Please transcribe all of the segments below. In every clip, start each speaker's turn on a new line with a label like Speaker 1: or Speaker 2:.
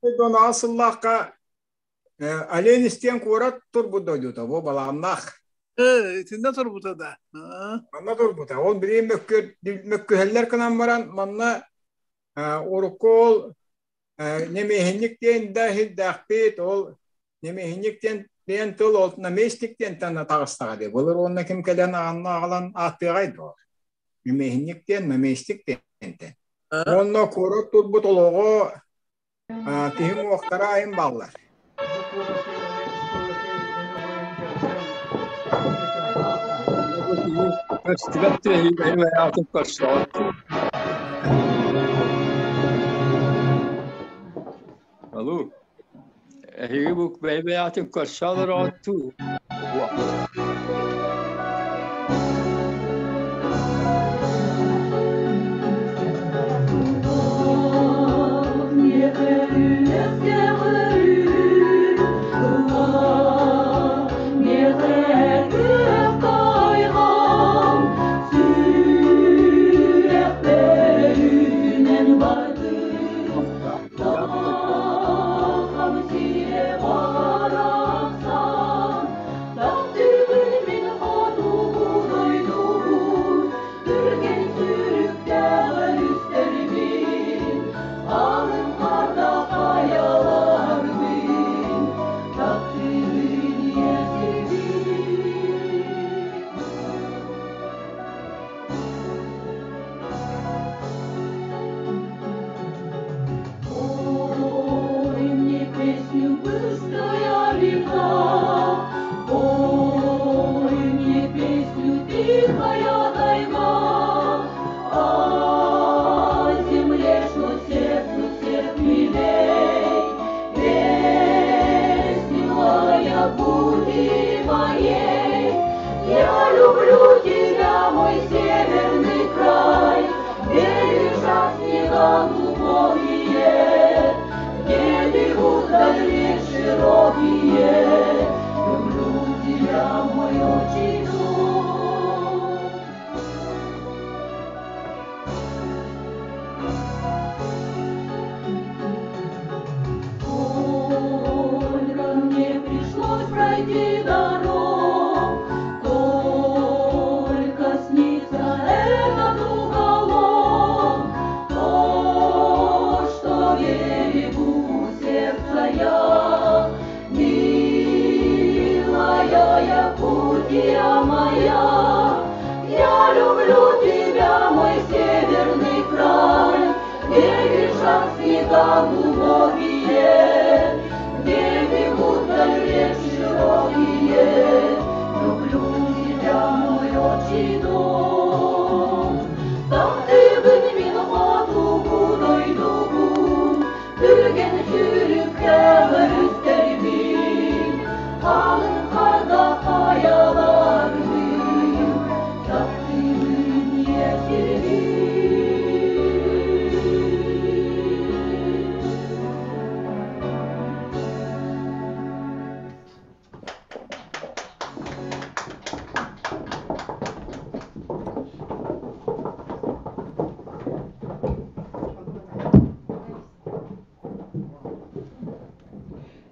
Speaker 1: Донаҕа сыллаахха Олень диэн куорат турбут дойдута бу Балааннаах.
Speaker 2: Итиннэ турбута да.
Speaker 1: Манна турбута. Ол билигин мөккүһэллэр гынан баран манна урукку ол немиэһинньик диэн да иһирдээхпит, ол немиэһинньик диэн диэн тыл ол наместник диэнтэн таҕыстаҕа дии. Былыр уонна ким кэлэн аҕанна аҕалан ааттыаҕай дуо? Немиэһинньик диэн наместник диэнтэн. Уонна куорат турбут олоҕо киһи уҥуохтара айын бааллар.
Speaker 3: Көстүбэт түөһү атын көрсөҕүт. Алло, эһиги бу бэйбэйээтин көрсө олороҕут дуу?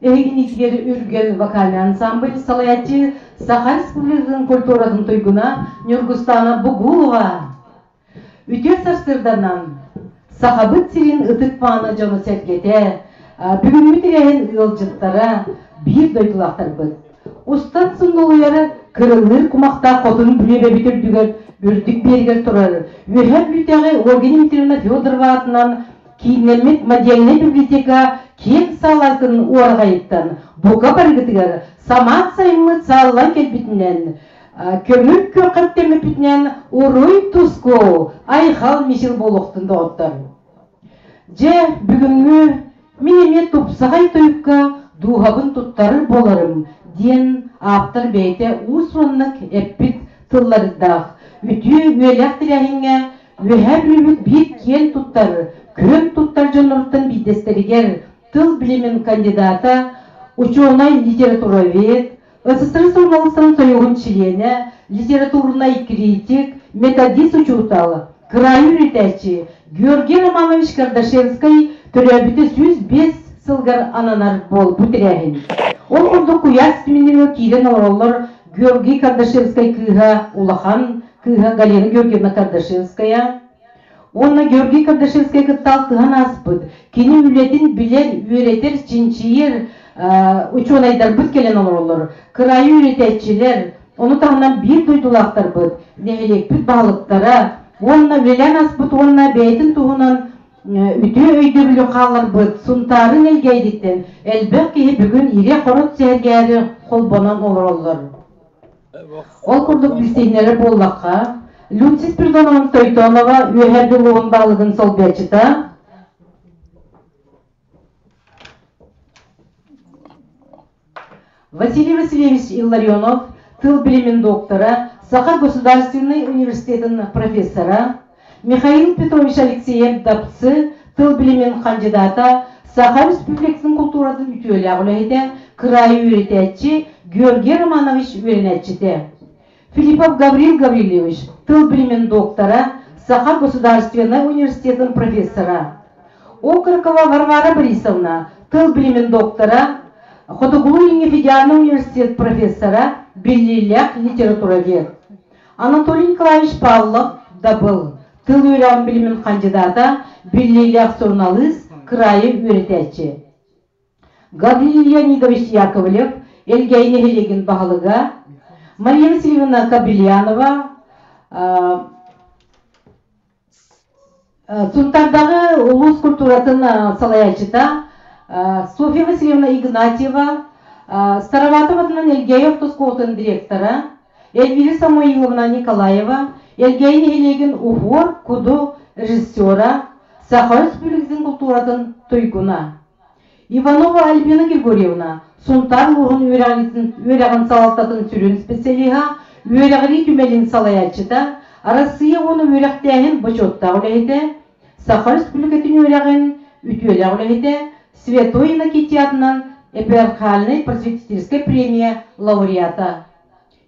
Speaker 4: Эһигинитигэр Үргэл вокальный ансамбль салайааччы Саха Республикатын культуратын туйгуна Ньургустаана Бугулова. Үтүө сарсыарданан Сахабыт сирин ытык мааны дьоно-сэргэтэ, бүгүҥҥү тэрээһин ыалдьыттара, биир дойдулаахтарбыт. Устан сунулуйары кырылыыр кумахтаах хотун бүлүүбэбит үрдүгэр үрдүк биэригэр турар Үөһээ Бүлүүтээҕи Ольга Дмитриевна Федорова аатынан кииннэммит модельнай библиотека киэҥ саалатын уораҕайыттан бука барыгытыгар самаан сайыммыт сааллан кэлбитинэн көҥүл күөххэ үктэммиппитинэн уруй-туску, айхал-мичил буолуохтун доҕоттор. Дьэ, бүгүҥҥү мин эмиэ тупсаҕай тойукка дууһабын туттарар буоларым диэн ааптар бэйэтэ уус-ураннык эппит тыллардаах үтүө үөлээх тэрээһиҥҥэ Үөһээ Бүлүүбүт биир киэн туттар, күөн туттар дьонноруттан биирдэстэригэр тыл билимин кандидата, учуонай литературовед, СССР суруналыыстарын сойууһун чилиэнэ, литературнай критик, методист учуутал, кыраайы үөрэтээччи Георгий Романович Кардашевскай төрөөбүтэ 105 сыла. сылгар ананар буолбут тэрээһин. Ол курдук куйаас ситиминэн киирэн олороллор Георгий Кардашевскай кыыһа улахан кыыһа Галина Георгиевна Кардашевская уонна Георгий Кардашевскай кытта алтыһан ааспыт, кини үлэтин билэр, үөрэтэр, чинчийэр учуонайдарбыт кэлэн олороллор. Кыраайы үөрэтээччилэр, ону таһынан биир дойдулаахтарбыт, нэһилиэкпит баһылыктара уонна үлэлээн ааспыт уонна бэйэтин туһунан үтүө өйдөбүлү хаалларбыт Сунтаарын Элгээйдиттэн элбэх киһи бүгүн ирэ-хоро сэһэргээри холбонон олороллор. Ол курдук билсиһиннэрэр буоллахха, Люция Спиридоновна Тойтонова Үөһээ Бүлүү баһылыгын солбуйааччыта, Василий Васильевич Илларионов, тыл билимин доктора, Саха государственнай университетын профессора, Михаил Петрович Алексеев Дапсы, тыл билимин хандьыдаата, Саха Республикатын култууратын үтүөлээх үлэһитэ, кыраайы үөрэтээччи Георгий Романович үөрэнээччитэ. Филиппов Гаврил Гаврильевич, тыл билимин доктора, Саха государственнай университетын профессора. Окорокова Варвара Борисовна, тыл билимин доктора, Хотугулуу-Илиҥҥи федеральнай университет профессора, биллиилээх литературовед. Анатолий Николаевич Павлов, Дабыл, тыл үөрэҕин билимин хандьыдаата, биллиилээх суруналыыс, кыраайы үөрэтээччи. Гаврил Леонидович Яковлев, Элгээйи нэһилиэгин баһылыга, Мария Васильевна Кобельянова, Сунтардаҕы улуус культуратын салайааччыта Софья Васильевна Игнатьева, Староватов атынан Элгээйи орто оскуолатын директора, Эльвира Самоиловна Николаева, Элгээйи нэһилиэгин уһуор куду режиссера, Саха Өрөспүүбүлүкэтин култууратын туйгуна. Иванова Альбина Григорьевна, Сунтаар улууһун үөрэҕин салалтатын сүрүн специалиһа, үөрэҕирии түмэлин салайааччыта, Арассыыйа уонна үөрэхтээһин бочуоттаах үлэһитэ, Саха Өрөспүүбүлүкэтин үөрэҕин үтүөлээх үлэһитэ, Святой Иннокентий аатынан епархиальнай просветительскай премия лауреата.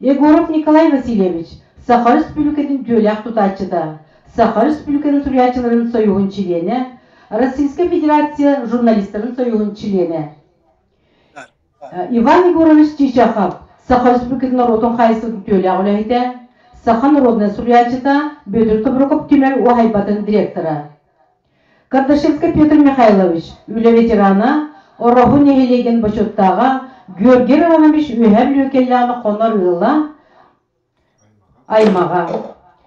Speaker 4: Егоров Николай Васильевич, Саха Өрөспүүбүлүкэтин үтүөлээх тутааччыта, Саха Өрөспүүбүлүкэтин суруйааччыларын союһун чилиэнэ, Российскай Федерация журналистарын союһун чилиэнэ. Иван Егорович Чичахов, Саха Өрөспүүбүлүкэтин норуотун хаайысытын үтүөлээх үлэһитэ, Саха народнай суруйааччыта, Бүөтүр Тобуруков түмэл уһайбатын директора. Кардашевскай Петр Михайлович, үлэ ветерана, Ороһу нэһилиэгин бочуоттааҕа Георгий Романович Үөһээ Бүлүү хонор ыала, аймаҕа.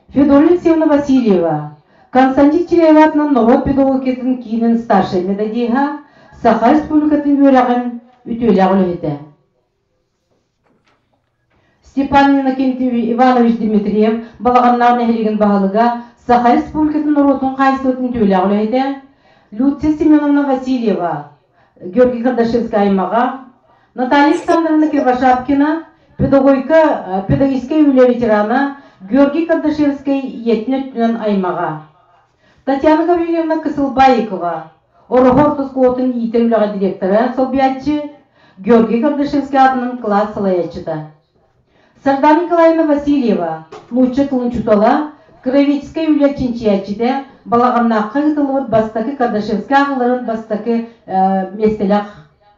Speaker 4: Федора Алексеевна Васильева, Константин Чиряев аатынан норуот педагогикатын киинин старшай методиһа, Саха Республикатын үөрэҕин үтүөлээх үлэһитэ. Степан Иннокентьевич Иванович Дмитриев Балаҕаннаах нэһилиэгин баһылыга, Саха Республикатын норуотун хаһаайыстыбатын үтүөлээх үлэһитэ, Люция Семеновна Васильева, Георгий Кардашевскай аймаҕа, Наталья Александровна Кривошапкина, педагогика, педагогическай үлэ ветерана, Георгий Кардашевскай ийэтин өттүнэн аймаҕа. Татьяна Гаврильевна Кысылбаикова, Ороһу орто оскуолатын иитэр үлэҕэ директора, солбуйааччы, Георгий Кардашевский аатынан кылаас салайааччыта. Сардана Николаевна Васильева, нуучча тылын учуутала, краеведческай үлэ чинчийээччитэ, Балаҕаннаахха ыытыллыбыт бастакы Кардашевскай ааҕыыларын бастакы миэстэлээх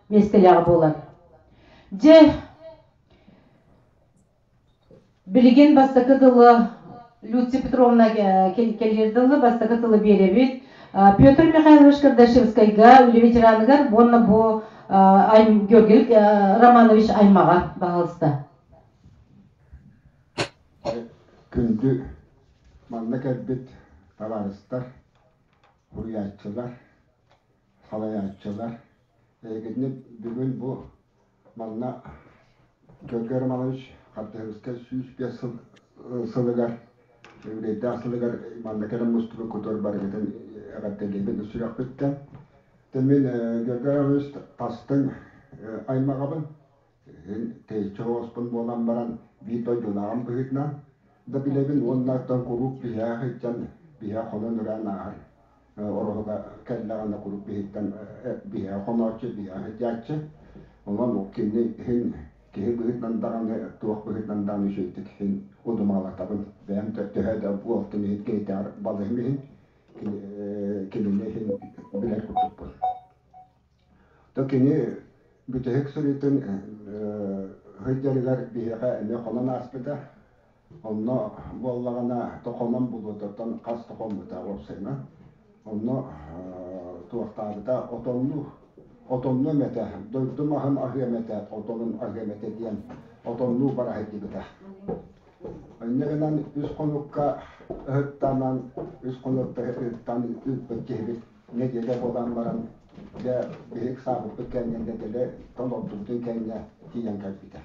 Speaker 4: миэстэлээҕэ буолар. Дьэ, Билигин бастакы тылы Люция Петровна кэлиэр дылы бастакы тылы биэрэбит. Петр Михайлович Кардашевскайга үлэ ветераныгар уонна бу Георгий Романович аймаҕа баһаалыста.
Speaker 5: Күндү манна кэлбит табаарыстар, суруйааччылар, салайааччылар, эһигини бүгүн бу Манна Георгий Романович Хардыһыскай 105 сыл сылыгар, үбүлүөйдээх сылыгар манна кэлэн мустубут кутур барыгытын эҕэрдэлиибин сүрэхпиттэн. Мин Георгий Романович тастыҥ аймаҕабын, тэйиччи оҕоспун буолан баран биир дойдулааҕым быһыытынан да билэбин уонна оттон куруук биһиэхэ сылдьан биһиэхэ хонон ыран ааһар Ороһуга кэллэҕинэ куруук биһиттэн биһиэхэ хонооччу, биһиэхэ сылдьааччы. Онон кини иһин киһи быһыытынан даҕаны, туох быһыытынан даҕаны үчүгэйдик иһин удумаалатабын. Бэйэм төһө да буолтун иһин кинитээҕэр балыһым иһин кинини иһин билэр курдукпун. То кини бүтэһик сырыытын сылдьарыгар биһиэхэ эмиэ хонон ааспыта. Онно буоллаҕына тохонон булуотуттан хас тохоммута уопсайынан. Онно туохтаабыта отоннуу отоннуом этэ, дойдум аһын аһыам этэ, отонун аһыам этэ диэн отоннуу бара сылдьыбыта. Инньэ гынан үс хонукка ыһыктанан, үс хонукка ыһыктан ыыппыт киһибит нэдиэлэ буолан баран дьэ биһик саабыппыт кэннэ нэдиэлэ толордубутун кэннэ тиийэн кэлбитэ.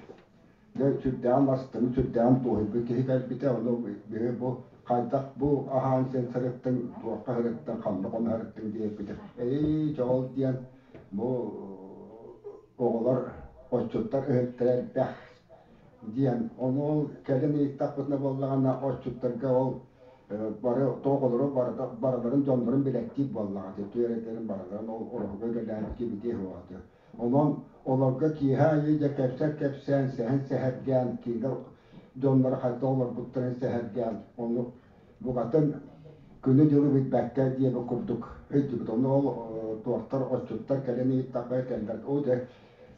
Speaker 5: Дьэ сүрдээҕин астыҥ, сүрдээҕин туоһуйбут киһи кэлбитэ, ону биһи бу хайдах бу аһаан сиэн сырыттыҥ, туохха сырыттыҥ, ханна хоно сырыттыҥ диэбитэ. Ээй, дьол диэн бу оҕолор отчуттар ыһыктара элбэх диэн. Ону ол кэлин ыйыттахпытына буоллаҕына отчуттарга ол бары тоҕолору барыларын дьоннорун билэттиир буоллаҕа түөрэтэрин барыларын ол ороһуга үлэлээбит кибитиэ суоҕа. Онон олорго киэһэ аайы дьэ кэпсэл-кэпсээн, сэһэн-сэһэргээн, кинилэр дьонноро хайдах олорбуттарын сэһэргээн, ону букатын күнү-дьылы билбэккэ диэбит курдук өйдүүбүт. Ону ол туохтар, отчуттар кэлэн ыйыттахха этэллэр, оо дьэ,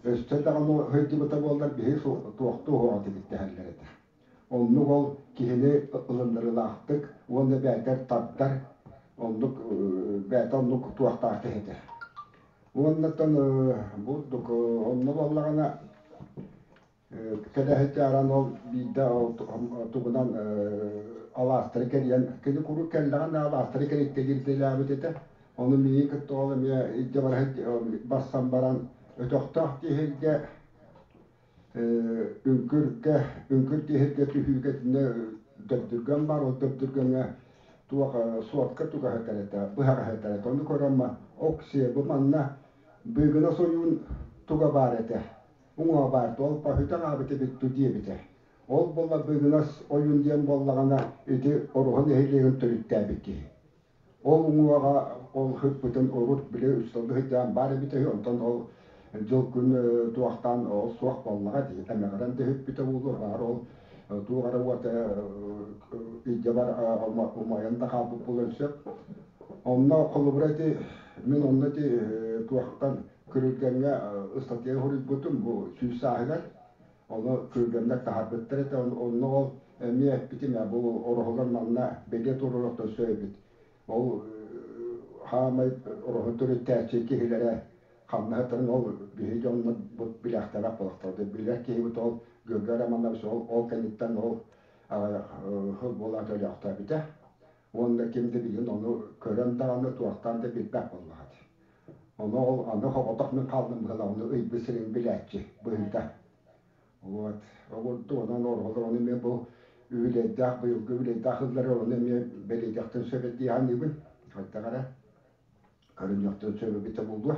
Speaker 5: өссө даҕаны өйдүбүтэ буоллар биһи туохтуу уһуоҕа этибит дэһэллэр этэ. Оннук ол киһини ылыннарыылаахтык уонна бээтэр тардар, оннук бэйэтэ оннук туохтаах киһи этэ. Уоннаттан бурдук онно буоллаҕына кэлэһитааран ол биирдэ ол тугунан алаастары кэрийэн кини куруук кэллэҕинэ алаастары кэрийтэлиирдэлээбит этэ. Ону миигин кытта ол эмиэ илдьэ бара барсан баран өтөхтөөх киһиргэ үҥкүргэ үҥкүр тиһиргэ түһүүгэ итиннэ дөбдүргэн баар ол дөбдүргэҥҥэ туох суотка тугаһытар этэ быһаҕаһытар этэ ону көрөн оксиэ бу манна быыгына сойуун туга баар этэ уҥуоҕа баар ол паһүтэх аабыт эбит ту диэбитэ ол буолла быыгынас ойуун диэн буоллаҕына ити оруһун нэһилиэгин төрүттээбит киһи Ол уҥуоҕа ол ыппытын урут били усталыы сылдьан баар эбитэ үһү, онтон ол дьыл-күн туохтаан ол суох буоллаҕа дии, эмэҕирэн да сүппүтэ буолуо, баҕар ол туох эрэ уота илдьэ бар умайан да хаалбыт буолуон сөп. Онно холобура ити мин онно ити туохтан Күрүлгэҥҥэ ыстатыйа суруйбутум бу сүүс сааһыгар. Ону күргэмнэр таһаарбыттар этэ, онно ол эмиэ эппитим ээ, бу ороһулар манна бэлиэ туруоруохтан сөп эбит. Ол хаамай ороһу төрүттээччи киһилэрэ хамнаһыттарын ол биһи дьоннор билээхтэрэх буолахтар. Билэр киһибит ол Георгий Романович ол, ол кэнниттэн ол сыл буолаат өлөөхтөөбүтэ. Уонна ким да билин ону көрөн даҕаны туохтаан да билбэт буоллаҕа дии. Ону ол аны соҕотох мин хааллым быһыылаах, ону ыйбыт сирин билээччи быһыыта. Вот. Огурду онон оролор ону эмиэ бу үбүлүөйдээх быйылгы үбүлүөйдээх ыллары ону эмиэ бэлиэтиэхтэн сөп дии саныыбын. Хайдах эрэ көрүнүөхтэн сөп эбитэ буолуо.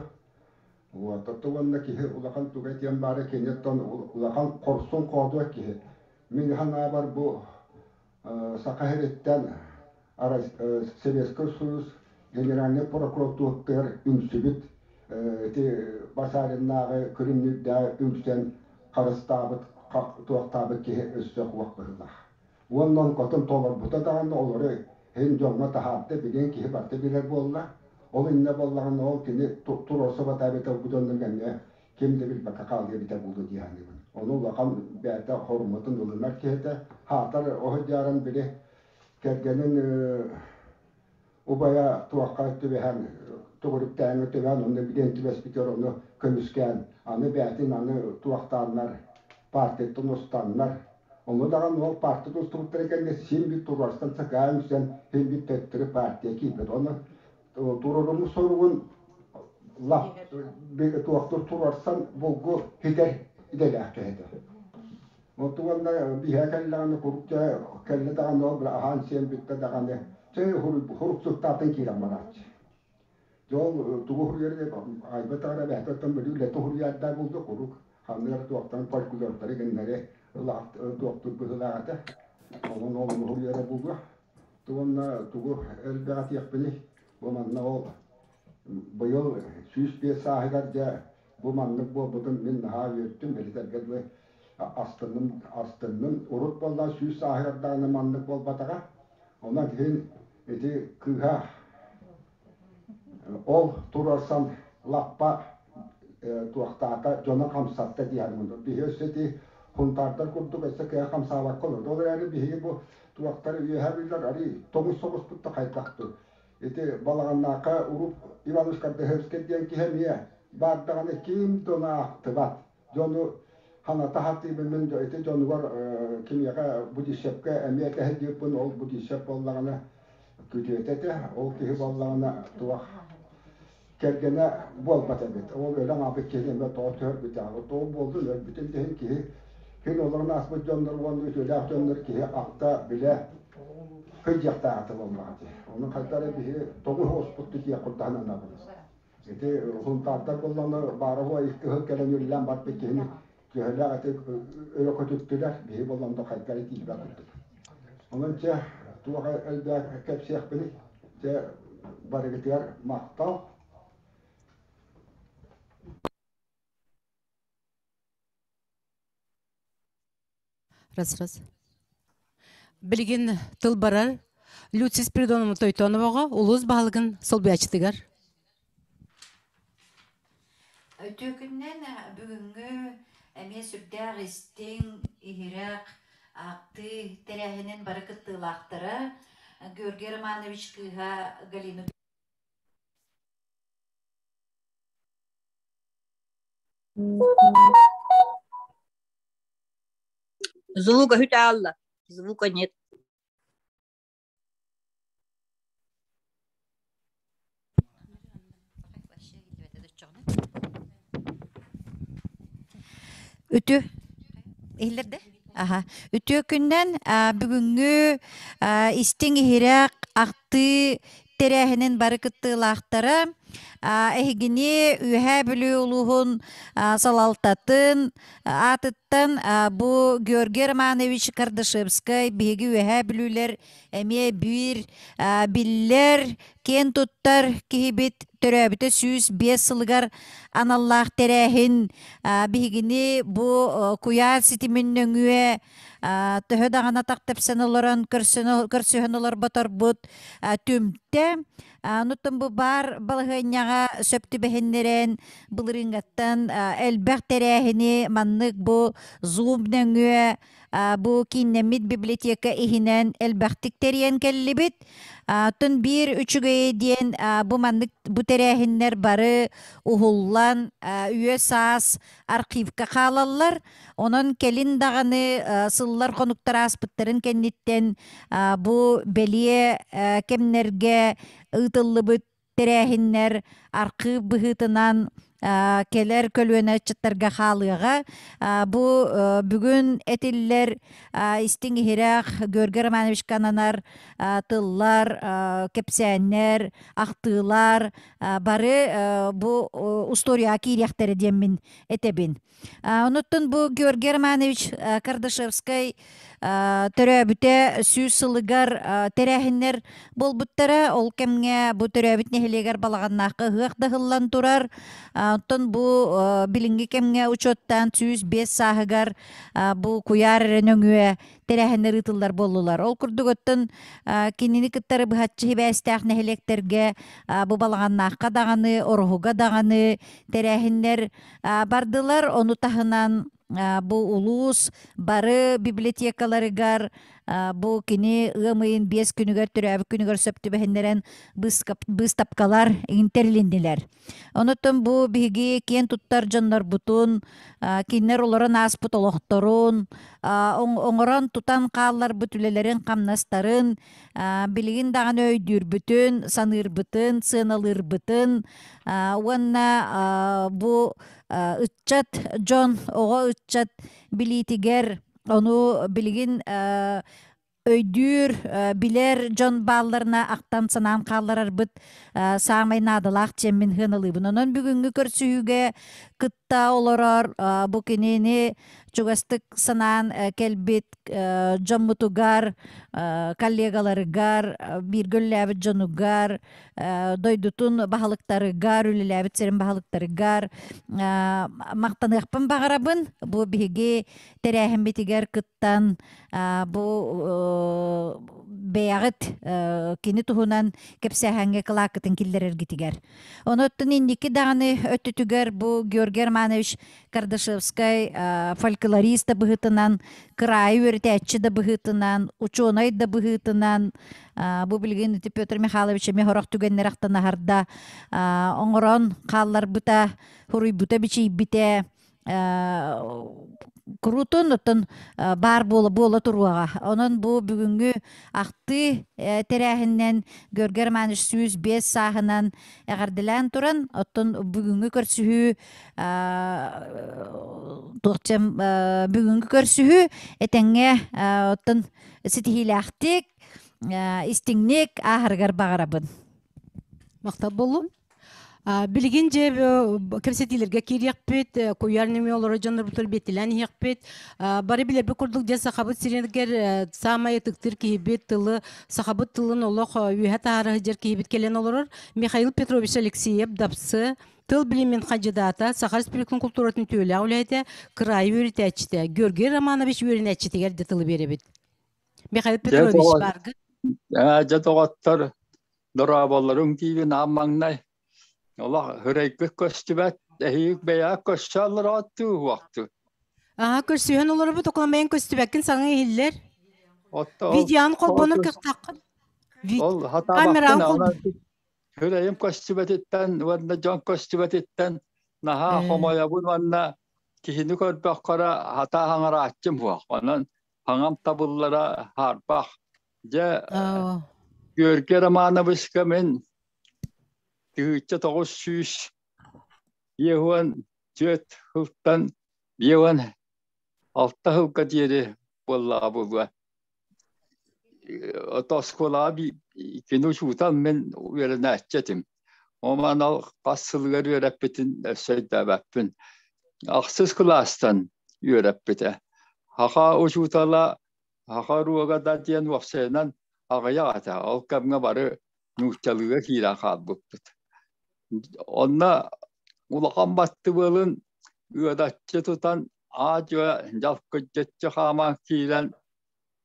Speaker 5: Вот. Оттон уонна киһи улахан туга диэн баара киниттэн улахан хорсун хоодуот киһи. Мин санаабар бу Саха сириттэн Советскай Союз Генеральнай прокуратуратыгар үҥсүбүт ити Башариннааҕы күрүмнүүрдээҕи үҥсэн харыстаабыт туохтаабыт киһи өссө суох быһыылаах. Уонна онкотун толорбута даҕаны олору иһин дьоҥҥо таһаарда, билигин киһи барыта билэр буолла. Ол иннэ буоллаҕына ол кини туруорса батаабыта бу дьоннорго эмиэ ким да билбэккэ хаалыа эбитэ буолуо дии саныыбын. Ону улахан бэйэтэ хорумотун ылынар киһи этэ. Хаатар оһо били кэргэнин убайа туохха түбэһэн тугуруктээҥҥэ түбэһэн онно билиэн түбэспитигэр ону көмүскээн аны бэйэтин аны туохтааннар партияттан устаннар ону даҕаны ол партияттан устубуттара кэннэ син бит туруорсан сакаан үксэн син бит төттөрү партия киирбит ону туруоруммут соругун туохтур туруорсан булгу хитэр идэлээх киһи этэ. Онту уонна биһээ кэллэҕинэ куруук дьэ кэллэ даҕаны ол аһаан сиэн бүттэ даҕаны чэй хурук суттаатын киирэн барааччы. Дьэ ол тугу хуруйар айбат ара бэһтаттан били үлэтин хуруйаардаах булду куруук ханныгар туохтан фольклордары гыннары туохтур быһыылаах этэ. Онон ол хуруйара булуо. Уонна тугу элбэх этиэхпиний, бу манна ол быйыл 105 сааһыгар дьэ бу маннык буолбутун мин наһаа үөрдүм, билитэргэ дылы астынным, астынным. Урут буолла 100 сааһыгар даҕаны маннык буолбатаҕа. Онон иһин ити кыыһа ол туруорсан лаппа Туохтаата дьону хамсатта дии саныыбын. Биһи өссө ити хунтаардар курдук өссө кыа хамсаабакка олордо. Ол эрээри биһиги бу туохтар үөһэ биллэр арый тоҥус соҕуспут да хайдах дуу. Ити Балаҕаннаахха Уруп Иванович Кардашевскай диэн киһи эмиэ баардаҕына ким да ону аахтыбат. Дьону ханата сатыыбын мин ити дьонугар кимиэхэ Будищевка эмиэ этэ сылдьыппын ол Будищев буоллаҕына күтүөтэ этэ ол киһи буоллаҕына туох кэргэнэ буолбат эбит ол өлөн ааппыт киһини эмиэ тоҕо түһэрбитэ ол буоллун өлбүтүн да иһин киһи күн олорон ааспыт дьоннор уонна үтүөлээх дьоннор киһи ахта билэ сылдьыахтаах этэ буоллаҕа дии ону хайда эрэ биһи тоҕус оҕуспут диэх курдаһан анабын Ити Сунтаардар буоллаҕына баара-суоҕа икки сыл кэлэн үлэлээн барбыт киһини төһөлөөх ити өрө көтүттүлэр, биһи буоллаҕына да хайдах эрэ тиийбэт курдук. Онон чэ, туох элбэх кэпсиэхпиний, чэ барыгытыгар махтал.
Speaker 4: Раз, раз. Билигин тыл барар Люция Спиридоновна Тойтоноваҕа улуус баһылыгын солбуйааччытыгар.
Speaker 6: Үтүөкүннэн бүгүҥҥү эмиэ сүрдээх истиҥ, иһирэх, аактыы тэрээһинин бары кыттыылаахтара Георгий Романович кыыһа Галина
Speaker 7: Звука хүтаалла. Звука нет.
Speaker 6: Үтүө иһиллэрдэ? Аха. Үтүө күннэн бүгүҥҥү истиҥ иһирэх ахтыы тэрээһинин бары кыттыылаахтара эһигини Үөһээ Бүлүү улууһун салалтатын аатыттан бу Георгий Романович Кардашевскай биһиги Үөһээ Бүлүүлэр эмиэ биир биллэр киэн туттар киһибит төрөөбүтэ 105 сылыгар аналлаах тэрээһин биһигини бу куйаар ситимин нөҥүө төһө даҕаны атах тэпсэн олорон көрсүһэн олорботорбут түмтэ. Онуттан бу баар балаһыанньаҕа сөп түбэһиннэрэн былырыыҥҥаттан элбэх тэрээһини маннык бу Zoom нөҥүө бу кииннэммит библиотека иһинэн элбэхтик тэрийэн кэллибит. Оттон биир үчүгэйэ диэн бу маннык бу тэрээһиннэр бары уһуллан үйэ саас архивка хаалаллар. Онон кэлин даҕаны сыллар хонуктар ааспыттарын кэнниттэн бу бэлиэ кэмнэргэ ыытыллыбыт тэрээһиннэр архыып быһыытынан кэлэр көлүөнэ ыччаттарга хаалыаҕа. Бу бүгүн этиллэр истиҥ иһирэх Георгий Романовичка ананар тыллар, кэпсээннэр, ахтыылар бары бу устуоруйаҕа киириэхтэрэ диэммин этэбин. Онуттан бу Георгий Романович Кардашевскай төрөөбүтэ сүүс сылыгар тэрээһиннэр буолбуттара. Ол кэмҥэ бу төрөөбүт нэһилиэгэр Балаҕаннаахха ыһыах да ыһыллан турар. Оттон бу билиҥҥи кэмҥэ учуоттаан 105 сааһыгар бу куйаар эрэ нөҥүө тэрээһиннэр ыытыллар буоллулар. Ол курдук оттон кинини кыттары быһаччы сибээстээх нэһилиэктэргэ бу Балаҕаннаахха даҕаны, Ороһуга даҕаны тэрээһиннэр бардылар. Ону таһынан бу улуус бары библиотекаларыгар бу кини ыам ыйын 5 күнүгэр төрөөбүт күнүгэр сөп түбэһиннэрэн быыстапкалар тэрилиннилэр. Онуттан бу биһиги киэн туттар дьоннорбутун, кинилэр олорон ааспыт олохторун, оҥорон тутан хаалларбыт үлэлэрин-хамнастарын билигин даҕаны өйдүүрбүтүн, саныырбытын, сыаналыырбытын уонна бу ыччат дьон, оҕо ыччат билиитигэр ону билигин өйдүүр, билэр дьон баалларына ахтан санаан хаалларарбыт саамай наадалаах диэммин сыаналыыбын. Онон бүгүҥҥү көрсүһүүгэ кытта олорор бу кинини чугастык санаан кэлбит дьоммутугар, коллегаларыгар, бииргэ үлэлээбит дьонугар, дойдутун баһылыктарыгар, үлэлээбит сирин баһылыктарыгар махтаныахпын баҕарабын. Бу биһиги тэрээһиммитигэр кыттан бу бэйэҕит кини туһунан кэпсээһэҥҥэ кылааккытын киллэрэргитигэр. Онуттан инники даҕаны өттүтүгэр бу Георгий Романович Кардашевскай фольклорист да быһыытынан, кыраайы үөрэтээччи да быһыытынан, учуонай да быһыытынан, бу билигин ити Петр Михайлович эмиэ сорох түгэннэр ахтан аһарда, оҥорон хаалларбыта, суруйбута, бичийбитэ, куруутун оттон баар буола буола туруоҕа. Онон бу бүгүҥҥү ахтыы тэрээһининэн Георгий Романович 105 сааһынан эҕэрдэлээн туран, оттон бүгүҥҥү көрсүһүү туохчам бүгүҥҥү көрсүһүү этэҥҥэ оттон ситиһиилээхтик, истиҥник ааһарыгар баҕарабын.
Speaker 4: Махтал буоллун. Билигин дьэ кэпсэтиилэргэ киириэхпит, куйаар нөҥүө олорор дьоннорбутугар биэтилээн иһиэхпит. Бары билэрбит курдук дьэ Сахабыт сиригэр саамай ытыктыыр киһибит тылы, сахабыт тылын олох үөһэ таһаара сылдьар киһибит кэлэн олорор. Михаил Петрович Алексеев Дапсы, тыл билимин хандьыдаата, Саха Республикатын култууратын үтүөлээх үлэһитэ, кыраайы үөрэтээччитэ Георгий Романович үөрэнээччитигэр дьэ тылы биэрэбит. Михаил Петрович бааргын?
Speaker 3: Дьэ доҕоттор, дорооболоруҥ диибин аан маҥнай. Олох үрэйгит көстүбэт, эһиги бэйэҕит көрсө олороот дуу, уохтуу.
Speaker 4: Аха, көрсүһэн олоробут, окуламайан көстүбэккин саҥа иһиллэр.
Speaker 3: Отто
Speaker 4: Видеоны холбонор кыахтааххын.
Speaker 3: Ол
Speaker 4: Камераҕын
Speaker 3: хатаабаппын,
Speaker 4: холб
Speaker 3: Үрэйим көстүбэтиттэн уонна дьон көстүбэтиттэн наһаа хомойобун уонна киһини көрбөххөрө хатаа хаҥарааччым суох. Онон хаҥам табыллара хаарбах. Дьэ, Георгий Романовичка мин 1954 сылтан 56 сылга диэри буоллаҕа буолуо. Ото оскуолаҕа кини учуутал мин үөрэнээччи этим. Ол анал хас сылыгар үөрэппитин өссө өйдөөбөппүн. Ахсыс кылаастан үөрэппитэ. Саха учуутала саха уруога да диэн уопсайынан аҕыйах этэ. Ол кэмҥэ бары нууччалыыга киирэн хаалбыппыт. Онно улахан баттыбыалын ыадаччы тутан аа-дьуо дьалкыдьыччы хааман киирэн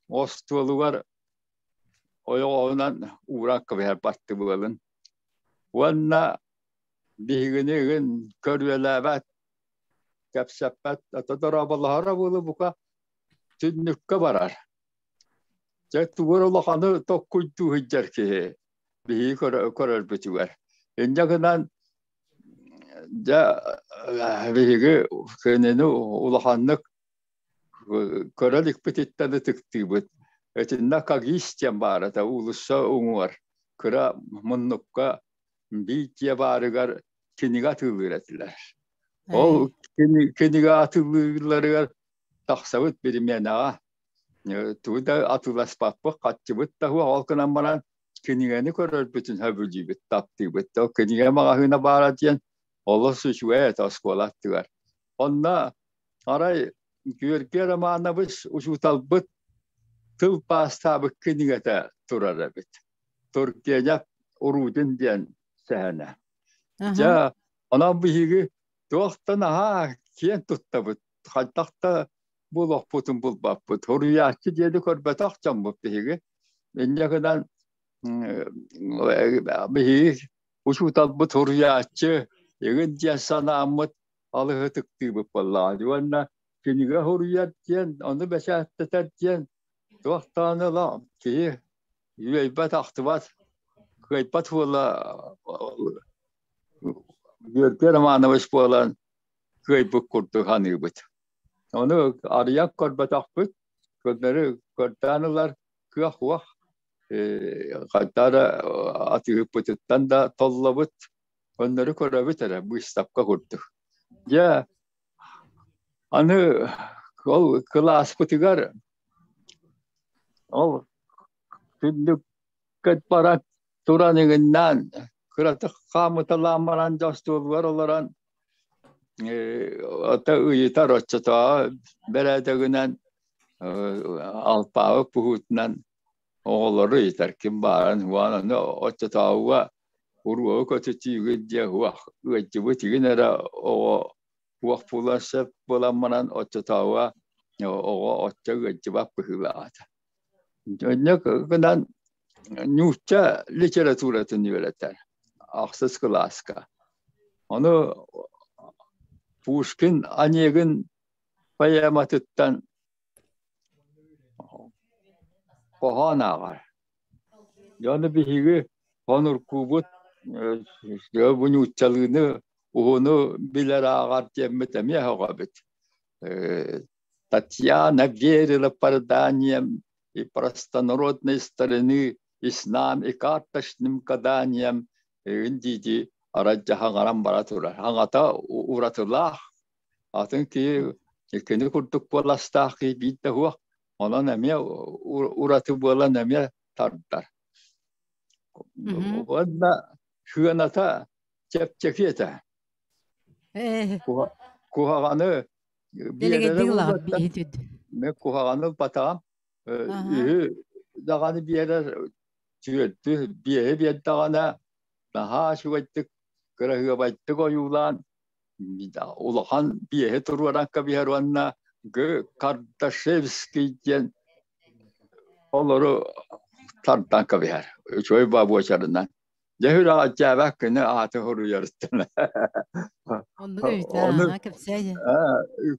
Speaker 3: остуолугар ойоҕоһунан ууран кэбиһэр баттыбыалын. Уонна биһигини ыгын көрүөлээбэт, кэпсэппэт, ата дорооболоһоро буолу бука түннүккэ барар. Дьэ тугу эрэ улаханы токкуйдуу сылдьар киһи биһиги көрөрбүтүгэр. Инньэ гынан дьэ биһиги кинини улаханнык көрө иликпититтэн ытыктыыбыт. Итиннэ Кагис диэн баар этэ уулусса уҥуор кыра муннукка биир дьиэ баарыгар кинигэ атыылыыр этилэр. Ол кинигэ атыылыылларыгар тахсабыт биримиэнэҕэ тугу да атыыласпаппыт, хаччыбыт да суох, ол гынан баран кинигэни көрөрбүтүн сөбүлүүбүт, таптыыбыт. Ол кинигэ маҕаһыына баара диэн олус үчүгэй этэ оскуола аттыгар. Онно арай Георгий Романович учууталбыт тыл паастаабыт кинигэтэ турар эбит. Тургенев Урудин диэн сэһэнэ. Дьэ, онон биһиги туохтан наһаа киэн туттабыт, хайдах да буолуохпутун булбаппыт. Суруйааччы диэни көрбөтөх дьоммут биһиги. Инньэ гынан биһиги учууталбыт суруйааччы игин диэн санааммыт алыһытыктыыбыт буоллаҕа. Уонна кинигэ суруйар диэн, ону бэчээттэтэр диэн туох даҕаны ыла киһи үөйбэт-ахтыбат, кыайбат буола Георгий Романович буолан кыайбыт курдук саныыбыт. Ону арыйан көрбөтөхпүт, көннөрү көрдөөн ылар кыах уох, хайдах эрэ атыыһыппытыттан да толлобут, көннөрү көрөбүт эрэ быыстапка курдук. Дьэ, аны ол кылааспытыгар ол түннүккэ баран туран иҥиннээн кыратык хаамыталаан баран дьэ остуолугар олорон ото ыйытар оччотооҕу бэрээдэгинэн алпаабыт буһуутунан оҕолору ыйытар ким баарын уонна ону оччотооҕуга уруогу көтүтүүгүн диэ уох ыалдьыбыт игин эрэ оҕо уох буолан сөп буолан баран оччотооҕуга оҕо оччо ыалдьыбат быһыылаах этэ. Дьонньо гынан нуучча литературатын үөрэтэр ахсыс кылааска. Ону Пушкин Онегин поэматыттан хоһоон ааҕар. Дьону биһиги хонуркуубут бу нууччалыыны уһуну билэр ааҕар диэммит эмиэ сөҕөбүт. Татьяна верила преданиям и простонародной старины и снам и карточным гаданиям эҥин дии-дии арай хаҥаран бара турар. Хаҥата уратылаах, атын киһи кини курдук куоластаах киһи биир да суох. Онон эмиэ ураты буолан эмиэ тардар. Уонна сыаната чэпчэки этэ. Куһаҕаны
Speaker 6: Дэлэгэйдик ылаҕыт биһитүд.
Speaker 3: Мен куһаҕаны ылбатаҕым. Үһү даҕаны биэрэр түөртү биэһи биэрдэҕинэ наһаа үчүгэйдик кыраһыабайдык ойуулаан улахан биэһи туруоран кэбиһэр уонна Г. Кардашевский диэн олору тардан кэбиһэр. Үчүгэй бабуочарынан. Дьэ сүрэҕэлдьээбэт кини ааты суруйарыттан.
Speaker 6: Оннук эбит аа кэпсээ.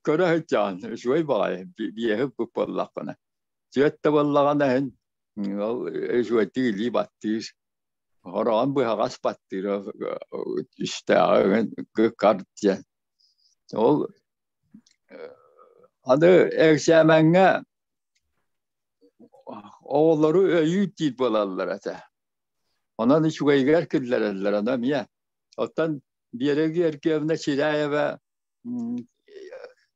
Speaker 3: Көрө сылдьаҕын, үчүгэй баҕайы биэһи ылбыт буоллаххына. Түөрт да буоллаҕына иһин ол үчүгэйдик илии баттыыр. Хороҕон быһаҕас баттыыр үстээҕи карт диэн. Ол аны эксээмэҥҥэ оҕолору өйүүр диир буолаллар этэ. Онон үчүгэйигэр киллэрэллэр аны эмиэ. Оттон Биэрэ Георгиевна Чиряева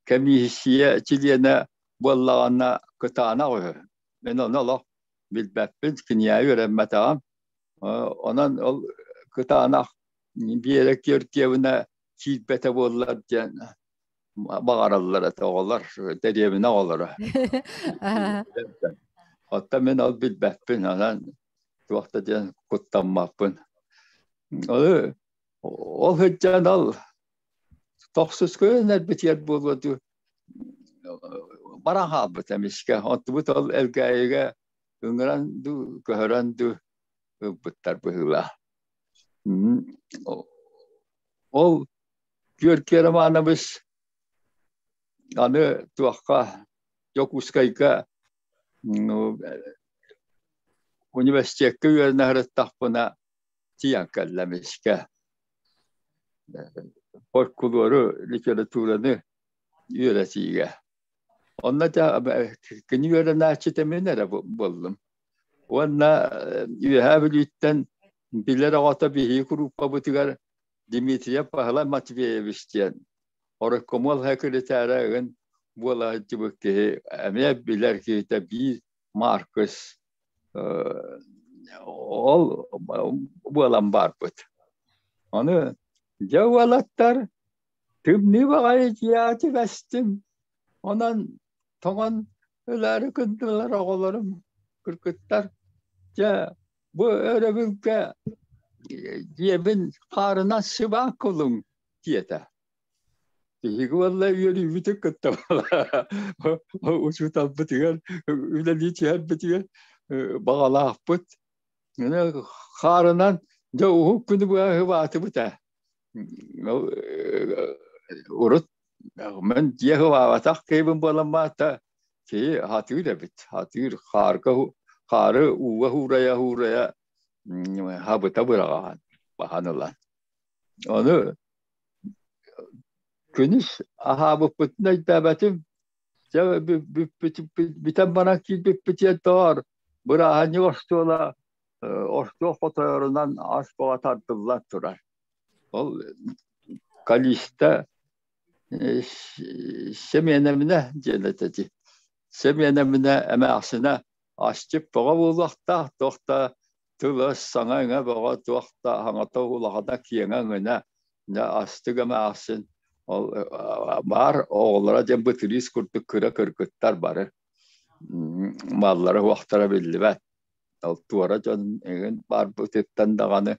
Speaker 3: кэмииссийэ чилиэнэ буоллаҕына кытаанах үһү. Мин ону олох билбэппин, киниэхэ үөрэммэтэҕим. Онон ол кытаанах Биэрэ Георгиевна киирбэтэ буоллар диэн баҕараллар этэ оҕолор, дэриэбинэ оҕолоро. Оттон мин ол билбэппин, онон туох да диэн куттаммаппын. Ол ол сылдьан ол тохсус күн эрбитигэр буолуо дуу баран хаалбыт эмискэ. Онтубут ол Элгээйигэ ыҥыран дуу, көһөрөн дуу ылбыттар быһыылаах. Ол Георгий Романович аны туохха Дьокуускайга университекка үөрэнэ сырыттахпына тиийэн кэллэ эмискэ. Фольклору, литератураны үөрэтиигэ. Онно кини үөрэнээччитэ мин эрэ буоллум. Уонна Үөһээ Бүлүүттэн билэр оҕото биһиги курууппабытыгар Дмитриев Баһылай Матвеевич диэн оройкомуол секретара ыгын буола сылдьыбыт киһи эмиэ билэр киһитэ биир Маркус ол буолан барбыт. Ону дьэ уолаттар тымныы баҕайы дьиэҕэ түбэстим. Онон тоҥон өлөөрү гыннылар оҕолорум кыргыттар. Дьэ бу өрөбүлгэ дьиэбин хаарынан сыбаан кулуҥ диэтэ. Биһиги уолла үөрүүбүтүн кытта учууталбытыгар үлэлии түһэрбитигэр баҕалаахпыт. Хаарынан дьэ уһук күнү быһа хыбаатыбыт ээ. Урут мен дьиэ хыбаабатах киһибин буолан баата киһи хатыыр эбит. Хатыыр хаарга хаары ууга хуурайа-хуурайа хабыта быраҕаһан баһан ылан. Ону күнүс аһаабыппытын өйдөөбөтүм. Дьэ бүтэн баран киирбиппитигэр доҕор, бырааһынньык остуола остуол хотойорунан ас бөҕө тардыллан турар. Ол Калиста Семеновна диэн этэ дии. Семеновна эмээхсинэ асчыт бөҕө буолуохтаах, туох да тыл-өс саҥа-иҥэ бөҕө, туох да хаҥата улахана киэҥэ өҥөнө, дьэ астык эмээхсин ол баар оҕолоро диэн бытырыыс курдук кыра кыргыттар бары маллара-уохтара биллибэт. Ол туора дьон эҥин барбытыттан даҕаны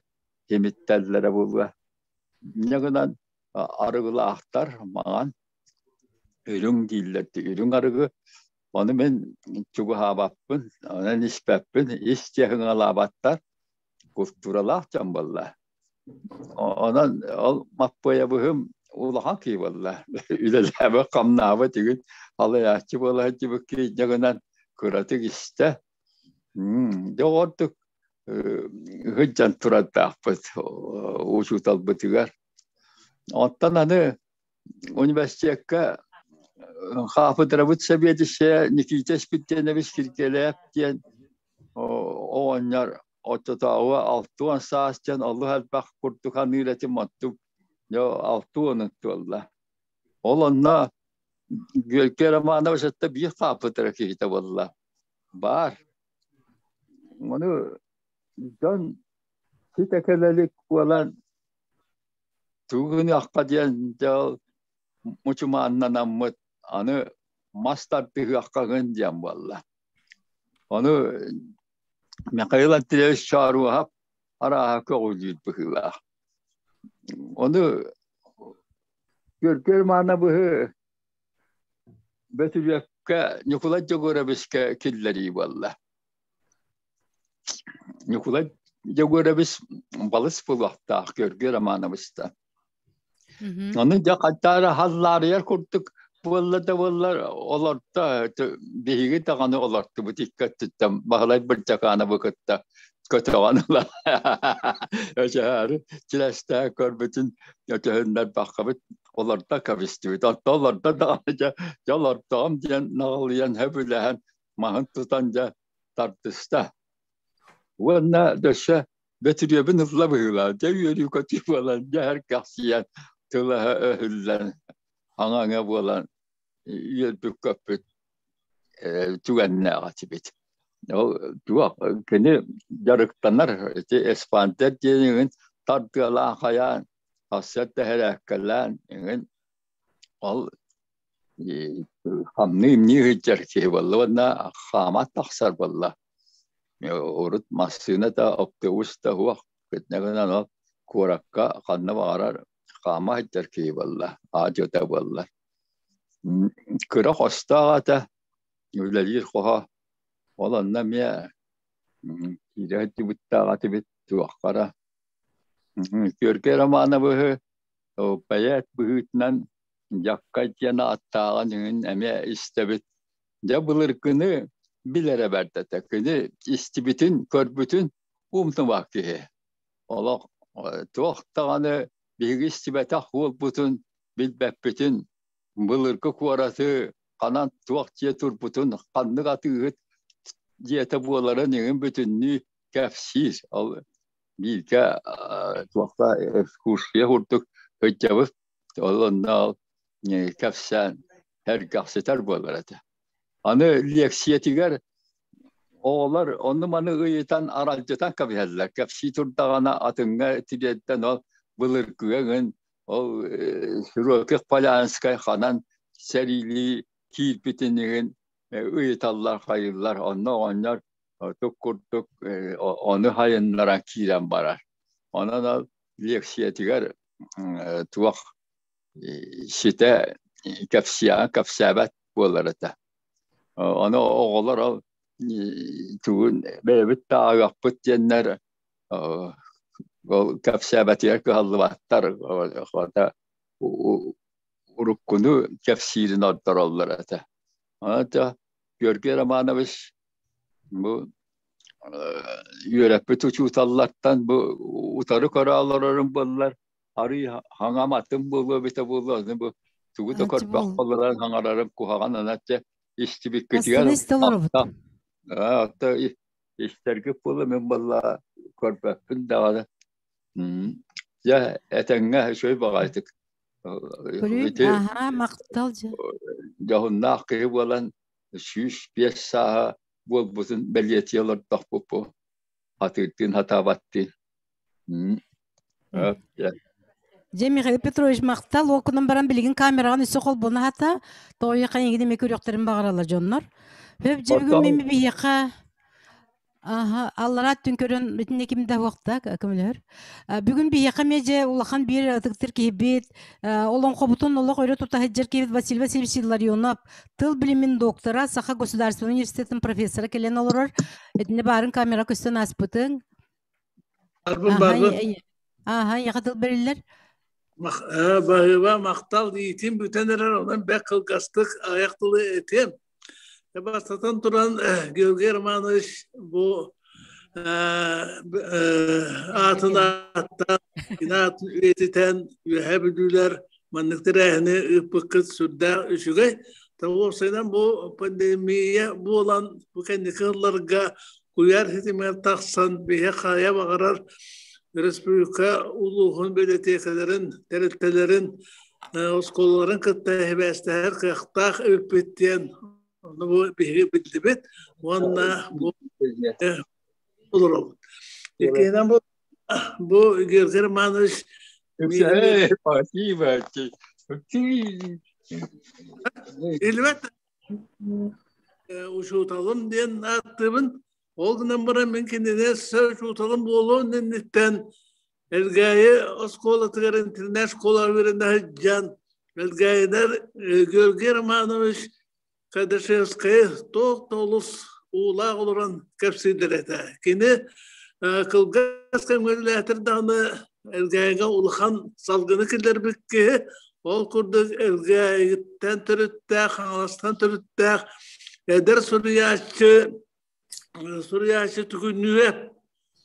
Speaker 3: имиттэллэрэ буолуо. Инньэ гынан арыгылаахтар маҥан үрүҥ дииллэр үрүҥ арыгы. Ону мин чугаһаабаппын, онон испэппин, ис дьиэһиҥалаабаттар, култууралаах дьон буолла. Онон ол Маппыайабыһым улахан киһи буолла. Үлэлээбит, хамнаабыт үгүн алайааччы буола сылдьыбыт киһи гынан кыратык истэ. Дьэ ордук сылдьан турардаахпыт учууталбытыгар. Оттон аны университекка хаапыдырабыт сэбиэдиссэйэ Никита Спирдиэнович Киргиэлэйэп диэн оҕонньор оччотооҕу 60 саас диэн олус элбэх курдук аныыр этим оттук 60 туолла. Ол онно Гүөлкэ Романович этэ биир хаапыдыра киһитэ буолла. Баар. Ону дьон ситэ кэлэлик буолан Тугуныахха диэн дьэ ол мучумааннанаммыт аны мас тардыһыаххаҥын диэн буолла. Ону Михаил Андреевич Чооруоһап арааһа көҕүлүүр быһыылаах. Ону Георгий Романовыһы Бөтүрүөпкэ Ньукулай Дьогуорэбискэ киллэрии буолла. Ньукулай Дьөгүөрэбис балыс буолуохтаах Георгий Романовичта. Ону дьэ хаттаары халлаарыйар курдук буолла да буоллар олорто биһиги даҕаны олортубут икки өттүттэн Баһылай Бырдьакаанабы кытта көтөҕөн ыла өчөһөөрү чилэстээн көрбүтүн өтөһүннэрбэххэбит олордо кэбистибит оттон олордо даҕаны дьэ дьэ олордоҕум диэн наҕылыйан сөбүлэһэн маһын тутан дьэ тардыста. Уонна өссө Бөтүрүөбүн ылла быһыылаах, дьэ үөрүү-көтүү буолан, дьэ эр-кэхсийэн, тыла өһүллэн, аҥа-аҥа буолан үөрбүт-көппүт түгэннээх этибит. Ол туох кини дьарыктанар ити эспандер диэн иҥин тардыалаан хайаан, хассыат тэһэрээккэлээн иҥин ол хамныы-имнии сылдьар киһи буолла уонна хааман тахсар буолла. Урут массыына да, автобус да суох. Итиннэ гынан ол куоракка ханна баҕарар хаама сылдьар киһи буолла, аадьыта буолла. Кыра хостоох этэ, үлэлиир хоһо. Ол онно эмиэ киирэ сылдьыбыттаах этибит туоххара. Георгий Романовыһы поэт быһыытынан Дьаккай диэн ааттааҕын иҥин эмиэ истэбит. Дьэ былыргыны билэрэ бэрт этэ. Кини истибитин, көрбүтүн умнубат киһи. Олох туох даҕаны биһиги истибэтэх буолбутун, билбэппитин, былыргы куораты ханан туох дьиэ турбутун, ханнык атыыһыт дьиэтэ буоларын иҥин бүтүннүү кэпсиир. Ол бииргэ туохха экскурсия курдук сылдьабыт. Ол онно кэпсээн эргэхситэр буолар этэ. Аны лиэксийэтигэр оҕолор ону-маны ыйытан аралдьытан кэбиһэллэр. Кэпсии турдаҕына атыҥҥа тириэрдэн ол былыргыга гын ол Широких Полянскай ханан сэриилии киирбитин иһин ыйыталлар хайыыллар. Онно оҕонньор тук курдук ону хайыннаран киирэн барар. Онон ол лиэксийэтигэр туох ситэ кэпсиэҕин кэпсээбэт буолар этэ. Ону оҕолор ол тугун бэйэбит да ааҕыахпыт диэннэр ол кэпсээбэтигэр кыһаллыбаттар. Уруккуну кэпсиирин ордороллор этэ. Онон Георгий Романович бу үөрэппит учууталлартан бу утары көрө олорорум буоллар арый хаҥам атын буолуо эбитэ буолуо аны бу тугу да көрбөххө олорон хаҥарарым куһаҕан анатча истибиккитигэр отто истэргит буолуо мин буолла көрбөппүн даҕаны дьэ этэҥҥэ үчүгэй баҕайытык
Speaker 6: махтал дьэ
Speaker 3: дьоһуннаах киһи буолан 105 сааһа буолбутун бэлиэтии олордохпут бу хатыырдыын хатаабаттыын
Speaker 4: Дьэ, Михаил Петрович, махтал уокунан баран билигин камераҕын өссө холбоно хата, тоойуха эйигин эмиэ көрүөхтэрин баҕараллар дьоннор. Хөп дьэ бүгүн мин биһиэхэ Аха, аллара түн көрөн итинне ким да уақта көмөлөр. Бүгүн биһиэхэ медиа улахан биир ытыктыр киһибит, олоҥхобутун олох өрө тута сылдьар киһибит Василий Васильевич Илларионов, тыл билимин доктора, Саха государственный университетын профессора кэлэн олорор. Итинне баарын камера көстөн ааспытыҥ.
Speaker 2: Барбын барбын.
Speaker 4: Аха, яха тыл бериллер.
Speaker 2: Баһыыба махтал иитин бүтэн эрэр, онон бэк кылгастык аяк тылы этиэм. Бастатан туран, Георгий Романович бу аатын ааттаан, кини аатын үйэтитэн, үөһээ бүлүүлэр маннык тэрээһини ыыппыккыт сүрдээх үчүгэй. Уопсайынан бу пандемия буолан, бу кэнники сылларга куйаар ситимигэр тахсан биһи хайа баҕарар республика улууһун библиотекаларын, тэрилтэлэрин, оскуолаларын кытта сибээстэһэр кыахтаах эбиппит диэн ону бу биһиги биллибит уонна бу олоробут. Иккиһинэн бу бу Георгий Романович
Speaker 3: Спасибо.
Speaker 2: Илбэт учууталым диэн ааттыыбын. Ол гынан баран мин кинини учууталым буолуон инниттэн Элгээйи оскуолатыгар интернет-школа үөрэнэ сылдьан Элгээйилэр Георгий Романович Кадашевскай туох да олус уулаах олорон кэпсииллэр этэ. Кини кылгас кэмҥэ үлэлээтэр даҕаны Элгээйигэ улахан салгыны киллэрбит киһи. Ол курдук Элгээйиттэн төрүттээх, Хаҥаластан төрүттээх эдэр суруйааччы суруйааччы түгүннүүрэ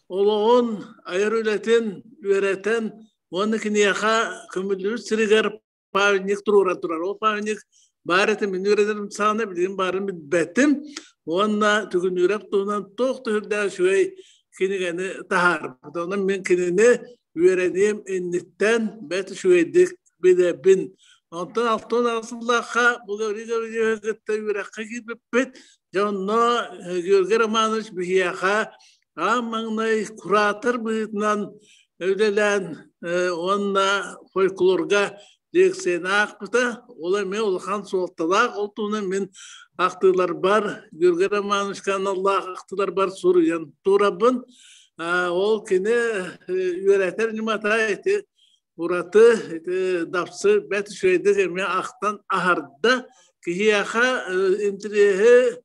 Speaker 2: олоҕун, айар үлэтин үөрэтэн уонна киниэхэ көмүллүбүт сиригэр памятник туруоран турар. Ол памятник баар этэ мин үөрэнэрим саҕана билигин баарын билбэтим. Уонна Түгүнүүрэп туһунан туох да сүрдээх үчүгэй кинигэни таһаарбыт. Онон мин кинини үөрэниэм инниттэн бэрт үчүгэйдик билэбин. Онтон алтан сыллаахха бу Гаврил Гаврильевиһы кытта үөрэххэ киирбиппит. Дьэ онно Георгий Романович биһиэхэ аан маҥнай куратор быһыытынан үлэлээн уонна фольклорга лекцияны аахпыта. Ол эмиэ улахан суолталаах. Ол туһунан мин ахтыыларбар, Георгий Романовичка аналлаах ахтыыларбар суруйан турабын. Ол кини үөрэтэр ньымата ити ураты ити дапсы бэрт үчүгэйдик эмиэ ахтан аһарда. Киһиэхэ интириэһи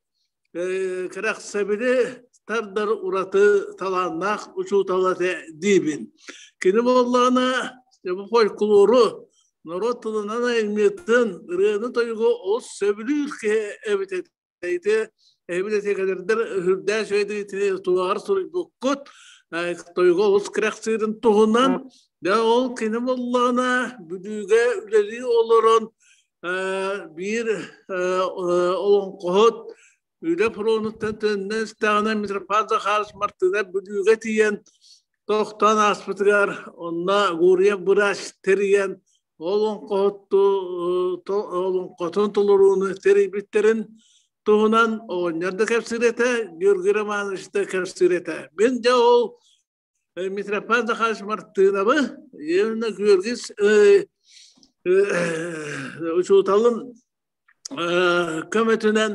Speaker 2: кэрэхсэбили тардар ураты талааннаах учуутал этэ диибин. Кини буоллаҕына бу фольклору, норуот тылынан айымньытын, ырыаны-тойугу олус сөбүлүүр киһи эбит этэ. Ити библиотекалэрдэр үрдээх үчүгэйдик туһаҕар суруйбуккут тойуга олус кэрэхсиирин туһунан. Дьэ ол кини буоллаҕына Бүлүүгэ үлэлии олорон биир олоҥхоһут үлэ фронуттан төннөн истэҕинэ Митрофан Захарович Мартынов Бүлүүгэ тиийэн тохтоон ааспытыгар онно Гурьев бырач тэрийэн олоҥхоһутту олоҥхотун толорууну тэрийбиттэрин туһунан оҕонньор да кэпсиир этэ, Георгий Романович да кэпсиир этэ. Мин дьэ ол Митрофан Захарович Мартыновы именно Георгий учууталын көмөтүнэн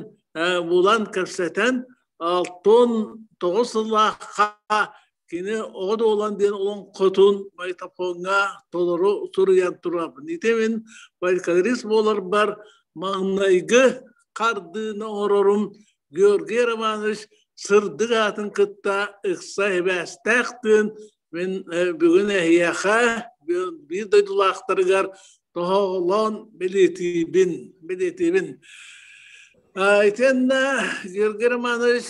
Speaker 2: булан кэпсэтэн 69 сыллаахха кини оҕо дуолан диэн олоҥхотун магнитофоҥҥа толору суруйан турабын. Ити мин фольклорист буоларбар маҥнайгы хардыыны оҥорорум Георгий Романович сырдык аатын кытта ыкса сибээстээх тыын мин бүгүн эһиэхэ биир дойдулаахтарыгар тоһоҕолоон бэлиэтиибин бэлиэтиибин. Итиэннэ Георгий Романович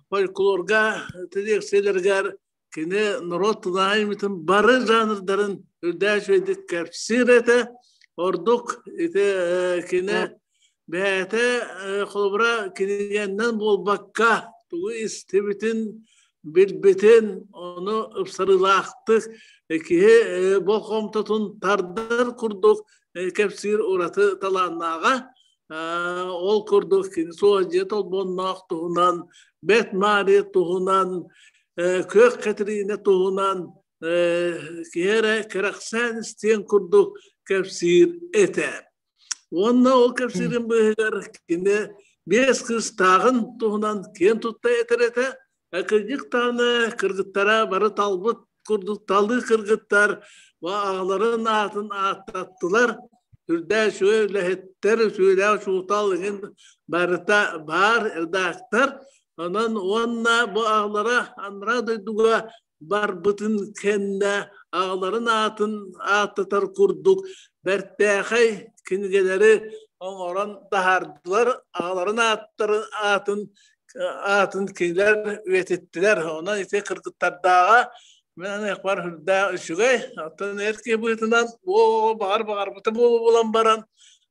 Speaker 2: фольклорга лекцияларыгар кини норуот тылын бары жанрдарын үрдээх үчүгэйдик кэпсиир этэ. Ордук ити кини бэйэтэ холобура кинигэннэн буолбакка тугу истибитин, билбитин ону ыпсарыылаахтык киһи болҕомтотун тардар курдук кэпсиир ураты талааннааҕа. Ол курдук кини суох дьиэ толбонноох туһунан, Бэт Маарыйа туһунан, Күөх Кэтириинэ туһунан киһи эрэ кэрэхсээн истиэн курдук кэпсиир этэ. Уонна ол кэпсиирин быыһыгар кини биэс кыыстааҕын туһунан киэн тутта этэр этэ. Кырдьык даҕаны кыргыттара бары талбыт курдук талыы кыргыттар аҕаларын аатын ааттаттылар. Үрдээх үчүгэй үлэһиттэр, үчүгэйдээх учуутал иҥин барыта баар редактор. Онон уонна бу аҕалара анараа дойдуга барбытын кэннэ аҕаларын аатын ааттатар курдук бэртээхэй кинигэлэри оҥорон таһаардылар. Аҕаларын ааттарын аатын аатын кинилэр үйэтиттилэр. Онон ити кыргыттардааҕа мен аныахпар үрдээх үчүгэй. Оттон эр киһи быһыытынан оо баҕар баҕарбыта буолан баран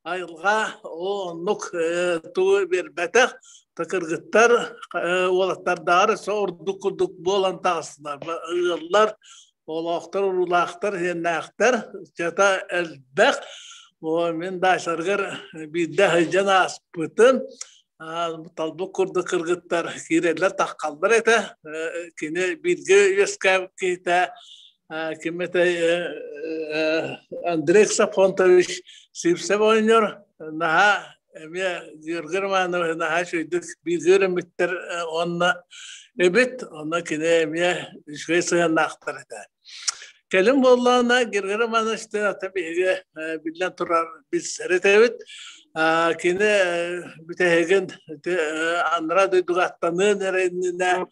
Speaker 2: айылҕа оо оннук тугу биэрбэтэх кыргыттар уолаттардааҕар өссө ордук курдук буолан таҕыстылар. Ыаллар, олоохтор, уруулаахтар, иэннээхтэр чата элбэх. О, мин даачаларыгар биирдэ сылдьан ааспытым. Талбыт курдук кыргыттар киирэллэр, таххаллар этэ. Кини бииргэ үөскээбит киһитэ ким этэй Андрей Ксафонтович Сивцев оҕонньор наһаа эмиэ Георгий Романович наһаа үчүгэйдик бииргэ үөрэммиттэр уонна эбит онно кини эмиэ үчүгэй сыһыаннаахтар этэ. Кэлин буоллаҕына Георгий Романович ата биһиги биллэн турар билсэр этэбит. Кини бүтэһигин анараа дойдуга аттаныан эрэ иннинэ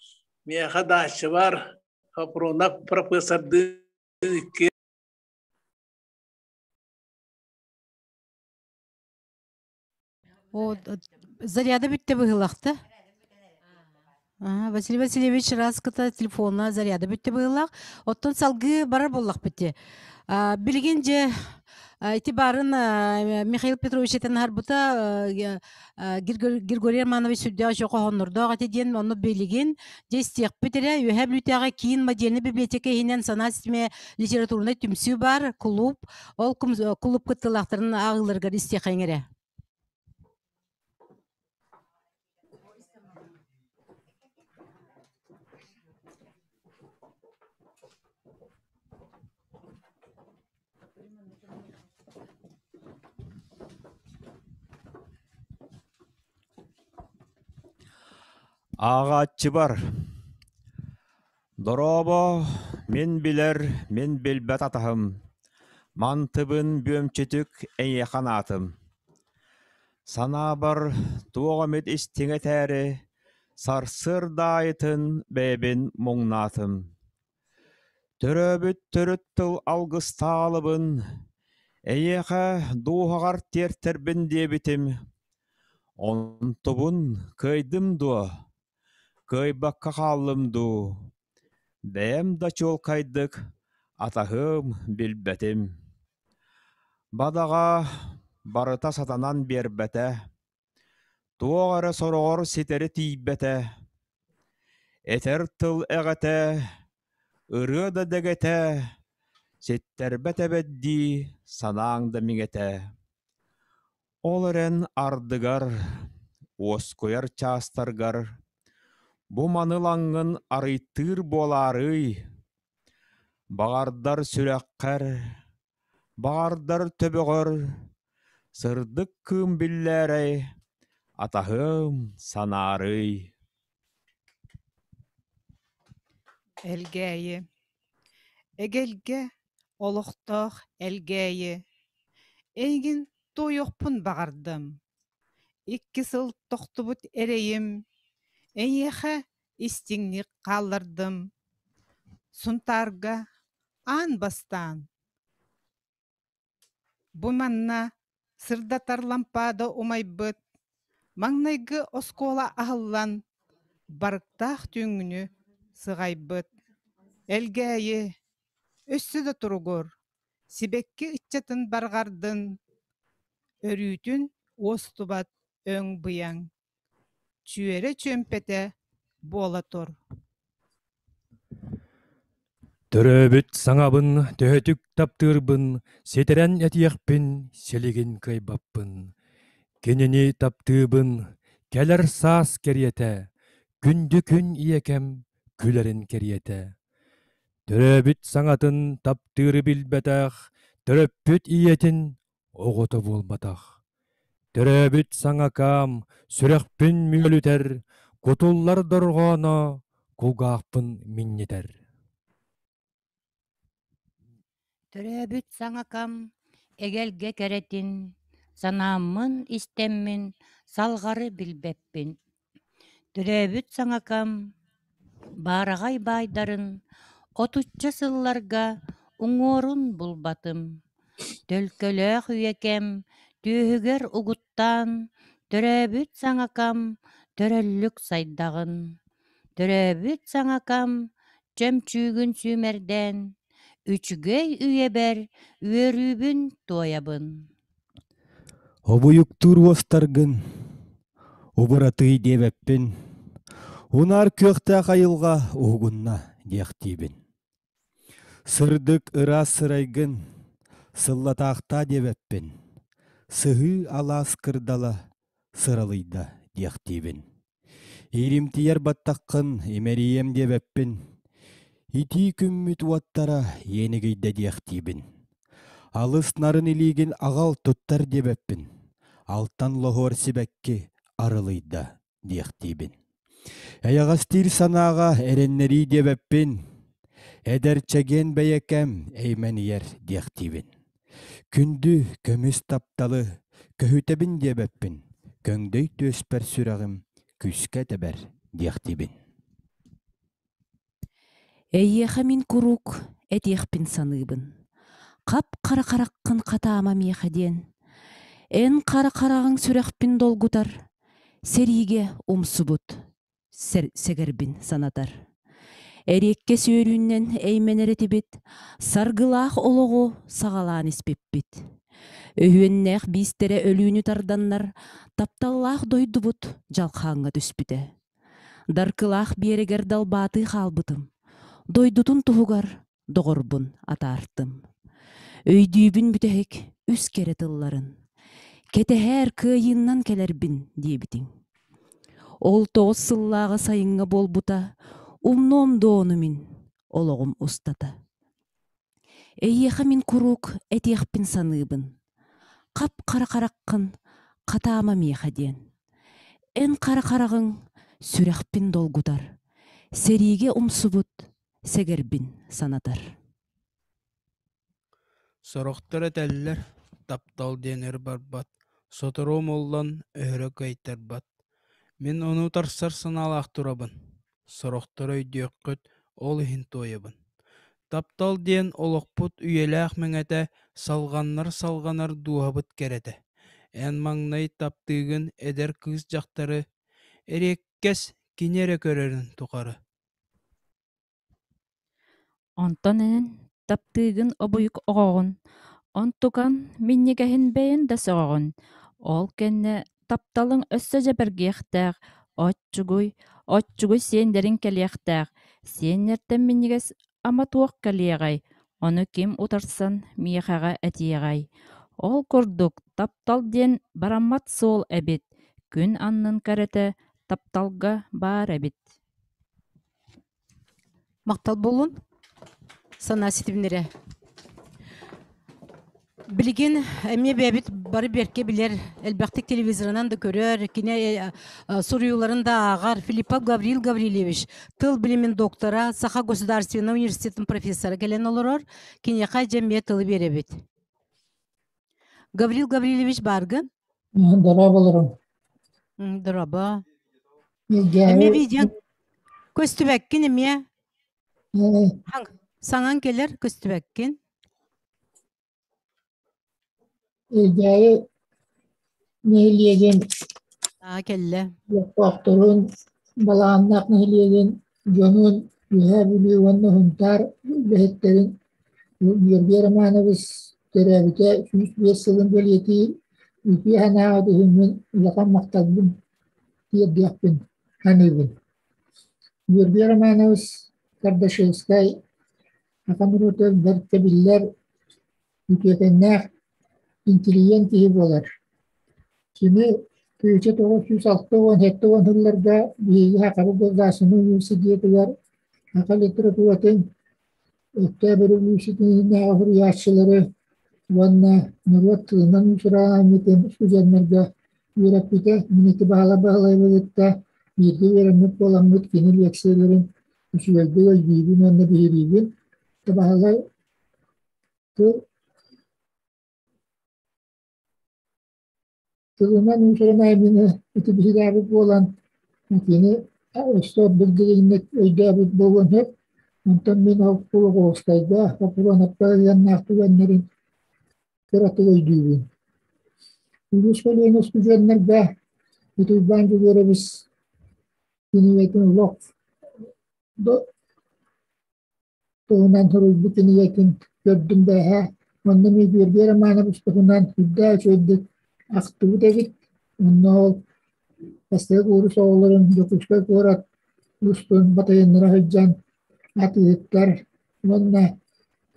Speaker 2: миэхэ дааччыбар Хопрунов профессордыын икки
Speaker 4: О, заряда бүттэ быһыылахта. Василий Васильевич раскыта телефона заряда бүттэ быһыылаах. Оттон салгыы барар буоллахпыт дии. Билигин же ити баарын Михаил Петрович этэн аһарбыта Григорий Романович сүрдээх үчүгэй хоһооннордоох этэ диэн онно билигин дьэ истиэхпит эрэ Үөһээ Бүлүүтээҕи киин модельнай библиотека иһинэн санаа ситимэ литературнай түмсүү баар клуб ол клуб кыттыылаахтарын ааҕыыларыгар истиэхэйиҥ эрэ.
Speaker 8: Ааҕааччыбар Дорообо, мин билэр, мин билбэт атаһым, мантыбын бүөмчүтүк эйиэхэ анаатым. Санаабар туох эмит истиҥ этээри, сарсыарда аайытын бэйэбин муҥнаатым. Төрөөбүт төрүт тыл алгыстаалыбын, эйиэхэ дууһаҕар тиэртэрбин диэбитим, онтубун кыайдым дуо, кыайбакка хааллым дуу, бэйэм да чуолкайдык атаһым билбэтим. Бадаҕа барыта сатанан биэрбэтэ, Туох эрэ сороҕор ситэри тиийбэтэ, этэр тыл эҕэтэ, ырыа да дэгэтэ, ситтэрбэт эбэт дии санааҥ да миҥэтэ. Ол эрэн ардыгар, уоскуйар чаастаргар, бу маны ылаҥҥын арыйтыыр буолаарыый, баҕардар сүрэххэр, Баҕардар төбөҕөр сырдык кыым биллээрэй, атаһым санаарый
Speaker 9: Элгээйи Эгэлгэ олохтоох Элгээйи Эйигин туойуохпун баҕардым Икки сыл тохтубут эрэйим Эйиэхэ истиҥник хааллардым Сунтаарга аан бастаан Бу манна сырдатар лампаада умайбыт, маҥнайгы оскуола аһыллан, барыктаах түүҥҥүнү сыҕайбыт. Элгээйи, өссө да туругур, сибэкки ыччатын барҕардын, өрүүтүн уостубат өҥ быйаҥ, Чүөрэ чүөмпэтэ буола тур.
Speaker 10: Төрөөбүт саҥабын төһөтүк таптыырбын ситэрэн этиэхпин силигин кыайбаппын. Кинини таптыыбын кэлэр саас кэриэтэ, күндү күн ийэкэм күлэрин кэриэтэ. Төрөөбүт саҥатын таптыыры билбэтэх, төрөппүт ийэтин оҕото буолбатах. Төрөөбүт саҥакаам сүрэхпин мүөлүтэр, кутуллар дорҕооно, кулгаахпын минньитэр.
Speaker 11: Төрөөбүт саҥакам эгэлгэ кэрэтин, санааммын истэммин салҕары билбэппин. Төрөөбүт саҥакам баараҕай баайдарын отучча сылларга уҥуорун булбатым. Төлкөлөөх үйэкэм түөһүгэр угуттаан, төрөөбүт саҥакам төрөллүк сайдаҕын. Төрөөбүт саҥакам чөмчүүгүн сүүмэрдээн, үчүгэй үйэбэр үөрүүбүн туойабын.
Speaker 10: Обуйуктуур уостаргын убуратый диэбэппин, унаар күөхтээх айылҕа уһугунна диэхтиибин. Сырдык ыраас сырайгын сыллатаахтаа диэбэппин, сыһыы алаас кырдала сыралыйда диэхтиибин. Ииримтийэр баттаххын имэрийиэм диэбэппин, итии күммүт уоттара иэнигийдэ диэхтиибин. Алыс нарын илиигин аҕал туттар диэбэппин, алтан лоһуор сибэкки арылыйда диэхтиибин. Эйэҕэстиир санааҕа эрэннэрии диэбэппин, эдэр чэгиэн бэйэкэм эймэнийэр диэхтиибин. Күндү көмүс тапталы көһүтэбин диэбэппин, көҥдөй түөспэр сүрэҕим күүскэ тэбэр диэхтиибин.
Speaker 12: Эйиэхэ мин куруук этиэхпин саныыбын: хап-хара хараххын хатаама миэхэ диэн. Эн хара хараҕыҥ сүрэхпин долгутар, сэриигэ умсубут сэгэрбин санатар. Эриэккэ сүөрүүннэн эймэнэр этибит, саргылаах олоҕу саҕалаан испиппит. Өһүөннээх биистэрэ өлүүнү тарданнар, тапталлаах дойдубут дьалхааҥҥа түспүтэ. Даркылаах биэрэгэр далбаатыы хаалбытым, дойдутун туһугар доҕорбун атаартым. Өйдүүбүн бүтэһик үс кэрэ тылларын: «Кэтэһээр кыайыыннан кэлэрбин» диэбитиҥ. Ол тоҕус сыллааҕы сайыҥҥа буолбута, умнуом дуо ону мин олоҕум устата. Эйиэхэ мин куруук этиэхпин саныыбын: хап-хара хараххын хатаама миэхэ диэн. Эн хара хараҕыҥ сүрэхпин долгутар, сэриигэ умсубут сэгэрбин санатар.
Speaker 13: Сорохтор этэллэр, таптал диэн өр барбат, сотору умуллан өһөрө кыайтарбат. Мин ону утарсар санаалаах турабын, сорохтор өйдүөххүт, ол иһин туойабын. Таптал диэн олохпут үйэлээх мэҥэтэ, салҕаннар салҕанар дууһабыт кэрэтэ. Эн маҥнай таптыыгын эдэр кыыс дьахтары, эриэккэс кини эрэ көрөрүн тухары.
Speaker 14: Онтон эн таптыыгын обуйук оҕоҕун, онтукаҥ минньигэһин бэйэҥ да сөҕөҕүн, ол кэннэ тапталыҥ өссө дьэбэргиэхтээх, оччугуй, оччугуй сиэннэриҥ кэлиэхтээх, сиэннэртэн минньигэс ама туох кэлиэҕэй, ону ким утарсан миэхэҕэ этиэҕэй. Ол курдук таптал диэн бараммат суол эбит, күн аннын кэрэтэ тапталга баар эбит.
Speaker 4: Махтал буолун. Санаа ситимнэрэ. Билигин эмиэ бэйэбит бары бэркэ билэр, элбэхтик телевизорынан да көрөр, кини суруйууларын да ааҕар Филиппов Гаврил Гаврильевич тыл билимин доктора, Саха государственнай университетын профессора кэлэн олорор. Киниэхэ дьэ эмиэ тылы биэрэбит. Гаврил Гаврильевич бааргын?
Speaker 15: Дорооболорум.
Speaker 4: Дорообо. Эмиэ видео көстүбэккин эмиэ. Саҥаҥ кэлэр көстүбэккин.
Speaker 15: Илдьээйи нэһилиэгин
Speaker 4: Аа кэллэ.
Speaker 15: олохтоохторун, Балаҕаннаах нэһилиэгин дьонун, Үөһээ Бүлүү уонна Сунтаар үлэһиттэрин Георгий Романович төрөөбүтэ 105 сылын бэлиэтиир үтүө санааҕа түһүммүн улахан махталбын тиэрдиэхпин саныыбын. Георгий Романович Кардашевскай саха норуота бэркэ биллэр үтүөкэннээх интеллигент киһи буолар. Кини 1960-70 сылларга биһиги Сахабыт государственнай университетыгар саха литературатын Өктөөп өрөбөлүүссүйэтинээҕи суруйааччылары уонна норуот тылынан уус-уран студеннарга үөрэппитэ. Мин ити Баһылай Баһылайбы кытта бииргэ үөрэммит буоламмыт кини лекцияларын Үчүгэйдик өйдүүбүн уонна биһириибин. Баһылай тыл тылынан уусуран айымньыны ити биһирээбит буолан кини өссө ордук дириҥник өйдөөбүт буолуон сөп. Онтон мин ол Кулаковскайга, Хоппуруонапка ыйаннаах түгэннэрин кыратык өйдүүбүн. Үгүс көлүөнэ устудьуоннарга ити Уйбаан Дьөгүөрэбис кинигэтин олох туһунан суруйбут кинигэтин көрдүм бээһээ. Онно эмиэ Георгий Романович туһунан үрдээх үчүгэйдик ахтыбыт эбит. Онно ол бастакы куурус оҕолорун Дьокуускай куорат устун батайыннара сылдьан атыыһыттар уонна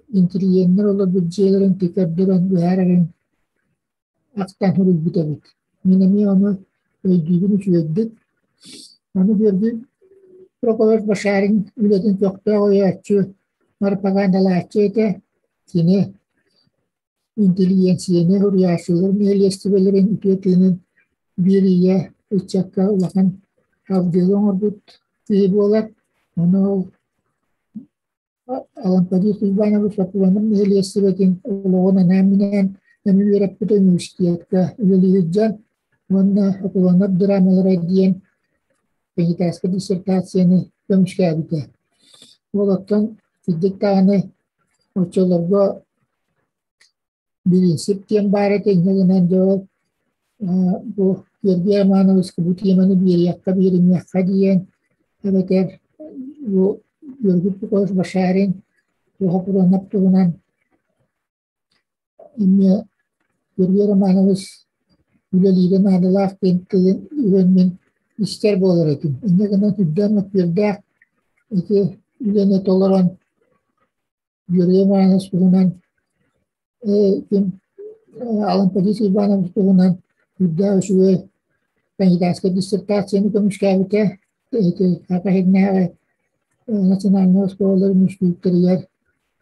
Speaker 15: интеллигеннэр олорбут дьиэлэрин көрдөрөн быһаарарын ахтан суруйбут эбит. Мин эмиэ ону өйдүүбүн үчүгэйдик. Аны Георгий Прокопьев Башарин үлэтин көхтөөх өйөөччү, пропагандалааччы этэ. Кини интеллигенцияны, суруйааччылар нэһилиэстибэлэрин үтүө тыынын биэриигэ ыччакка улахан абдьыалы оҥорбут киһи буолар. Ону ол Алампадий Уйбаанович Сокуонун нэһилиэстибэтин олоҕун анаан-минээн эмиэ үөрэппит университетка үлэлии сылдьан уонна Сокуоннар драмалара диэн кандидатскай диссертацияны көмүскээбитэ. Ол оттон кырдьык даҕаны оччолорго Бириинсип диэн баар этэ, инньэ гынан дьэ ол бу Георгий Романовичка бу тиэмэни биэриэххэ, биэримиэххэ диэн эбэтэр бу Георгий Петрович Башарин Туоһа туһунан эмиэ Георгий Романович үлэлиирэ наадалаах диэн тылын үһүөн мин истэр буолар этим. Инньэ гынан үрдээн мөккүөрдээх ити үлэни толорон Юрий Иванович туһунан ким Алампадис Иванович туһунан үрдээх үчүгэй кандидатскай диссертацияны көмүскээбитэ. Ити Саха сиринээҕи национальнай оскуолаларын үстүүктэригэр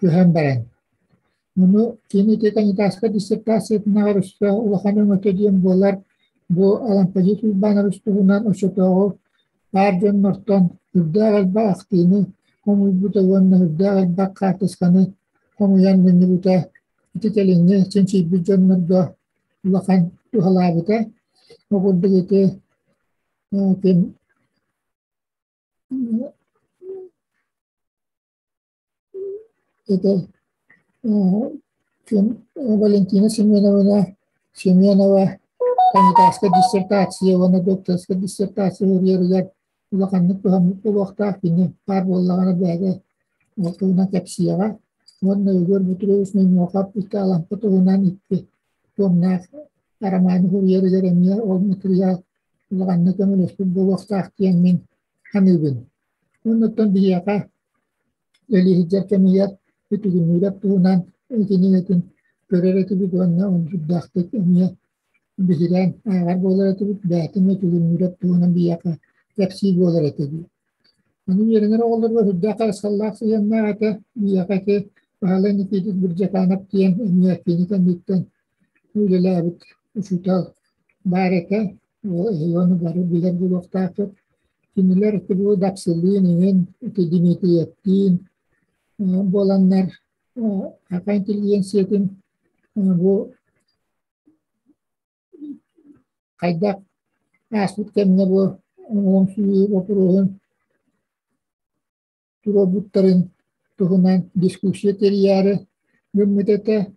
Speaker 15: көһөн баран. Ону кини ити кандидатскай диссертациятынааҕар өссө улахан өҥөтө диэн буолар бу Алампадис Иванович туһунан оччотооҕу баар дьоннортон үрдээх элбэх ахтыыны хомуйбута уонна үрдээх элбэх хаартысканы хомуйан мунньубута ити кэлиҥҥи чинчийбит дьоннорго улахан туһалаабыта. Ол курдук ити ким ити ким Валентина Семеновна Семенова кандидатскай диссертация уонна докторскай диссертация суруйарыгар улаханнык туһаммыт буолуохтаах кини баар буоллаҕына бэйэтэ ол туһунан кэпсиэҕэ уонна Егор Петрович Неймохов икки Алампа туһунан икки туомнаах арамааны суруйарыгар эмиэ ол матырыйаал улаханнык көмөлөспүт буолуохтаах диэн мин саныыбын. Оннуттан биһиэхэ Элиһирдэр кэмигэр үтүгүннүүрэп туһунан кинигэтин көрөр этибит уонна сүрдээхтик эмиэ биһирээн ааҕар буолар этибит, бэйэтин үтүгүннүүрэп туһунан биһиэхэ кэпсиир буолар этибит. Аны үөрэнэр оҕолорго сүрдээх харысхаллаах сыһыаннаах этэ. Биһиэхэ ити Баһылай Никитич Бырдьакаанап диэн эмиэ кини кэнниттэн үлэлээбит учуутал баар этэ. Эһиги ону бары билэр буолуохтааххыт. Кинилэр бу Дапсылыын иҥин, ити Дмитриевтиин буоланнар саха интеллигенциятын бу хайдах ааспыт кэмҥэ бу уҥуоҥсуйуу боппуруоһун туруорбуттарын туһунан дискуссия тэрийээри гыммыт этэ.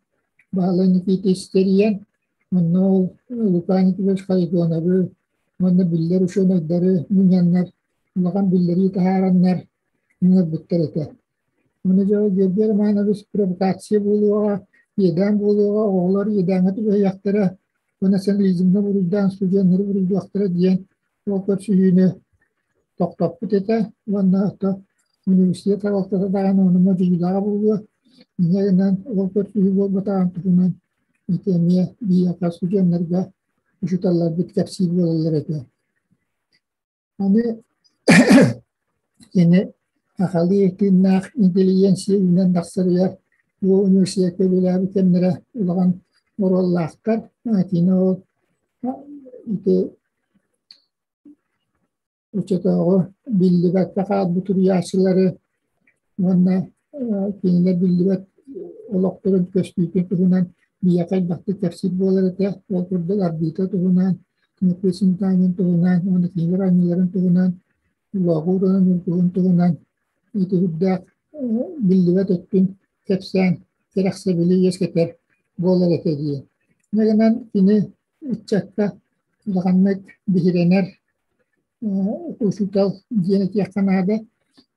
Speaker 15: Баһылай Никитич тэрийэн, онно ол Лука Никитич Харитоновы уонна биллэр учуонайдары мунньаннар, улахан биллэрии таһаараннар ыҥырбыттар этэ. Ону дьэ Георгий Романович провокация буолуоҕа, иэдээн буолуоҕа, оҕолор иэдээҥҥэ түбэһиэхтэрэ, бу национализмҥа буруйдаан студеннары буруйдуохтара диэн ол көрсүһүүнү тохтоппут этэ уонна ото университет салалтата даҕаны ону модьуйдаҕа буолуо. Инньэ гынан ол көрсүһүү буолбатаҕын туһунан ити эмиэ биһиэхэ студеннарга учууталларбыт кэпсиир буолаллар этэ. Аны кини сахалыы тыыннаах интеллигенция үүнэн тахсарыгар бу университекка үлэлээбит кэмнэрэ улахан оруоллаахтар. Кини ол ити. Оччотооҕу биллибэккэ хаалбыт суруйааччылары уонна кинилэр биллибэт олохторун көстүүтүн туһунан биһиэхэ элбэхтик кэпсиир буолар этэ. Ол курдук Арбита туһунан, Тимофей Сметанин туһунан уонна кинилэр айымньыларын туһунан, Лооҕуур Ньургуһун туһунан ити үрдээх биллибэт өттүн кэпсээн кэрэхсэбили үөскэтэр буолар этэ дии. Инньэ гынан кини ыччакка улаханнык биһирэнэр учуутал диэн этиэххэ наада.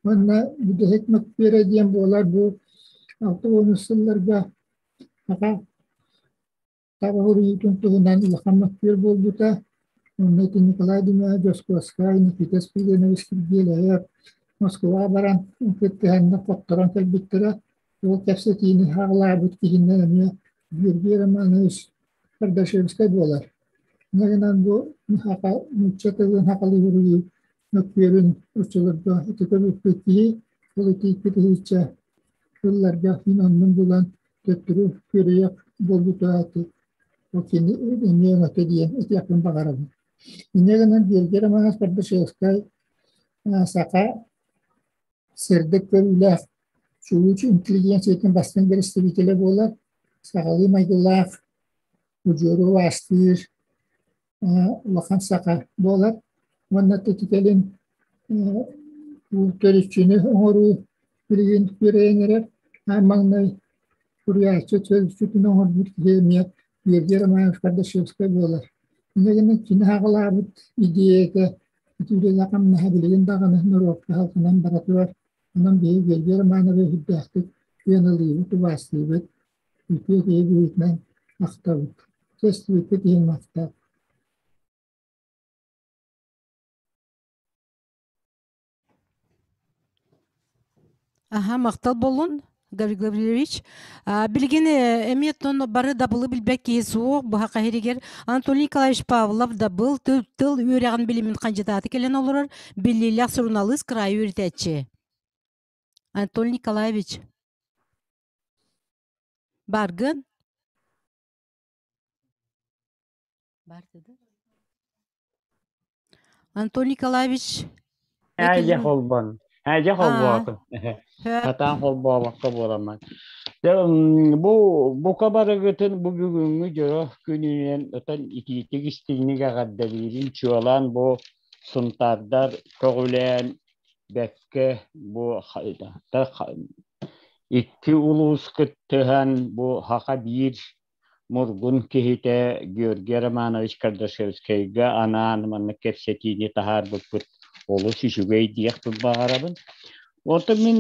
Speaker 15: Уонна бүтэһик мөккүөрэ диэн буолар бу 60 сылларга саха таба суруйуутун туһунан улахан мөккүөр буолбута. Онно ити Николай Демьянович Дьоскуоскай, Никита Спиридонович Киргиэлэйэп Москваҕа баран кыттыһаннар хотторон кэлбиттэрэ. Ол кэпсэтиини хаалаабыт киһинэн эмиэ Георгий Романович Кардашевскай буолар. Инньэ гынан бу саха нуучча тылын сахалыы суруйуу мөккүөрүн оччолорго ити көбүппүт киһи, ол итииппит иһиччэ тылларга мин оннун булан төттөрү күөрүйэх буолбута ол кини эмиэ өҥөтө диэн этиэхпин баҕарабын. Инньэ гынан Георгий Романович Кардашевскай саха сырдык көрүүлээх чулуу интеллигенциятын бастыҥ бэрэстэбиитэлэ буолар, саҕалыы майгылаах, удьуору убаастыыр улахан саха буолар уонна тэтикэлин төрүччүнү оҥоруу билигин күөрэйэн эрэр. Аан маҥнай суруйааччы төрүччүтүн оҥорбут киһи эмиэ Георгий Романович Кардашевскай буолар. Инньэ гынан кини саҕалаабыт идиэйэтэ ити үлэлэ-хамнаһа билигин даҕаны норуокка салҕанан бара турар. Онон биһиги Георгий Романовиһы сүрдээхтик сыаналыыбыт, убаастыыбыт, үтүө киһи быһыытынан ахтабыт. Чэстибиккит иһин махтал.
Speaker 4: Аха, махтал болун, Гаврил Гаврильевич. Билигин эмиэ тон бары дабылы билбэт киһи суох быһа хаһиригэр Анатолий Николаевич Павлов дабыл тыл, тыл үөрэҕин билимин хандьытааты кэлэн олорор биллиилээх суруналыыс кыраайы үөрэтээччи. Анатолий Николаевич. Баргын? Анатолий Николаевич
Speaker 16: Ээ, холбон. Ээ, холбоотум. Сатаан холбообокко буоламмын. Бу бука барыгытын бу бүгүҥҥү дьоро күнүнэн отон итиитик истиҥник эҕэрдэлиирин чуолаан бу сунтаардар көҕүлээн бэккэ бу икки улуус кыттыһан бу хаха биир Мургун киһитэ Георгий Романович Кардашевскайга анаан маннык кэпсэтиини таһаарбыппыт олус үчүгэй диэхпин баҕарабын. Оттон мин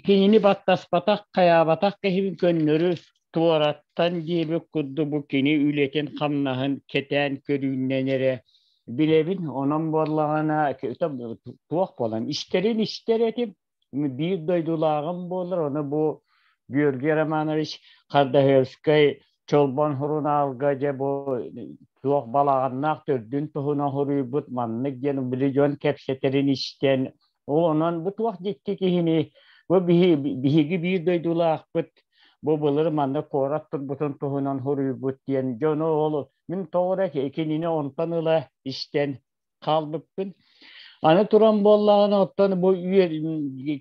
Speaker 16: кинини баттаспатах, хайаабатах киһибин көннөрү туораттан диэбит курдук бу кини үлэтин-хамнаһын кэтээн көрүүннэн эрэ билэбин. Онон буоллаҕына туох буолан истэрин истэр этим. Биир дойдулааҕым буолар, ону бу Георгий Романович Хардаһыарскай Чолбон сурунаалга дьэ бу туох балаҕаннаах төрдүн туһунан суруйбут маннык диэн били дьон кэпсэтэрин истэн ол онон бу туох дьикти киһини бу биһиги биир дойдулаахпыт бу былыр манна куорат турбутун туһунан суруйбут диэн дьону ол мин тоҕо эрэ кинини онтон ыла истэн хаалбыппын. Аны туран буоллаҕына, оттон бу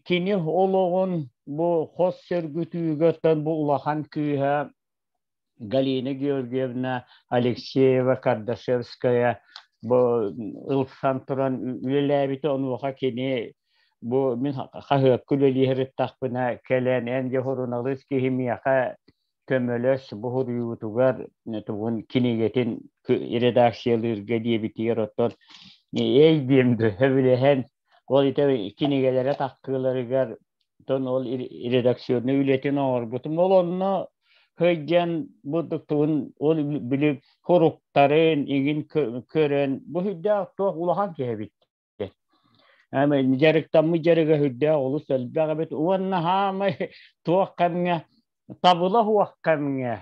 Speaker 16: кини олоҕун бу хос сөргүтүүгэ оттон бу улахан кыыһа Галина Георгиевна Алексеева Кардашевская бу ылсан туран үлэлээбитэ онуоха кини бу мин хаһыакка үлэлии сырыттахпына кэлэн эн дьэ суруналыыс киһи миэхэ көмөлөс бу суруйуутугар тугун кинигэтин редакциялыырга диэбитигэр оттон эй диэм сөбүлэһэн ол ити кинигэлэрэ таххыыларыгар тон ол редакционный үлэтин оҥорбутум ол онно сылдьан бу тугун ол били хоруктарын игин көрөн бу сүрдээх туох улахан киһи эбит Дьарыктаммыт дьарыга сүрдээх олус элбэх эбит уонна хаамай туох кэмҥэ табыла суох кэмҥэ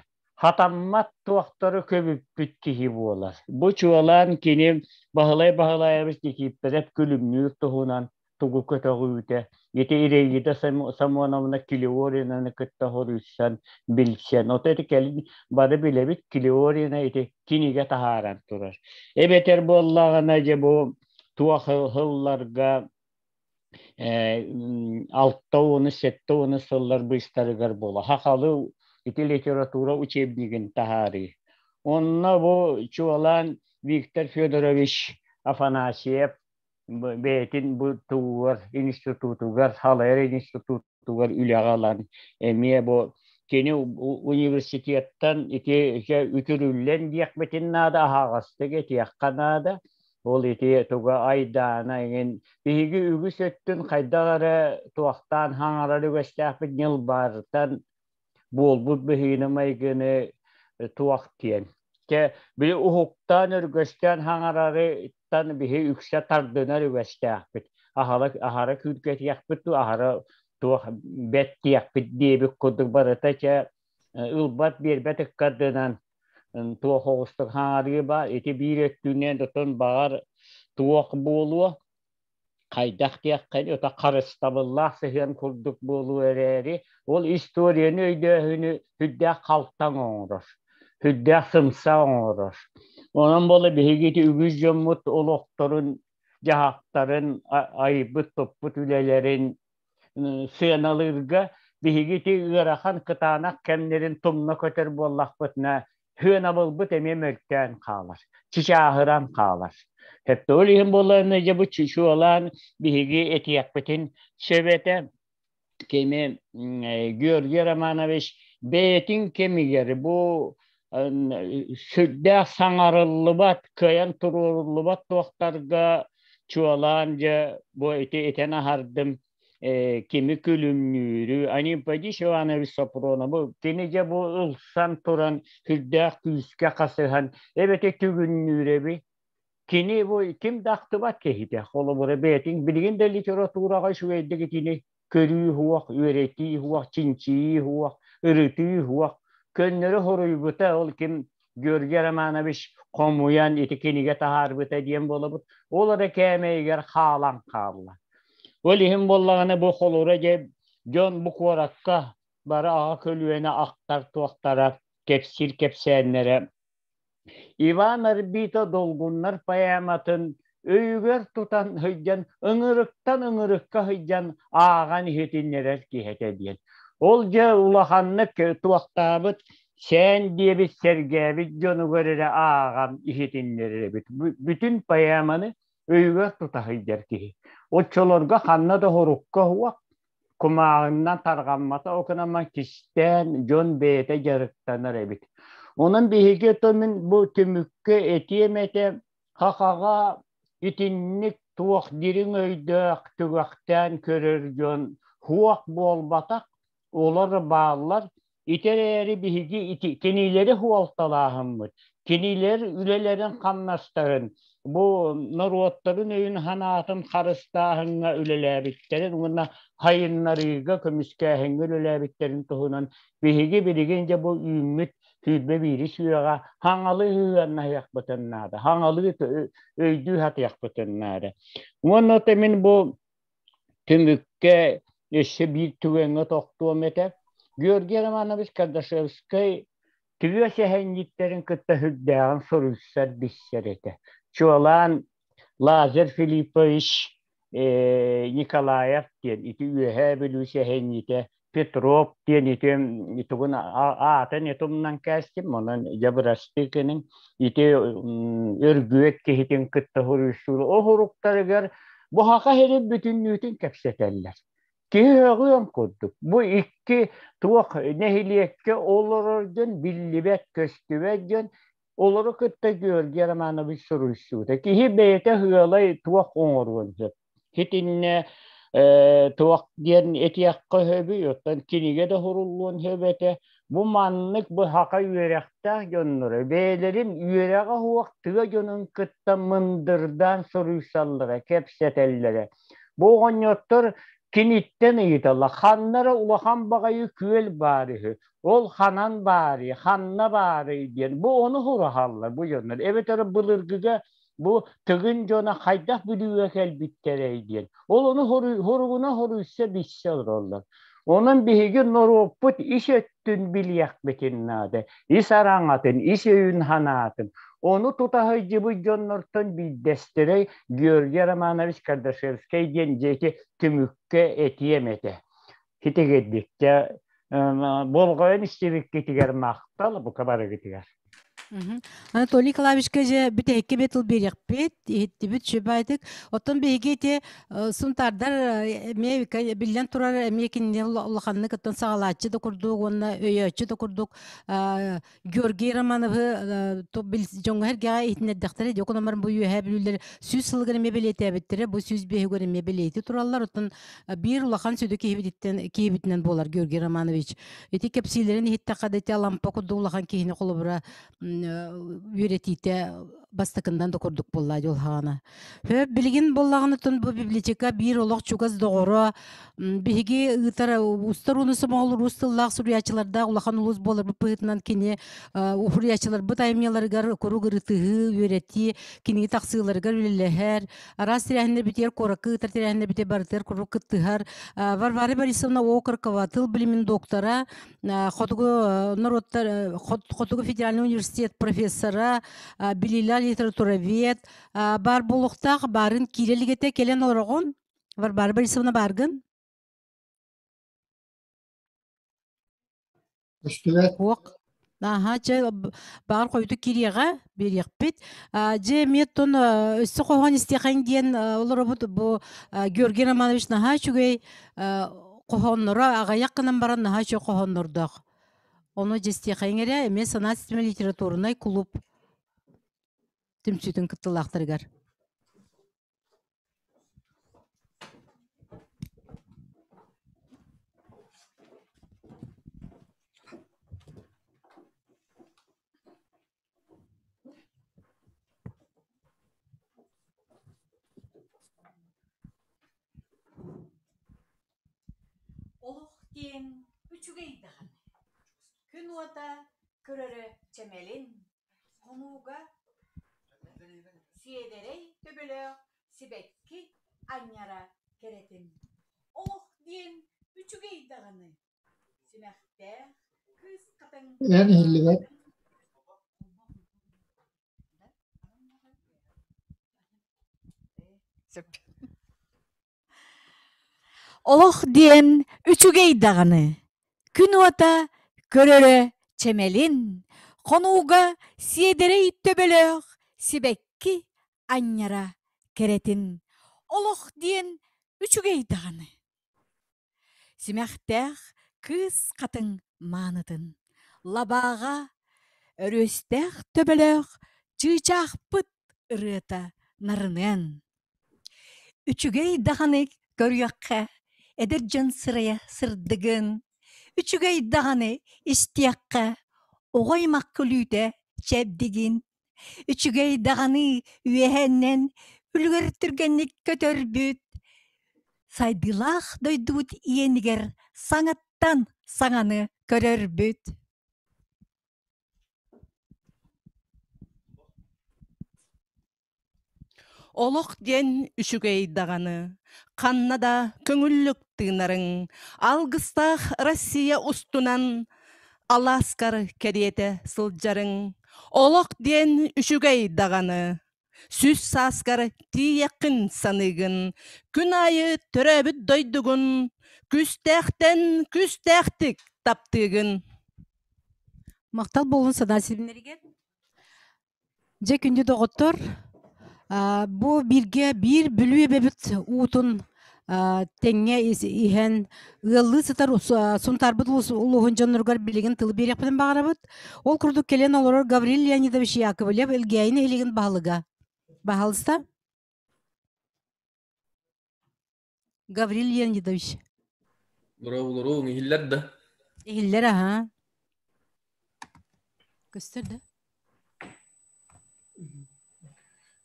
Speaker 16: хатаммат туохтары көбүппүт киһи буолар. Бу чуолаан кини Баһылай Баһылаевич Никииппэрэп күлүмнүүр туһунан тугу көтөҕүүтэ ити Ираида Самоновна Клеоринаны кытта хоруйсан билсэн ото ити кэлин бары билэбит Клеорина ити кинигэ таһааран турар. Эбэтэр буоллаҕына дьэ бу туох сылларга 60-70 сыллар быыстарыгар буола хахалы ити литература учебнигин таһаарыы. Онно бу чуолаан Виктор Федорович Афанасьев бэйэтин бу тугугар институтугар салайар институтугар үлэҕэ ылан эмиэ бу кини университеттан ити үтүрүллэн диэхпитин наада, аһаҕастык этиэххэ наада. Ол ити туга айдаана иҥин биһиги үгүс өттүн хайдах эрэ туохтаан хаҥарар үгэстээхпит ньылбаартан буолбут быһыыны-майгыны туох диэн. Чэ, били уһуктаан, өргөстөөн хаҥарарыттан биһи үксэ тардынар үгэстээхпит. Аһара, аһара күүркэтиэхпит дуу, аһара туох бэт диэхпит диэбит курдук барыта чэ ылбат биэрбэт ыккардынан туох оҕустук хаҥарыы баар. Ити биир өттүнэн отон баҕар туох буолуо, хайдах диэххин ото харыстабыллаах сыһыан курдук буолуо эрээри, ол историяны өйдөөһүнү сүрдээх халтаҥ оҥорор, сүрдээх сымса оҥорор. Онон буола биһиги ити үгүс дьоммут олохторун, дьаһахтарын, айбыт-туппут үлэлэрин сыаналыырга биһиги ити ыарахан кытаанах кэмнэрин тумна көтөр буоллахпытына, сыанабылбыт эмиэ мөлтөөн хаалар, чычааһыран хаалар. Хэттэ ол иһин буоллаҕына дьэ бу чуолаан биһиги этиэхпитин сөп этэ. Кини Георгий Романович бэйэтин кэмигэр бу сүрдээх саҥарыллыбат, кыайан туруоруллубат туохтарга чуолаан дьэ бу ити этэн аһардым кими күлүмнүүрү Анемподич Иванович Сопронобу кини дьэ бу ылсан туран сүрдээх күүскэ хасыһан эбэтэ түгүннүүрэби кини бу ким да ахтыбат киһитэ холобура бэйэтин билигин да литератураҕа үчүгэйдик итини көрүү суох, үөрэтии суох, чинчийии суох, ырытыы суох. Көннөрү хоруйбута ол ким Георгий Романович хомуйан ити кинигэ таһаарбыта диэн буолабыт. Ол эрэ кээмэйигэр хаалан хаалла. Ол иһин буоллаҕына бу холура дьэ дьон бу куоракка бары аҕа көлүөнэ ахтар туохтара, кэпсиир кэпсээннэрэ Иван Арбита Долгуннар поэматын өйүгэр тутан сылдьан, ыҥырыктан ыҥырыкка сылдьан ааҕан иһитиннэрэр киһи этэ диэн. Ол дьэ улаханнык туохтаабыт сээн диэбит сэргээбит дьонугар эрэ ааҕан иһитиннэрэр эбит. Бүтүн поэманы өйүгэр тута сылдьар киһи. Оччолорго ханна да хорукка суох, кумааҕыннан тарҕаммата окунама кистээн дьон бэйэтэ дьарыктанар эбит. Онон биһиги то мин бу түмүккэ этиэм этэ, хахаҕа итинник туох дириҥ өйдөөх түгэхтээн көрөр дьон суох буолбатах, олор бааллар. Ити эрээри биһиги ити кинилэри суолталааһыммыт, кинилэр үлэлэрин хамнастарын, бу норуоттарын өйүн-санаатын харыстааһыҥҥа үлэлээбиттэрин уонна сайыннарыыга, көмүскээһиҥҥэ үлэлээбиттэрин туһунан биһиги билигин дьэ бу үүммүт 21-с үйэҕэ хаҥалыы сыһыаннаһыахпытын наада, хаҥалыы өйдүү сатыахпытын наада. Уонна мин бу Түмүккэ өссө биир түгэҥҥэ тохтуом этэ. Георгий Романович Кардашевскай тыа сэһэнньиттэрин кытта сүрдээҕин суруйсар билсэр этэ. Чуолаан Лазарь Филиппович Николаев диэн ити Үөһээ Бүлүү сэһэнньитэ Петров диэн ити тугун аатын итумнан кээстим, онон дьэ бырастыы гыныҥ. Ити өргүөт киһитин кытта суруйсуур оһуруктарыгар бу хаха сирин бүтүннүүтүн кэпсэтэллэр. Киһи өҕүөн курдук. Бу икки туох нэһилиэккэ олорор дьон биллибэт, көстүбэт дьон олору кытта Георгий Романович суруйсуута. Киһи бэйэтэ ыалай туох оҥоруон сөп. Итиннэ туох диэн этиэххэ сөбүй, оттон кинигэ да суруллуон сөп этэ. Бу маннык быһака үөрэхтээх дьонноро бэйэлэрин үөрэҕэ суох тыа дьонун кытта мындырдаан суруйсаллара, кэпсэтэллэрэ. Бу оҕонньоттор киниттэн ыйыталлар, ханна эрэ улахан баҕайы күөл баар үһү, ол ханан баарый, ханна баарый диэн бу ону сураһаллар бу дьоннор. Эбэтэр былыргыга бу Тыгын дьоно хайдах Бүлүүгэ кэлбиттэрэй диэн. Ол ону хоругуна хоруйса билсэ олороллор. Онон биһиги норуоппут ис өттүн билиэхпитин наада. Ис араҥатын, ис өйүн санаатын. Ону тута сылдьыбыт дьоннортон биирдэстэрэ Георгий Романович Кардашевскай диэн дьиэти түмүккэ этиэм этэ. Итигирдиккэ болҕойон истибиккитигэр махтал бука барыгытыгар.
Speaker 4: Анатолий Николаевичка же бүтэһикке бе тыл берекпит, иһиттибит шөбайтык. Оттон биһиги ити сунтардар эмиэ биллэн турар эмиэ кинини улаханнык оттон саҕалааччы да курдук уонна өйөөччү да курдук Георгий Романовы дьоҥҥо эргэҕэ иһитиннэрдэхтэрэ дьокунамар бу үөһээ бүлүүлэр 100 сылыгар эмиэ бэлиэтээбиттэрэ бу 105-гэр эмиэ бэлиэтии тураллар оттон биир улахан сүдү киһибититтэн киһибитинэн буолар Георгий Романович ити кэпсиилэрин иһиттэххэ да ити Алампа курдук улахан киһини холобура үөрэтиитэ бастакындан да курдук буолла дьулхаана. Хөп билигин буоллаҕына бу библиотека биир олох чугас доҕоро биһиги ыытар устар ууну сомоҕолуур уус тыллаах суруйааччылардаах улахан улуус буоларбыт быһыытынан кини уһуруйааччыларбыт айымньыларыгар куруук ырытыһыы, үөрэтии, кинигэ тахсыыларыгар үлэлэһэр, араас тэрээһиннэр битигэр куоракка ыытар тэрээһиннэр битигэр барытыгар куруук кыттыһар. Варвара Борисовна Окорокова тыл билимин доктора, Хотугу норуоттар Хотугу федеральный университет профессора, билиилээх литературовед, бар буолуохтаах баарын киирэ илигэтэ кэлэн олороҕун. Варвара Борисовна бааргын? Суох. Аха, чэ, баҕар хойуту кириэҕэ, биэриэхпит. Дьэ, эмиэ тон өссө хоһоон истиэхэҥ диэн олоробут бу Георгий Романович наһаа үчүгэй хоһоонноро аҕыйах гынан баран наһаа үчүгэй хоһооннордоох. Ону дьистиэхэҥ эрэ, эмиэ санаа ситимэ литературнай клуб түмсүүтүн кыттыылаахтарыгар.
Speaker 6: Олох диэн үчүгэй даҕаны, күн уота көрөрө чэмэлин, хонууга сиэдэрэй төбөлөөх сибэкки анньара кэрэтин. Олох диэн үчүгэй даҕаны, симэхтээх кыыс хатыҥ
Speaker 15: Эн иһиллибэт.
Speaker 6: Олох диэн үчүгэй даҕаны, күн уота көрөрө чэмэлин, хонууга сиэдэрэй төбөлөөх сибэкки анньара кэрэтин. Олох диэн үчүгэй даҕаны. Симэхтээх кыыс хатыҥ маанытын, лабааҕа өрүөстээх төбөлөөх чыычаахпыт ырыата нарыныан.
Speaker 17: Үчүгэй даҕаны көрүөххэ, эдэр дьон сырайа сырдыгын, үчүгэй даҕаны истиэххэ, оҕо аймах күлүүтэ чэбдигин, үчүгэй даҕаны үөһэннэн үлүгэр түргэнник көтөрбүт, сайдыылаах дойдубут иэнигэр саҥаттан саҥаны көрөрбүт.
Speaker 9: Олох диэн үчүгэй даҕаны, ханна да көҥүллүк тыынарыҥ, алгыстаах Россия устунан алааскар кэриэтэ сылдьарыҥ. Олох диэн үчүгэй даҕаны, сүүс сааскар тиийэххин саныыгын, күн аайы төрөөбүт дойдугун күүстээхтэн күүстээхтик таптыыгын.
Speaker 4: Махтал буолун санаа сибиннэригэр. Дьэ, күндү доҕоттор, бу бииргэ биир Бүлүү эбэбит уутун тэҥҥэ иһэн ыаллыы сытар Сунтаарбыт улууһун дьонноругар билигин тылы биэриэхпитин баҕарабыт. Ол курдук кэлэн олорор Гаврил Леонидович Яковлев Элгээйи нэһилиэгин баһылыга. Баһалыста. Гаврил Леонидович.
Speaker 18: Дорооболоруҥ, иһиллэр да?
Speaker 4: Иһиллэр аһа. Көстөр да?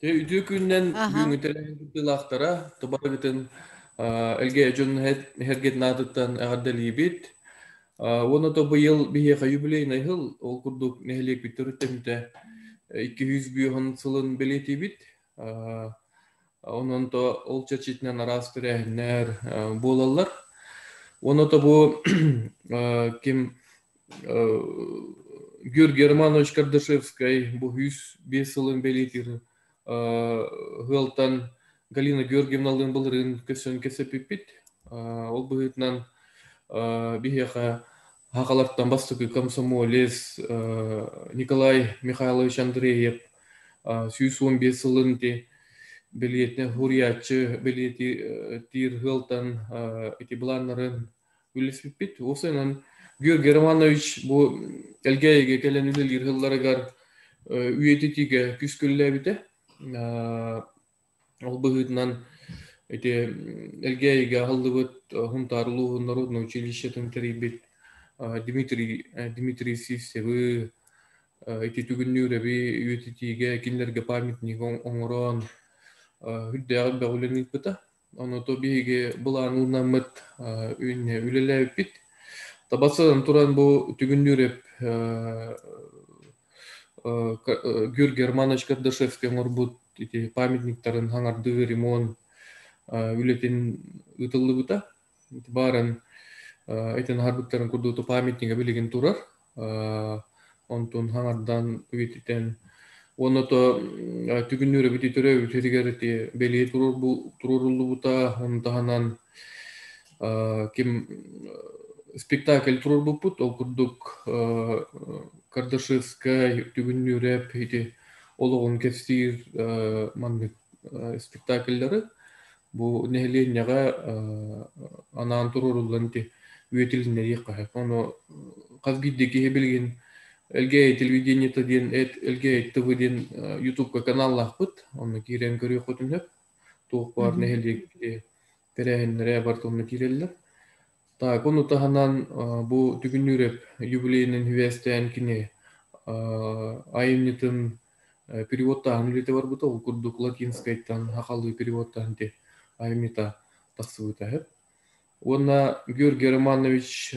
Speaker 18: Те үтүө күннэн бүгүҥҥү тэрээһин кыттыылаахтара тубарыгытын Элгээйи дьон эһэргэтин аатыттан эҕэрдэлиибит. Уонна то быйыл биһиэхэ юбилейный сыл, ол курдук нэһилиэкпит төрүттэммитэ 205 сылын бэлиэтиибит. Онон то ол чэрчитинэн араас тэрээһиннэр буолаллар. Уонна то бу ким Георгий Романович Кардашевскай бу 105 сылын бэлиэтиир ыалтан Галина Георгиевналыын былырыын көсөн кэсэппиппит. Ол быһыытынан биһиэхэ Хахалартан бастакы комсомолец Николай Михайлович Андреев 115 сылын ити бэлиэтинэ хуруйааччы бэлиэтиир ыалтан ити былааннарын үллэспиппит. Уопсайынан Георгий Романович бу Элгээйигэ кэлэн үлэлиир сылларыгар үйэтитиигэ күскүллээбитэ. Ол быһыытынан ити Элгээйигэ аһыллыбыт Хунтаар улууһун народнай училищетын тэрийбит Дмитрий Дмитрий Сивцевы ити түгүннүүрэби үйэтитиигэ кинилэргэ памятник оҥорон үрдээҕи элбэх үлэни ыыппыта. Ону биһиги былаан ылынаммыт үлэлээбиппит. Табасынан туран бу түгүннүүрэп Георгий Романович Кардашевский оҥорбут ити памятниктарын хаҥардыы ремонт үлэтин ыытыллыбыта. Бааран этин аһарбыттарын курдук памятнига билигин турар. Онтун хаҥардан үйэтитэн уонна то түгүннүүрэ бити төрөөбүт сиригэр ити бэлиэ туруоруллубута, ону таһынан ким спектакль туруорбуппут, ол курдук Кардашевскай, Түгүннүүрэп ити олоҕун кэпсиир маннык спектакльлары бу нэһилиэнньэҕэ анаан туруоруллан ити үйэтилиннэриэххэ сөп. Ону хас биирдии киһи билигин Элгээйи телевидениета диэн Элгээйи ТВ диэн Ютубка каналлаахпыт. Онно киирэн көрүөххүтүн сөп. Туох баар нэһилиэк тэрээһиннэрэ барыта онно киирэллэр. Так, ону таһынан бу Түгүннүүрэп юбилейынан сибээстээн кини айымньытын переводтааһын үлэтэ барбыта. Ол курдук латинскайтан сахалыы переводтааһын ити айымньыта тахсыбыта сөп. Уонна Георгий Романович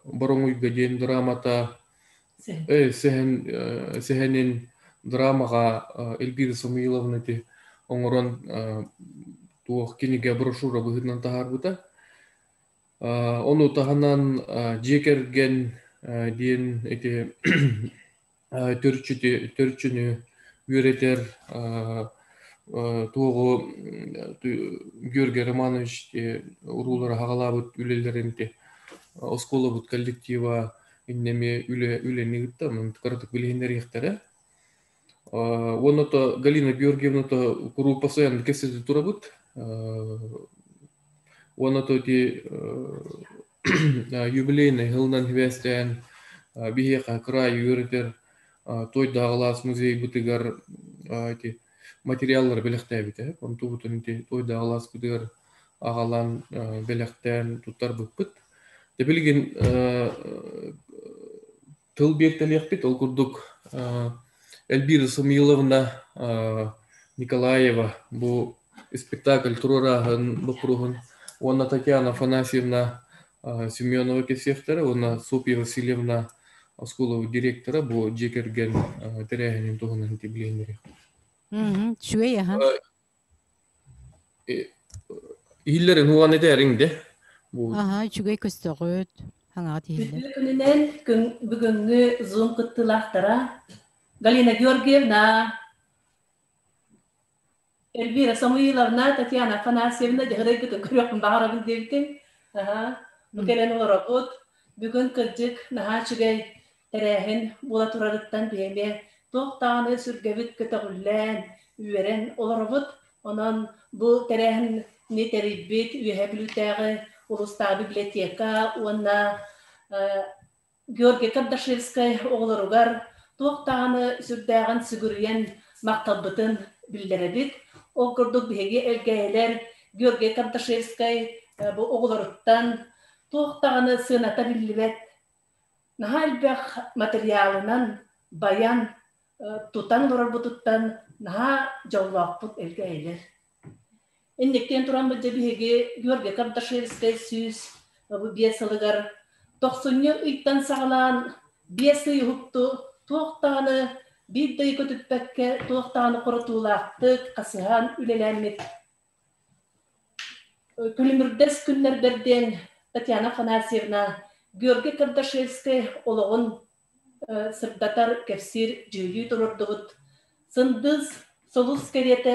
Speaker 18: Бороҥуйга диэн драмата сэһэн сэһэнин драмаҕа Эльвира Самуиловна ити оҥорон туох кинигэ брошюра быһыытынан таһаарбыта. Ону таһынан дьиэ кэргэн диэн ити төрүччүнү үөрэтэр туоҕу Георгий Романович уруулара хаҕалаабыт үлэлэрин оскуолабыт коллектива иннэми үлэ үлэни ыытта онон кыратык билиһиннэриэхтэрэ. Уонна то Галина Георгиевна то куруук постоянно кэпсэтэ турабыт. Уонна то ити юбилейный сылынан сибээстээн биһиэхэ кыраай үөрэтэр Туойдааҕылаас музейбытыгар ити материаллары бэлэхтээбитэ. Онтубутун ити Туойдааҕылааспытыгар аҕалан бэлэхтээн туттарбыппыт. Дьэ билигин тыл биэртэлиэхпит. Ол курдук Эльвира Самуиловна Николаева бу спектакль туруорааһын боппуруоһун уонна Татьяна Афанасьевна Семенова кэпсиэхтэрэ уонна Софья Васильевна оскуола директора бу дьиэ кэргэн тэрээһинин туһунан билиһиннэриэх.
Speaker 6: Үчүгэй аха.
Speaker 18: Иһиллэрин уган этээриҥ де.
Speaker 6: Аха, үчүгэй көстөҕүт. Хаҥаҕа тиһиллэр.
Speaker 19: Үтүө күнүнэн бүгүҥҥү Zoom кыттыылаахтара Галина Георгиевна, Эльвира Самуиловна, Татьяна Афанасьевна дьаһырайгытын көрүөхпүн баҕарабын диэбитим. Аха, бу кэлэн олоробут. Бүгүн кырдьык наһаа үчүгэй тэрээһин буола турарыттан биһиги туох даҕаны сүргэбит көтөҕүллэн, үөрэн олоробут. Онон бу тэрээһини тэрийбит Үөһээ Бүлүүтээҕи улуустааҕы библиотека уонна Георгий Кардашевскай оҕолоругар туох даҕаны сүрдээҕин сүгүрүйэн махталбытын биллэрэбит. Ол курдук биһиги элгээйилэр Георгий Кардашевскай бу оҕолоруттан туох даҕаны сыаната биллибэт наһаа элбэх материалынан байан тутан олорорбутуттан наһаа дьоллоохпут элгээйилэр. Инниктэн туран дьэ биһиги Георгий Кардашевскай 105 сылыгар тохсунньу ыйтан саҕалаан 5 ый уһукту туох даҕаны биир да ый көтүппэккэ туох даҕаны хоротуулаахтык хасыһан үлэлээммит Күлүмүрдэс күннэрбэр диэн Татьяна Афанасьевна Георгий Кардашевскай олоҕун сырдатар, кэпсиир дьүһүйүү туруордубут. Сындыыс сулус кэриэтэ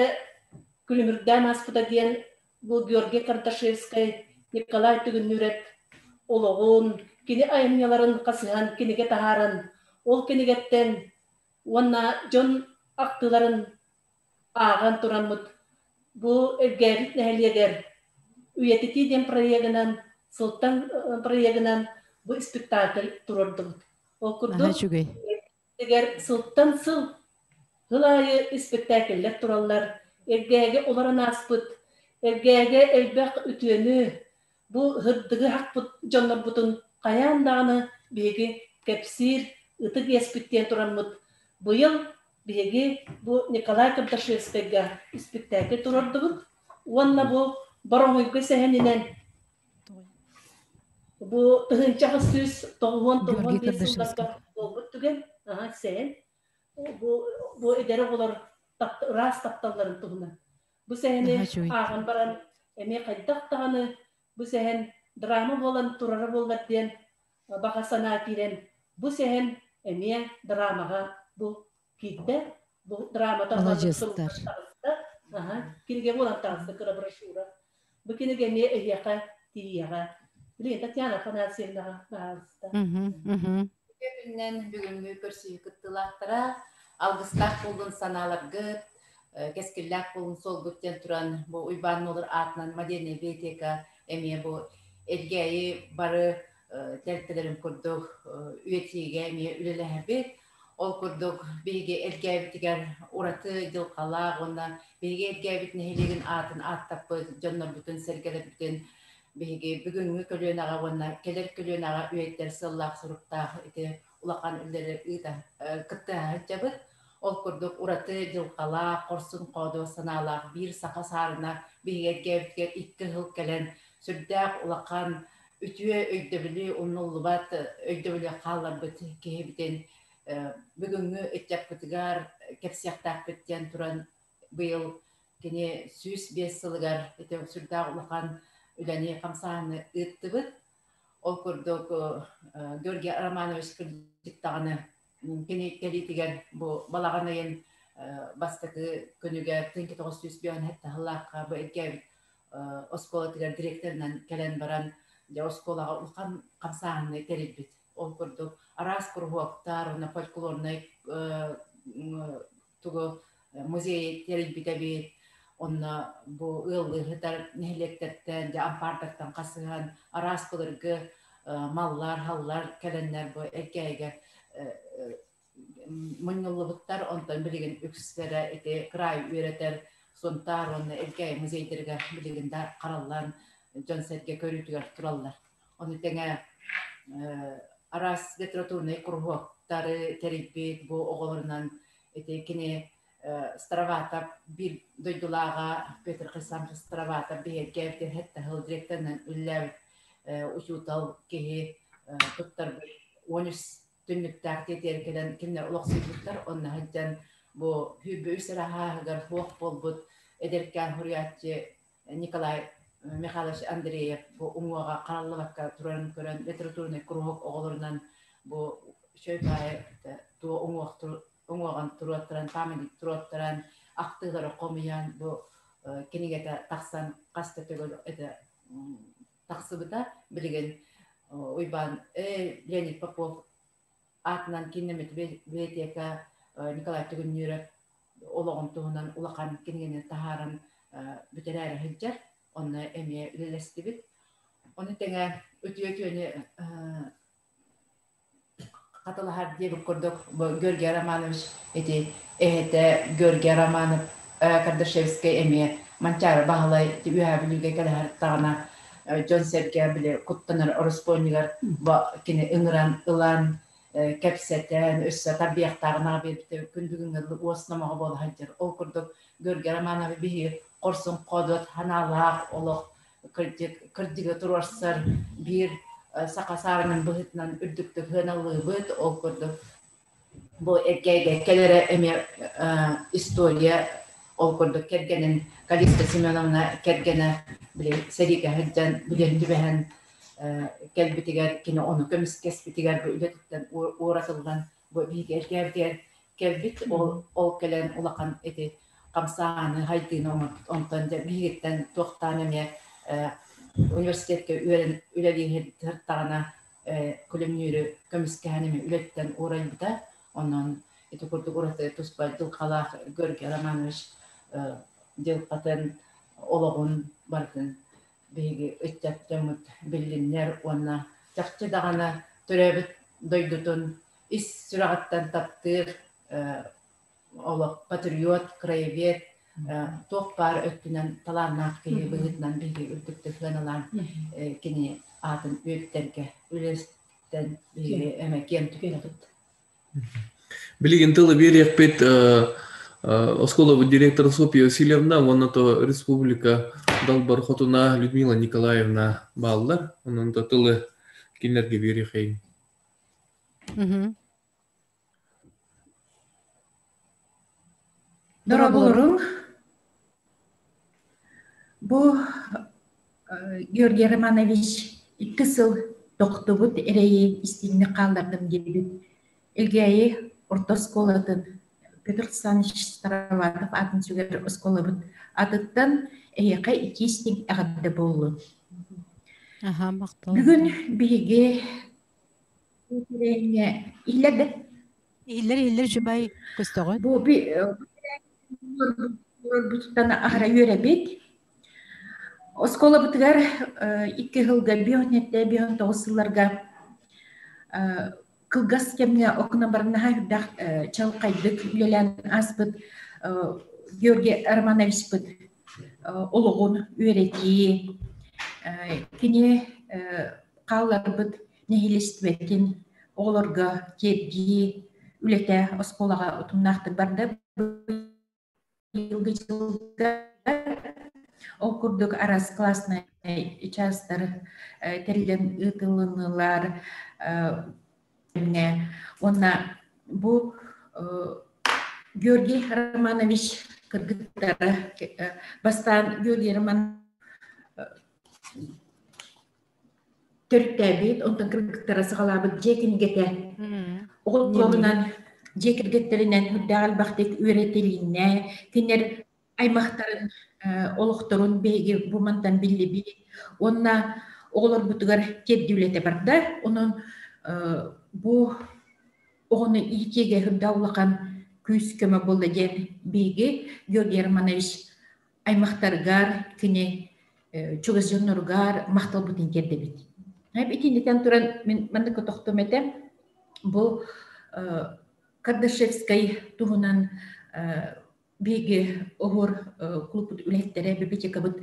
Speaker 19: күлүмүрдээн ааспыта диэн бу Георгий Кардашевскай, Николай Түгүннүүрэп олоҕун, кини айымньыларын хасыһан кинигэ таһааран, ол кинигэттэн уонна дьон ахтыыларын ааҕан тураммыт бу Элгээбит нэһилиэгэр үйэтитии диэн проегынан сылтан проегынан бу спектакль туруордубут. Ол курдук сылтан сыл сыл аайы испэктээкиллэр тураллар, Элгээгэ олорон ааспыт, Элгээгэ элбэх үтүөнү, бу һырдыгы хахпыт дьоннорбутун хайаан даҕаны биһиги кэпсиир ытык иэспит диэн тураммыт быйыл биһиги бу Николай Кардашевскайга испиктээкил туруордубут уонна бу Бороҥуйга сэһэнинэн бу 1895 сылларга буолбут түгэн сэһэн бу эдэр оҕолор ыраас тапталларын туһунан бу сэһэни ааҕан баран эмиэ хайдах даҕаны бу сэһэн драма буолан турара буоллар диэн баҕа санаа киирэн бу сэһэн эмиэ драмаҕа бу киирдэ бу драмата таҕыста кинигэ буолан таҕыста кыра брошюра бу кинигэ эмиэ эһиэхэ тиийиэҕэ билигин Татьяна Афанасьевнаҕа баһаалыста
Speaker 20: Күннэн бүгүҥҥү көрсүһүү кыттыылаахтара алгыстаах буоллун санааларгыт, кэскиллээх буолун суолгут диэн туран бу Уйбаан Нуолур аатынан модельнай библиотека эмиэ бу Элгээйи бары тэрилтэлэрин курдук үйэтиигэ эмиэ үлэлэһэбит. Ол курдук биһиги Элгээбитигэр ураты дьылҕалаах уонна биһиги Элгээбит нэһилиэгин аатын ааттаппыт дьоннорбутун-сэргэлэрбитин биһиги бүгүҥҥү көлүөнэҕэ уонна кэлэр көлүөнэҕэ үйэтитэр сыаллаах-соруктаах ити улахан үлэлэри ыыта кыттыһа сылдьабыт. Ол курдук ураты дьылҕалаах, хорсун-хоодуот санаалаах биир саха саарына биһиги Элгээбитигэр икки сыл кэлэн сүрдээх улахан үтүө өйдөбүлү умнуллубат өйдөбүлү хаалларбыт киһибитин бүгүҥҥү ыччаппытыгар кэпсиэхтээхпит диэн туран быйыл кини 105 сылыгар ити сүрдээх улахан үлэни хамсааһыны ыыттыбыт. Ол курдук Георгий Романович кырдьык даҕаны кини кэлиитигэр бу балаҕан ыйын бастакы күнүгэр 1957 сыллаахха бу Элгээбит оскуолатыгар директорынан кэлэн баран дьэ оскуолаҕа улахан хамсааһыны тэрийбит. Ол курдук араас куруһуоктар уонна фольклорнай тугу музей тэрийбит эбит. Онно бу ыаллыыһытар нэһилиэктэртэн, дьэ ампаардартан хасыһан араас былыргы маллар, халлар кэлэннэр бу Элгээйигэ мунньуллубуттар. Онтон билигин үксүлэрэ ити кыраай үөрэтэр Сунтаар уонна Элгээйи музейдарыгар билигин да хараллан дьон-сэргэ көрүүтүгэр тураллар. Ону тэҥэ араас литературнай куруһуоктары тэрийбит бу оҕолорунан ити кини Староватов биир дойдулааҕа Петр Хрисанович Староватов биһиэргээбит һэттэ сыл директорынан үлэлээбит учуутал киһи туттарбыт 13 түннүктээх тиэтигэр кэлэн кинилэр олохсуйбуттар. Онно сылдьан бу 23 эрэ сааһыгар суох буолбут эдэркээн суруйааччы Николай Михайлович Андреев бу уҥуоҕа хараллыбакка турарын көрөн литературнай куруһуок оҕолорунан бу үчүгэй баайы туо уҥуох уҥуоҕун туруоттаран памятник туруоттаран ахтыылары хомуйан бу кинигэтэ тахсан хас да төгүл это тахсыбыта билигин Уйбаан Леонид Попов аатынан кииннэммит библиотека Николай Түгүннүүрэп олоҕун туһунан улахан кинигэни таһааран бүтэрээри сылдьар. Онно эмиэ үлэлэстибит. Ону тэҥэ үтүө үтүөнү хатылаһар диэбит курдук Георгий Романович ити эһэтэ Георгий Романов Кардашевскай эмиэ Манчаары Баһылай Үөһээ Бүлүүгэ кэлэ сырыттаҕына дьон-сэргэ били куттанар ороспуонньугар кини ыҥыран ылан кэпсэтэн өссө тарбыйахтааҕын аҕа биэрбитэ күн бүгүҥҥэ дылы уос номоҕо буола сылдьар. Ол курдук Георгий Романовы биһиги хорсун хоодуот санаалаах олох кырдьык кырдьыгы туруорсар биир саха саарынын быһыытынан үрдүктүк сыаналыыбыт. Ол курдук бу эргээгэ кэлэрэ эмиэ история ол курдук кэргэнин Калиста Семеновна кэргэнэ били сэриигэ сылдьан билэн түбэһэн кэлбитигэр кини ону көмүскэспитигэр бу үлэтиттэн ууратыллан Бу биһиги эргээбитигэр кэлбит, ол кэлэн улахан ити хамсааһыны, хайдыыны оҥорбут. Онтон дьэ биһигиттэн туохтаан эмиэ университетка үөрэн үлэлии сырыттаҕына күлүмнүүрү көмүскэһэн эмиэ үлэттэн уурайбыта. Онон ити курдук ураты туспа дьылҕалаах Георгий Романович дьылҕатын, олоҕун барытын биһиги ыччат дьоммут биллиннэр уонна чахчы даҕаны төрөөбүт дойдутун ис сүрэҕиттэн таптыыр олох патриот, краевед, туох баар өттүнэн талааннаах киһи быһыытынан биһиги үрдүктүк сыаналаан кини аатын үөттэргэ үлэстэн биһиги эмэ киэн туттабыт.
Speaker 18: Билигин тылы биэриэхпит оскуолабыт директора Софья Васильевна уонна то республика далбар хотуна Людмила Николаевна бааллар. Онон то тылы кинилэргэ биэриэхэйин.
Speaker 21: Дорооболоруҥ. Бу Георгий Романович икки сыл тохтубут эрэйи истиҥник хааллардым диэбит. Элгээйи орто оскуолатын Петр Александрович Староватов аатын сүгэр оскуолабыт атыттан эһиэхэ икки истиҥ эҕэрдэ буоллун. Бүгүн биһиги Иһиллэр да?
Speaker 6: Иһиллэр, иһиллэр үчүгэй көстөҕүн.
Speaker 21: Бу бутуттан аһара үөрэбит. Оскуолабытыгар икки сылга биохнетте биохтоҕус сылларга кылгас кэмҥэ окна барнаһа үрдэх чалқайдык үлэлээн ааспыт Георгий Романовичпыт олоҕун үөрэтии, кини хаалларбыт нэһилиэстибэтин оҕолорго тиэрдии үлэтэ оскуолаҕа утумнаахтык барда. Быйылгы дьылга ол курдук араас класснай чаастар тэриллэн ыытылыннылар уонна бу Георгий Романович кыргыттара бастаан Георгий Романович төрүттээбит, онтон кыргыттара саҕалаабыт дьиэ кинигэтэ. Оҕолорунан, дьиэ кэргэттэринэн үрдээх элбэхтик үөрэтилиннэ. Кинилэр аймахтарын олохторун биһиги бу мантан биллибит. Уонна оҕолорбутугар тиэрдии үлэтэ барда. Онон бу оҕону иитиигэ үрдээх улахан күүс-көмө буолла диэн биһиги Георгий Романович аймахтарыгар, кини чугас дьонноругар махталбытын тиэрдэбит. Итиннитэн туран мин маннык тохтум этэ. Бу Кардашевскай туһунан биһиги оһуор клубпут үлэһиттэрэ, библиотекабыт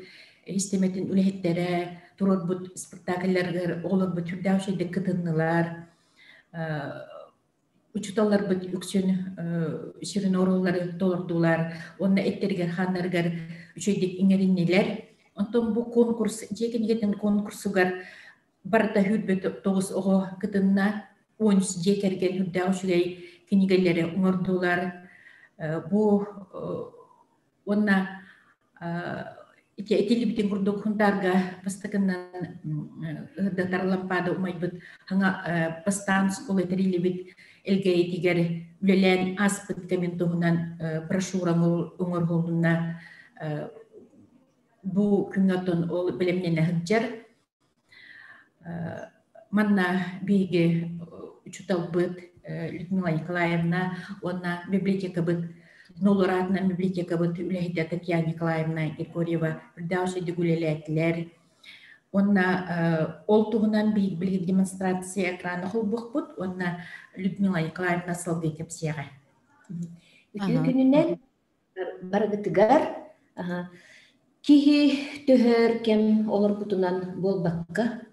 Speaker 21: систиэмэтин үлэһиттэрэ туруорбут спектакльларыгар оҕолорбут сүрдээх үчүгэйдик кытыннылар. Учууталларбыт үксүн сүрүн оруоллары толордулар уонна эттэригэр-хааннарыгар үчүгэйдик иҥэриннилэр. Онтон бу конкурс дьиэ кинигэтин конкурсугар барыта сүүрбэ тоҕус оҕо кытынна. 13 дьиэ кэргэн үрдээх үчүгэй кинигэлэри оҥордулар. Бу уонна Ити этиллибитин курдук Хунтаарга бастакынан ыһырдатар лампада умайбыт хаҥа бастаан оскуола тэриллибит Элгээйитигэр үлэлээн ааспыт кэмин туһунан брошюра оҥоруһулунна. Бу күҥҥэ оттон ол бэлэмнэнэ сылдьар. Манна биһиги учууталбыт Людмила Николаевна уонна библиотекабыт Нолур аатынан библиотекабыт үлэһитэ Татьяна Николаевна Григорьева үрдээх үчүгэйдик үлэлээтилэр. Уонна ол туһунан биһиги билигин демонстрация экрана холбуохпут уонна Людмила Николаевна салгыы кэпсиэҕэ.
Speaker 22: Үтүө күнүнэн барыгытыгар киһи төһөр кэм олорбутунан буолбакка,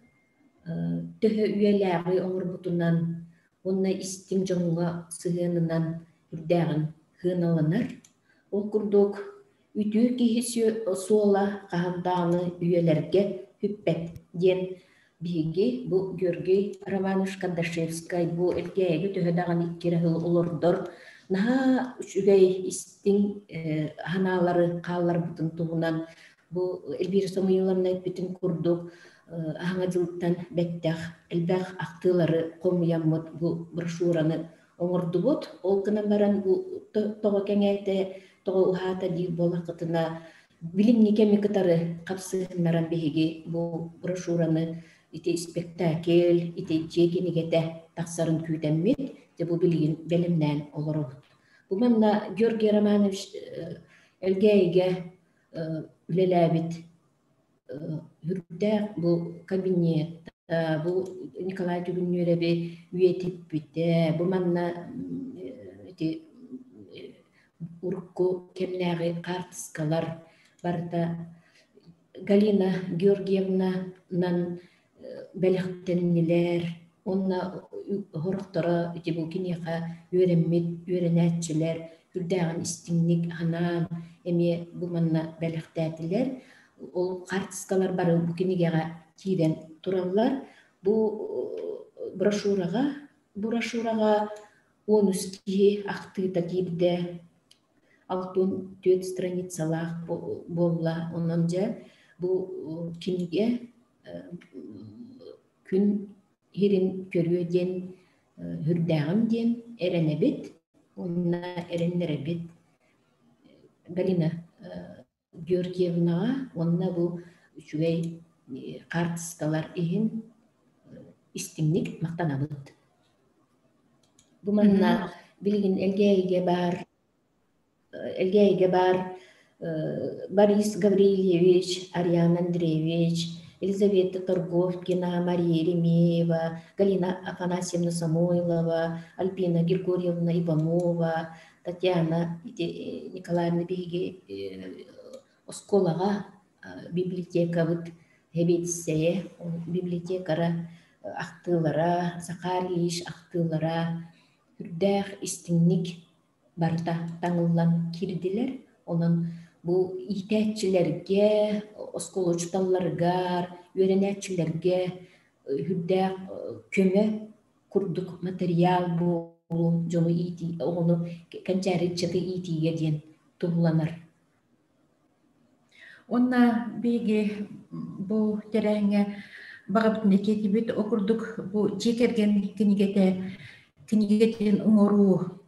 Speaker 22: төһө үйэлээҕи оҥорбутунан уонна истиҥ дьоҥҥо сыһыанынан үрдээҕин сыаналанар. Ол курдук, үтүө киһи суола хаһан даҕаны үйэлэргэ сүппэт диэн биһиги бу Георгий Романович Кардашевскай бу Элгээйигэ төһө даҕаны икки эрэ сыл олордор наһаа үчүгэй истиҥ санаалары хаалларбытын туһунан бу Эльвира Самуиловна эппитин курдук аһаҥа дьылтан бэттэх элбэх ахтыылары хомуйаммыт бу брошюраны. оҥордубут. Ол гынан баран бу тоҕо кэҥээтэ, тоҕо уһаата диир буоллаххытына, билиҥҥи кэми кытары хапсыһыннаран биһиги бу брошюраны ити спектакль, ити дьиэ кинигэтэ тахсарын күүтэммит, дьэ бу билигин бэлэмнээн олоробут. Бу манна Георгий Романович Элгээйигэ үлэлээбит үрдээх бу кабинет, бу Николай Түгүннүөрэби үйэтиппитэ, бу манна ити урукку кэмнээҕи хаартыскалар барыта Галина Георгиевнанан бэлэхтэннилэр уонна сорохторо ити бу киниэхэ үөрэммит үөрэнээччилэр үрдээҕин истиҥник анаан эмиэ бу манна бэлэхтээтилэр. Ол хаартыскалар бары бу кинигэҕэ киирэн тураллар. Бу брошюраҕа брошюраҕа 13 киһи ахтыыта киирдэ. 64 страницалаах буолла. Онон дьэ бу кинигэ күн иһирин көрүө диэн үрдээҕим диэн эрэнэбит уонна эрэннэрэбит. Галина Георгиевнаҕа уонна бу үчүгэй хаартыскалар иһин истиҥник махтанабыт. Бу манна билигин Элгээйигэ баар Элгээйигэ баар Борис Гаврильевич, Ариана Андреевич, Елизавета Торговкина, Мария Еремеева, Галина Афанасьевна Самойлова, Альбина Григорьевна Иванова, Татьяна Николаевна биһиги оскуолаҕа библиотекабыт сэбиэдиссэйэ, библиотекара ахтыылара, Захар Ильич ахтыылара үрдээх истиҥник барыта таҥыллан киирдилэр. Онон бу иитээччилэргэ, оскуола учууталларыгар, үөрэнээччилэргэ үрдээх көмө курдук материал буолуо дьону иитии, оҕону кэнчээри ыччаты иитиигэ диэн туһуланар.
Speaker 21: Уонна биһиги бу тэрээһиҥҥэ баҕабытын этиэтибит, ол курдук бу дьиэ кэргэн кинигэтэ кинигэтин оҥоруу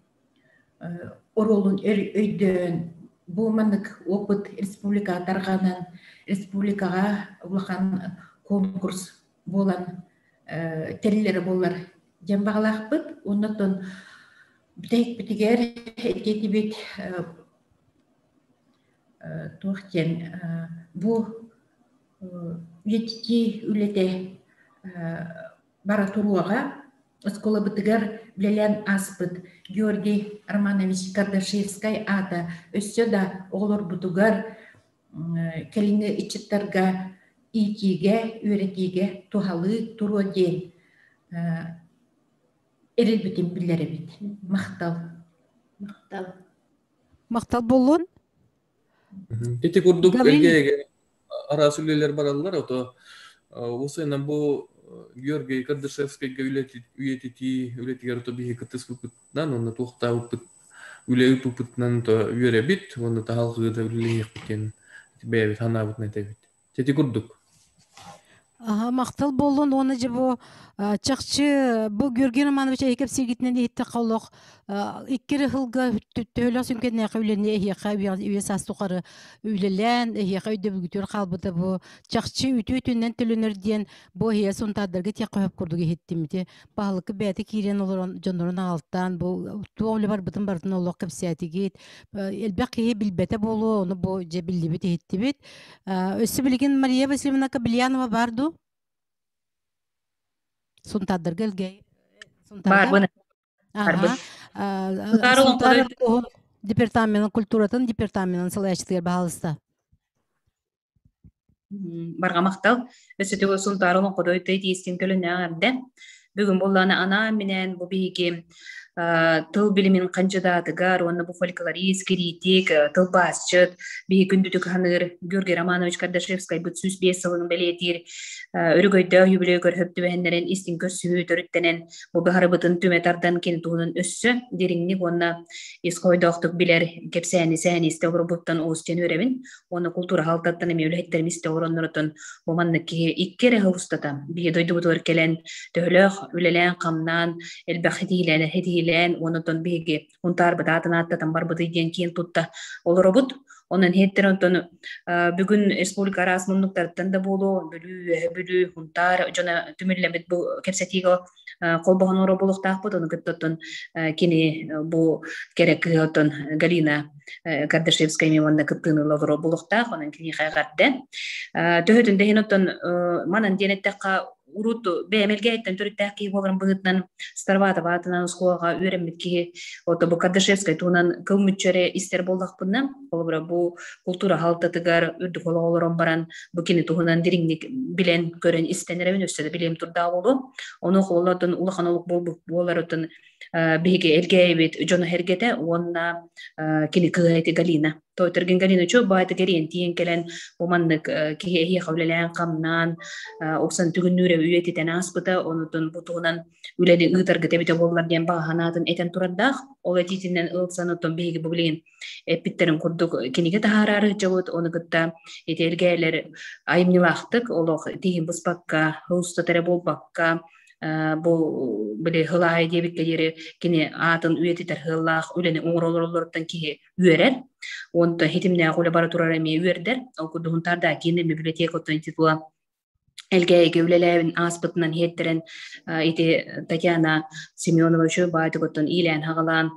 Speaker 21: оруолун өйдөөн бу маннык опыт республикаҕа тарҕанан республикаҕа улахан конкурс буолан тэриллэрэ буоллар диэн баҕалаахпыт. Оннотон бүтэһикпитигэр этиэтибит туох диэн бу үйэтитии үлэтэ бара туруоҕа. Оскуолабытыгар үлэлээн ааспыт Георгий Романович Кардашевскай аата өссө да оҕолорбутугар кэлиҥҥи ыччаттарга иитиигэ, үөрэтиигэ туһалыы туруо диэн эрэлбитин биллэрэбит. Махтал.
Speaker 22: Махтал.
Speaker 4: Махтал буоллун.
Speaker 18: Ити курдук Элгээйигэ араас үлэлэр бараллар, ото усайынан бу Георгий Кардашевскайга үйэтитии үлэтигэр ото биһи кыттыспыппытынан уонна туохтаабыппыт үлэ ыыппыппытынан то үөрэбит уонна таһалгыыда үлэлэһиэхпит диэн бэйэбит санаабытын этэбит. Ити курдук.
Speaker 4: Аха, махтал буоллун уонна дьэ бу чахчы бу Георгий Романович эһи кэпсииргитинэн иһиттэххэ олох икки эрэ сылга төһөлөөх сүҥкэннээххэ үлэни эһиэхэ үйэ саас тухары үлэлээн эһиэхэ өйдөбүлгүтүгэр хаалбыта бу чахчы үтүө үтүнэн төлөнөр диэн бу эһиэ сунтаардарга тиэххэ сөп курдук иһиттим ити баһылыкка бэйэтэ киирэн олорон дьоннорун аҕалтаан бу туох үлэ барбытын барытын олох кэпсээтигит элбэх киһи билбэтэ буолуо ону бу дьэ биллибит иһиттибит Өссө билигин Мария Васильевна Кобельянова баар дуу? Сунтаардарга элгэй.
Speaker 1: Сунтаарга?
Speaker 4: Ага. Сунтаар департаменын культуратын департаменын салайааччытыгар баһаалыста.
Speaker 1: Барҕа махтал. Өссө төгүл Сунтаар олоҥходой тиистин көлөннөөх эрдэ. Бүгүн буоллаҕына анаан-минээн бу биһиги тыл билимин хандьыдаатыгар уонна бу фольклорист, кириитик, тылбаасчыт биһи күндүтүк ханыыр Георгий Романович Кардашевскайбыт 105 сылын бэлиэтиир өрөгөйдөөх юбилей көрһөп түбэһиннэрин истиҥ көрсүһүү төрүттэнэн бу быһарыбытын түмэ тардан кини туһунан өссө дириҥник уонна ис хойдоохтук билэр кэпсээни сээни истэ олорбуттан олус диэн үөрэбин уонна култуура халтаттан эмиэ үлэһиттэрим истэ олороннорутун бу маннык киһи икки эрэ сыл устата биһи дойдубутугар кэлэн төһөлөөх үлэлээн-хамнаан элбэх хитиилээн киһилээн, онон биһиги Хунтаарбыт аатын ааттатан барбытый диэн киэн тутта олоробут. Онон иһиттэр онтон бүгүн республика араас муннуктарыттан да буолуо, Бүлүү, Үөһэ Бүлүү, Хунтаар дьоно түмүллэммит бу кэпсэтиигэ холбоһон оро буолуохтаахпыт. Ону кытта оттон кини бу кэрэ кыыһа оттон Галина Кардашевская эмиэ уонна кыттыыны олоро буолуохтаах. Онон киниэхэ эҕэрдэ. Төһөтүн да иһин оттон манан диэн эттэххэ урут бэйэмэлгээттэн төрүттээх киһи буоларын быһыытынан Староватова аатынан оскуолаҕа үөрэммит киһи ото бу Кардашевскай туһунан кыл мүччү эрэ истэр буоллахпына, холобура бу култуура халтатыгар үрдүк олоҕу олорон баран бу кини туһунан дириҥник билэн көрөн истэн эрэбин өссө да билиэм турдаах буолуо. Ону хололотун улахан олук буоларытын биһиги элгээйбит дьоно сэргэтэ уонна кини кыыһа ити Галина. Тойтергин Галина чу баайты кэриэн тиийэн кэлэн бу маннык киһи эһиэхэ үлэлээн-хамнаан уксан түгүннүүрэ үйэтитэн ааспыта, онутун бу туһунан үлэни ыытаргыт эбитэ буоллар диэн баҕа санаатын этэн турардаах. Ол этиитинэн ылсан оттон биһиги бу билигин эппиттэрин курдук кинигэ таһаараары дьабыт, ону кытта ити элгээйлэр айымньылаахтык олох тиһин быспакка, устата эрэ буолбакка, бу били хылаайы диэбиккэ диэри кини аатын үйэтитэр сыаллаах үлэни оҥоролоролоруттан киһи үөрэр. Онтон хитимнээх үлэ бара турар эмиэ үөрдэр. Ол курдук Хунтаарда киин библиотека оттон титула Элгээйигэ үлэлээбин ааспытынан иһиттэрэн ити Татьяна Семенова үчүгэй баайдык оттон иилээн хаҕалаан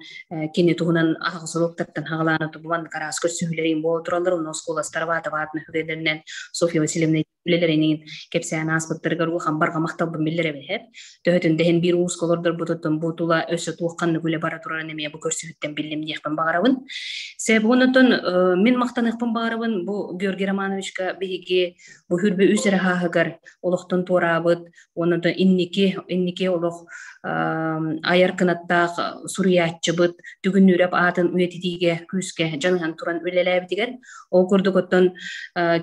Speaker 1: кини туһунан аһаҕас уруоктартан хаҕалаан тубулан караас көрсүһүүлэрин буола тураллар онно оскуоластара баата баатына хүгэлэринэн Софья Васильевна үлэлэринин кэпсээн ааспыттарыгар улахан барҕа махталбын биллэрэбин эһэп. Төһөтүн дэһин биир ууска олордорбутуттан бу тула өссө туох ханнык үлэ бара турарын эмиэ бу көрсүһүттэн биллим диэхпин баҕарабын. Сэб онотон мин махтаныахпын баҕарабын бу Георгий Романовичка биһиги бу хүрбэ үс эрэ хааһыгар олохтон туораабыт онон инники инники олох айар кынаттаах суруйааччыбыт Түгүннүүрэп аатын үйэтитиигэ күүскэ дьаныһан туран үлэлээбитигэр ол курдук оттон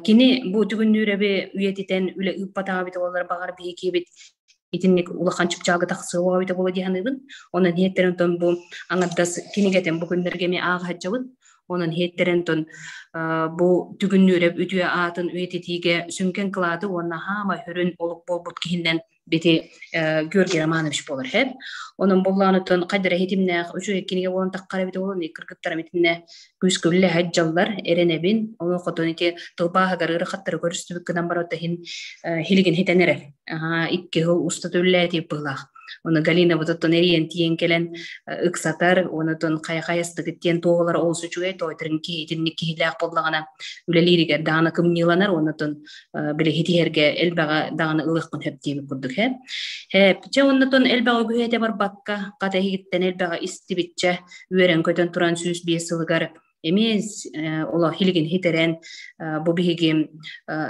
Speaker 1: кини бу Түгүннүүрэби үйэтитэн үлэ ыыппатаҕа эбитэ буоллар баҕар биһиги итинник улахан чыпчаалга тахсыа эбитэ буолуо дии саныыбын. Онон иһиттэрин онтон бу аҥардас кинигэтин бу күннэргэ эмиэ ааҕа сылдьабын. Онон иһиттэрин онтон бу Түгүннүүрэп үтүө аатын үйэтитиигэ сүҥкэн кылааты уонна хаама сүрүн олук буолбут киһинэн бити Георгий Романович буолар хэп. Онон боллаанытын хайдара хитимнээх үчүгэй кинигэ буолан таххар эбит буолан кыргыттара митинне күүскэ үллэһэ дьаллар эрэнэбин. Ону хотон ити тылбааһыгар ыарахаттары көрүстүбүт гынан баран иһин хилигин хитэн эрэр. Икки сыл устата үллээтип быһылаах. Оны Галина бутуттан эрийэн тиийэн кэлэн ыксатар, онутун хайа-хайастыгыт диэн туоҕалар олус үчүгэй тоойторун киһитинник киһилээх буоллаҕына үлэлииригэр даҕаны кымньыыланар, онутун били хитиһэргэ элбэҕэ даҕаны ылыахпын сөп диэбит курдук һэ. Һэ, чэ оннутун элбэҕи үгүһэтэ барбакка, хата иһигиттэн элбэҕи истибиччэ үөрэн-көтөн туран 105 сылыгар эмиэ олох хилигин хитэрэн бу биһиги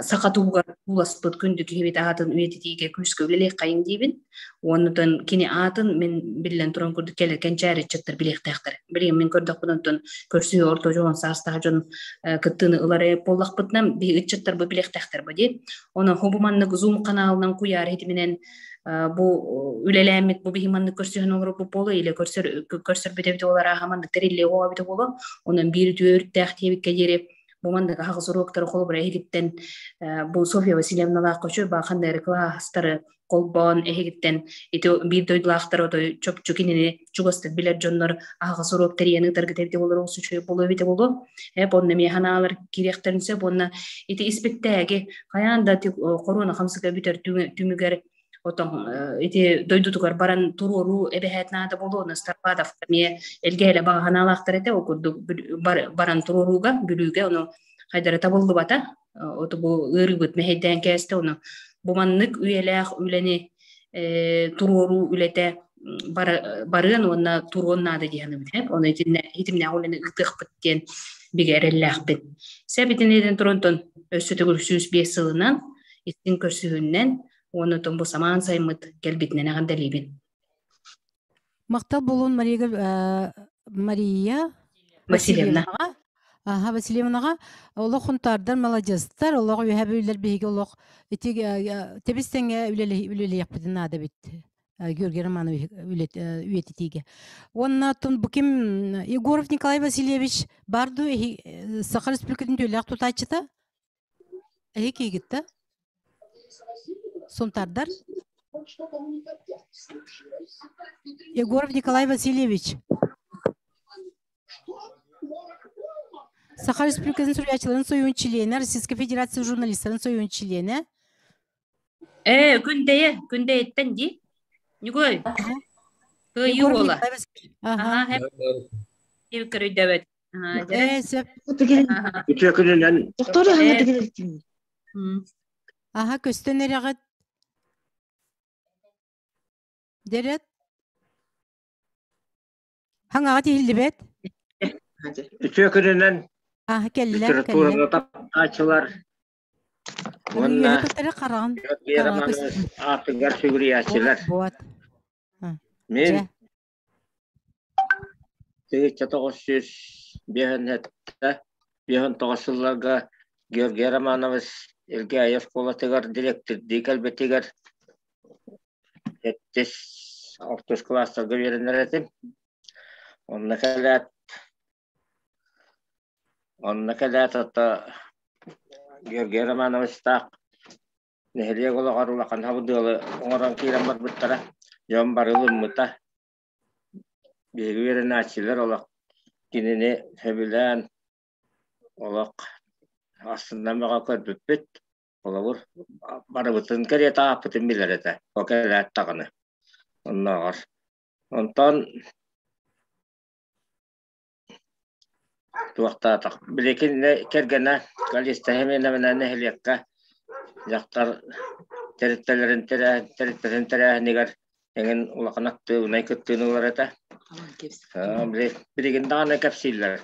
Speaker 1: саха туһугар кууласпыт күндү киһибит аатын үйэтитиигэ күүскэ үлэлиэххэйиҥ диибин. Уоннутун кини аатын мин биллэн туран курдук кэлэр кэнчээри ыччаттар билиэхтээхтэр. Билигин мин көрдөхпүн онтон көрсүһүү орто дьон саастаах дьон кыттыыны ылар буоллахпытына биһи ыччаттар бу билиэхтээхтэр бу дии. Онон хобу маннык Zoom каналынан куйаар хитиминэн бу үлэлээммит бу биһи маннык көрсүһэн олорбут буолуо или көрсөр көрсөрбүт эбит буолар ааха маннык тэриллиэ эбит буолуо. Онон биир үтүө өрүттээх диэбиккэ диэри бу маннык аһаҕас уруоктары холобура эһигиттэн бу Софья Васильевналаах көчү баахан кылаастары холбоон эһигиттэн ити биир дойдулаахтар отой чопчу кинини чугастык билэр дьоннор аһаҕас уруок тэрийэн ыытаргыт эбитэ буолар олус үчүгэй буолуо эбитэ буолуо э онно эмиэ ханаалар киириэхтэрин сөп уонна ити испиктээги хайаан да хоруона хамсыга бүтэр түмүгэр отон ити дойдутугар баран туруоруу эбэһээт наада буолуо онно Старпадов эмиэ элгээһэлэ баҕа санаалаахтар этэ ол курдук баран туруорууга Бүлүүгэ ону хайдара табыллыбата оту бу ыарыыбыт мэһэйдээн кээстэ ону бу маннык үйэлээх үлэни туруоруу үлэтэ барыан уонна туруон наада диэхинэбит эп ону итиннэ итимнээх үлэни ыытыахпыт диэн бигэ эрэллээхпин сэп итинниден туронтон өссө төгүл 105 сылынан истиҥ көрсүһүннэн уонна бу самаан сайммыт кэлбитинэн эҕэрдэлиибин.
Speaker 4: Махтал буолуон Мария Мария
Speaker 1: Васильевна.
Speaker 4: Аха, Васильевнаҕа олох хунтаардар маладьыастар, олох үөһэ бүллэр биһиги олох ити тэбис тэҥҥэ үлэлиэхпитин наада эбит. Георгий Романович үйэтитиигэ. Уонна бу ким Егоров Николай Васильевич бар дуу Саха Республикатын төлөөх тутааччыта? Эһи киигитта? Сунтардар? Егоров Николай Васильевич. Саха Республикатын суруйааччыларын сойуун чилиэнэ, Российской Федерация журналистарын сойуун чилиэнэ.
Speaker 1: Э, күндэйэ, күндэйиттэн дии. Ньугуй. Кыайыы
Speaker 4: Егоров
Speaker 1: уола.
Speaker 4: Николай Васильевич. Аха.
Speaker 1: Аха, хэп көрүйдөбөт.
Speaker 4: Э, сөп.
Speaker 5: Үтүө күнүнэн.
Speaker 4: Аха, көстөн эрэҕит. Дэрет. Хаҥаҕа тиһиллибэт.
Speaker 5: Үтүө күнүнэн
Speaker 4: Аха, кэллэ, кэллэ.
Speaker 5: литератураны таптааччылар уонна
Speaker 4: Үөһэ туттары хараҕын
Speaker 5: Георгий
Speaker 4: хараҕа
Speaker 5: Романович
Speaker 4: көстөн.
Speaker 5: аатыгар сүгүрүйээччилэр.
Speaker 4: Буот, буот.
Speaker 5: Мин
Speaker 4: Дьэ.
Speaker 5: 1957 59 сылларга Георгий Романович Элгээйи оскуолатыгар дириэктирдии кэлбитигэр сэттис, алтыс кылаастарга үөрэнэр этим. Онно кэлээт, онно кэлээт ото Георгий Романовичтаах нэһилиэк олоҕор улахан хабыдыалы оҥорон киирэн барбыттара. Дьон бары ылыммыта. Биһиги үөрэнээччилэр олох кинини сөбүлээн олох астынан бөҕө көрбүппүт. Холобур, барыбытын кэриэтэ ааппытын билэр этэ, ол кэлээт даҕаны оннооҕор. Онтон туохтаатах билигин кэргэнэ Калиста Семеновна нэһилиэккэ дьахтар тэрилтэлэрин тэрилтэтин тэрээһинигэр эҥин улахан актыыбынай кыттыыны ылар этэ. Билигин даҕаны кэпсииллэр.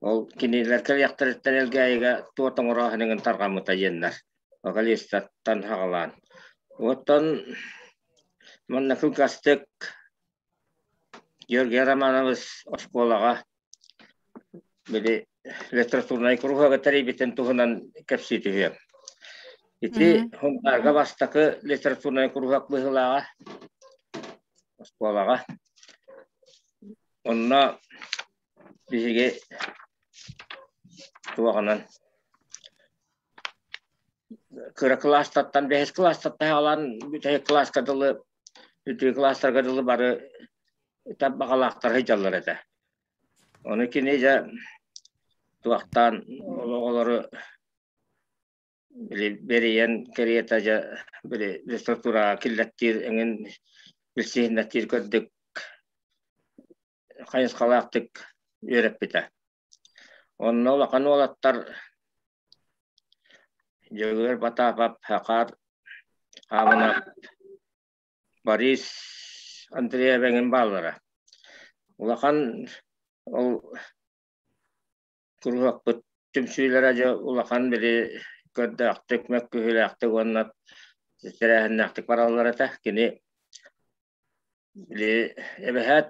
Speaker 5: Ол кинилэр кэлиэхтэриттэн Элгээйигэ туот оҥорооһун эҥин тарҕаммыта диэннэр. Вокалистартан саҕалаан. Оттон манна кылгастык Георгий Романович оскуолаҕа били литературнай куруһуога тэрийбитин туһунан кэпсии түһүөм. Ити Хунтаарга бастакы литературнай куруһуок быһыылааҕа оскуолаҕа. Онно биһиги туоҕунан кыра кылаастартан бэһис кылаастартан саҕалаан бүтэһик кылааска дылы үрдүкү кылаастарга дылы бары баҕалаахтар сылдьаллар этэ. Ону кини дьэ туохтаан ол оҕолору били бэрийэн кэриэтэ дьэ били литератураҕа киллэртиир эҥин билсиһиннэртиир көрдүк хайысхалаахтык үөрэппитэ. Онно улахан уолаттар Дьөгүөр Батаапап, Хахар Хаабынап, Борис Андреев эҥин бааллара. Улахан ол куруһуокпут түмсүүлэрэ дьэ улахан били көрдөөхтүк, мөккүһүүлээхтик уонна тэрээһиннээхтик бараллар этэ. Кини били эбэһээт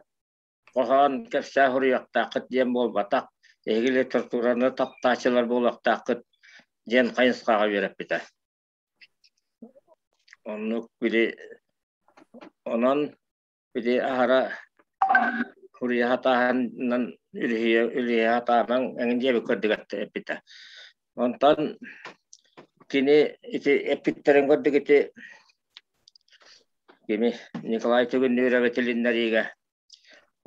Speaker 5: хоһоон кэпсээ суруйуохтааххыт диэн буолбатах, эһиги литератураны таптааччылар буолуохтааххыт диэн хайысхаҕа үөрэппитэ. Оннук били онон били аһара суруйа сатааһынынан үлүһүйэ үлүһүйэ сатаамаҥ эҥин диэбит курдук эппитэ. Онтон кини ити эппиттэрин курдук ити кини Николай Түгүннүүрэби тилиннэриигэ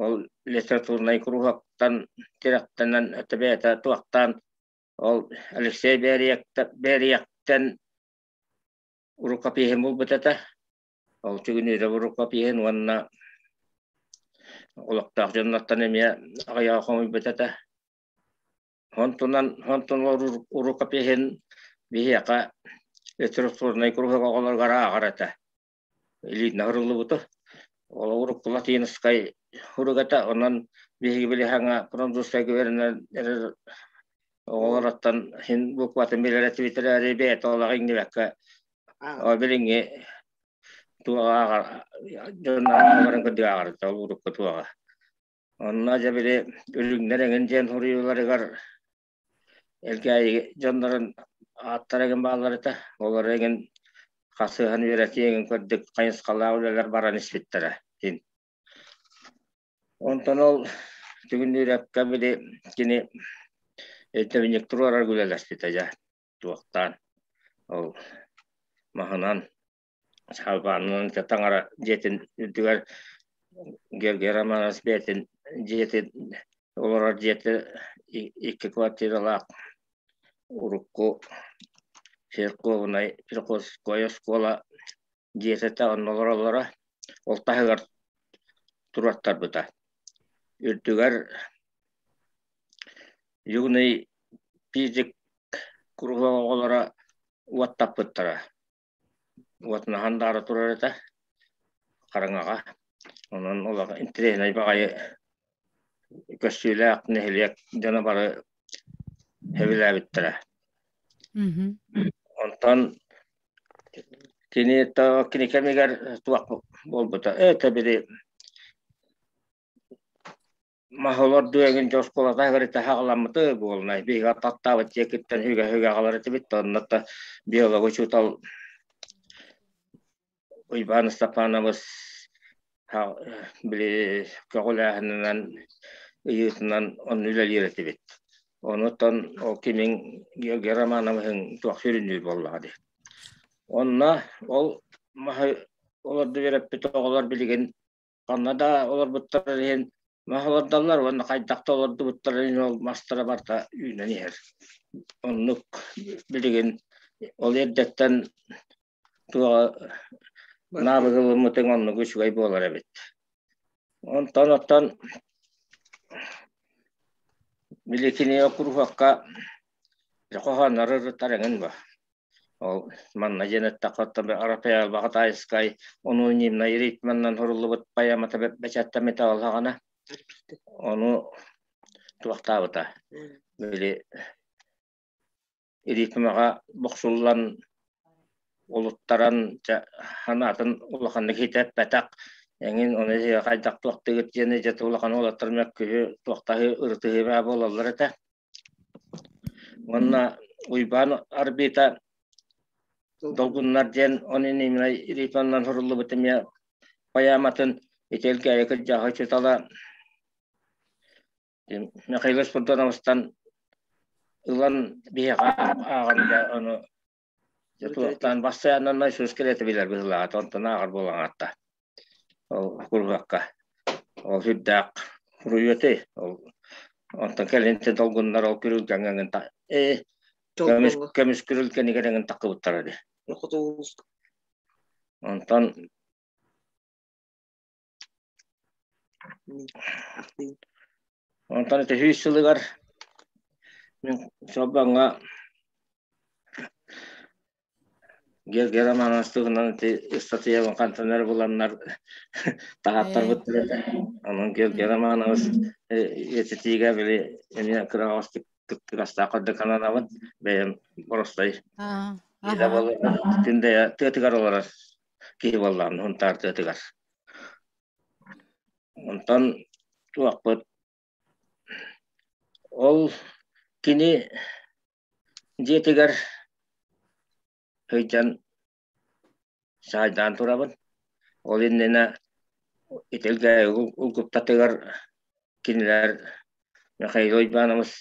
Speaker 5: ол литературнай куруһуоктан тирэхтэнэн бэйэтэ туохтаан ол Алексей Бэрияктэн рукопиһын булбут этэ. Ол Түгүнүүрэп рукопиһын уонна олохтоох дьоннортон эмиэ аҕыйаҕы хомуйбут этэ. Онтунан онтон рукопиһын биһиэхэ литературнай куруһуок оҕолоругар ааҕар этэ. Илиитинэн суруллубута. Ол урукку латинскай сурук этэ, онон биһиги били саҥа французскайга үөрэнэн эрэр оҕолортон син букватын билэр этибит эрээри бэйэтэ олох иҥнибэккэ билиҥҥи туоҕа ааҕар дьон ааҕарын курдук ааҕар ол урукку туоҕа. Онно дьэ били үрүҥнэр эҥин диэн суруйууларыгар Элгээйи дьоннорун ааттара эҥин бааллар этэ. Олор эҥин хасыһан үөрэтии эҥин көрдүк хайысхалаах үлэлэр баран испиттэрэ. Онтон ол Түгүннүүрэпкэ били кини өйдөбүнньүк туруорар үлэлэспитэ дьэ туохтаан ол маһынан. Салбаанынан таҥара дьиэтин үрдүгэр Георгий Романович бэйэтин дьиэтин олорор дьиэтэ икки квартиралаах урукку церковнай приходской оскуола дьиэтэ онно олороллоро ол таһыгар туруортарбыта. Үрдүгэр юный физик куруһуок оҕолоро уоттаппыттара. Уотунаһан даара турар этэ хараҥаҕа. Онон олох интэриэһинэй баҕайы көстүүлээх нэһилиэк дьоно бары сөбүлээбиттэрэ. Онтон кини кини кэмигэр туох буолбута ээ били Маһолор дуэгин дьэ оскуолата кэритэ хаҕаламмыты буолунай биһиги аттаабыт диэкиттэн үгэ-үгэ аҕалар этибит онно да биолог учуутал Уйбаан Степанович били көҕүлээһининэн ыйыытынан онно үлэлиир этибит. Онуттан ол кимиҥ Георгий Романовиһыҥ туох сүрүннүүр буоллаҕа дии. Онно ол маһы олорду үөрэппит оҕолор билигин Ханна да олорбуттарын иһин мас олордоллор уонна хайдах да олордубуттарын иһин ол мастара барыта үүнэн иһэр. Оннук билигин ол эрдэттэн туоҕа наабык ылыммытыҥ оннук үчүгэй буолар эбит. Онтон оттон били кини куруһуокка хоһооннору ырытар эҥин ба. Ол манна диэн эттэххэ, оттон Рафаэл Баҕатаайыскай анонимнай ритманнан суруллубут поэмата бэчээттэммитэ олоҕуна ону туохтаабыта били ритмаҕа бохсуллан улуттаран санаатын улаханнык хитэппэтэх эҥин ону хайдах туохтыгыт диэн дьэ улахан уолаттар мөккүһү туохтаһыы ырытыһыы баа буолаллар этэ. Уонна Уйбаан Арбита Долгуннар диэн анонимнай ритманнан суруллубут эмиэ поэматын итэлгээйи кырдьаҕас учуутала Михаил Спиридоновтан ылан биһиэхэ ааҕан дьэ ону туохтаан бастайааннан сүүс килиэтэ билэр быһыылааҕа онтон ааҕар буолан аатта ол куруһуокка ол сүрдээх суруйуотэй ол онтон кэлин долгуннар ол күрүлгэҥҥэ э көмүс көмүс күрүлгэнигэр эҥин таккыбыттара дии онтон Онтон ити сүүс сылыгар мин Чолбоҥҥо Георгий Романович туһунан ити ыстатыйабын хантан эрэ буланнар таһааттарбыттар этэ. Онон Георгий Романович үйэтитиигэ били эмиэ кыраҕастык кыттыгастаах курдук ананабын. Бэйэм боростой Күндэйэ тыатыгар олорор киһи буоллаҕым Һунтаар тыатыгар. Онтон туохпут ол кини дьиэтигэр сылдьан саайдаан турабын. Ол иннинэ итилгэ улгуптатыгар кинилэр Михаил Иванович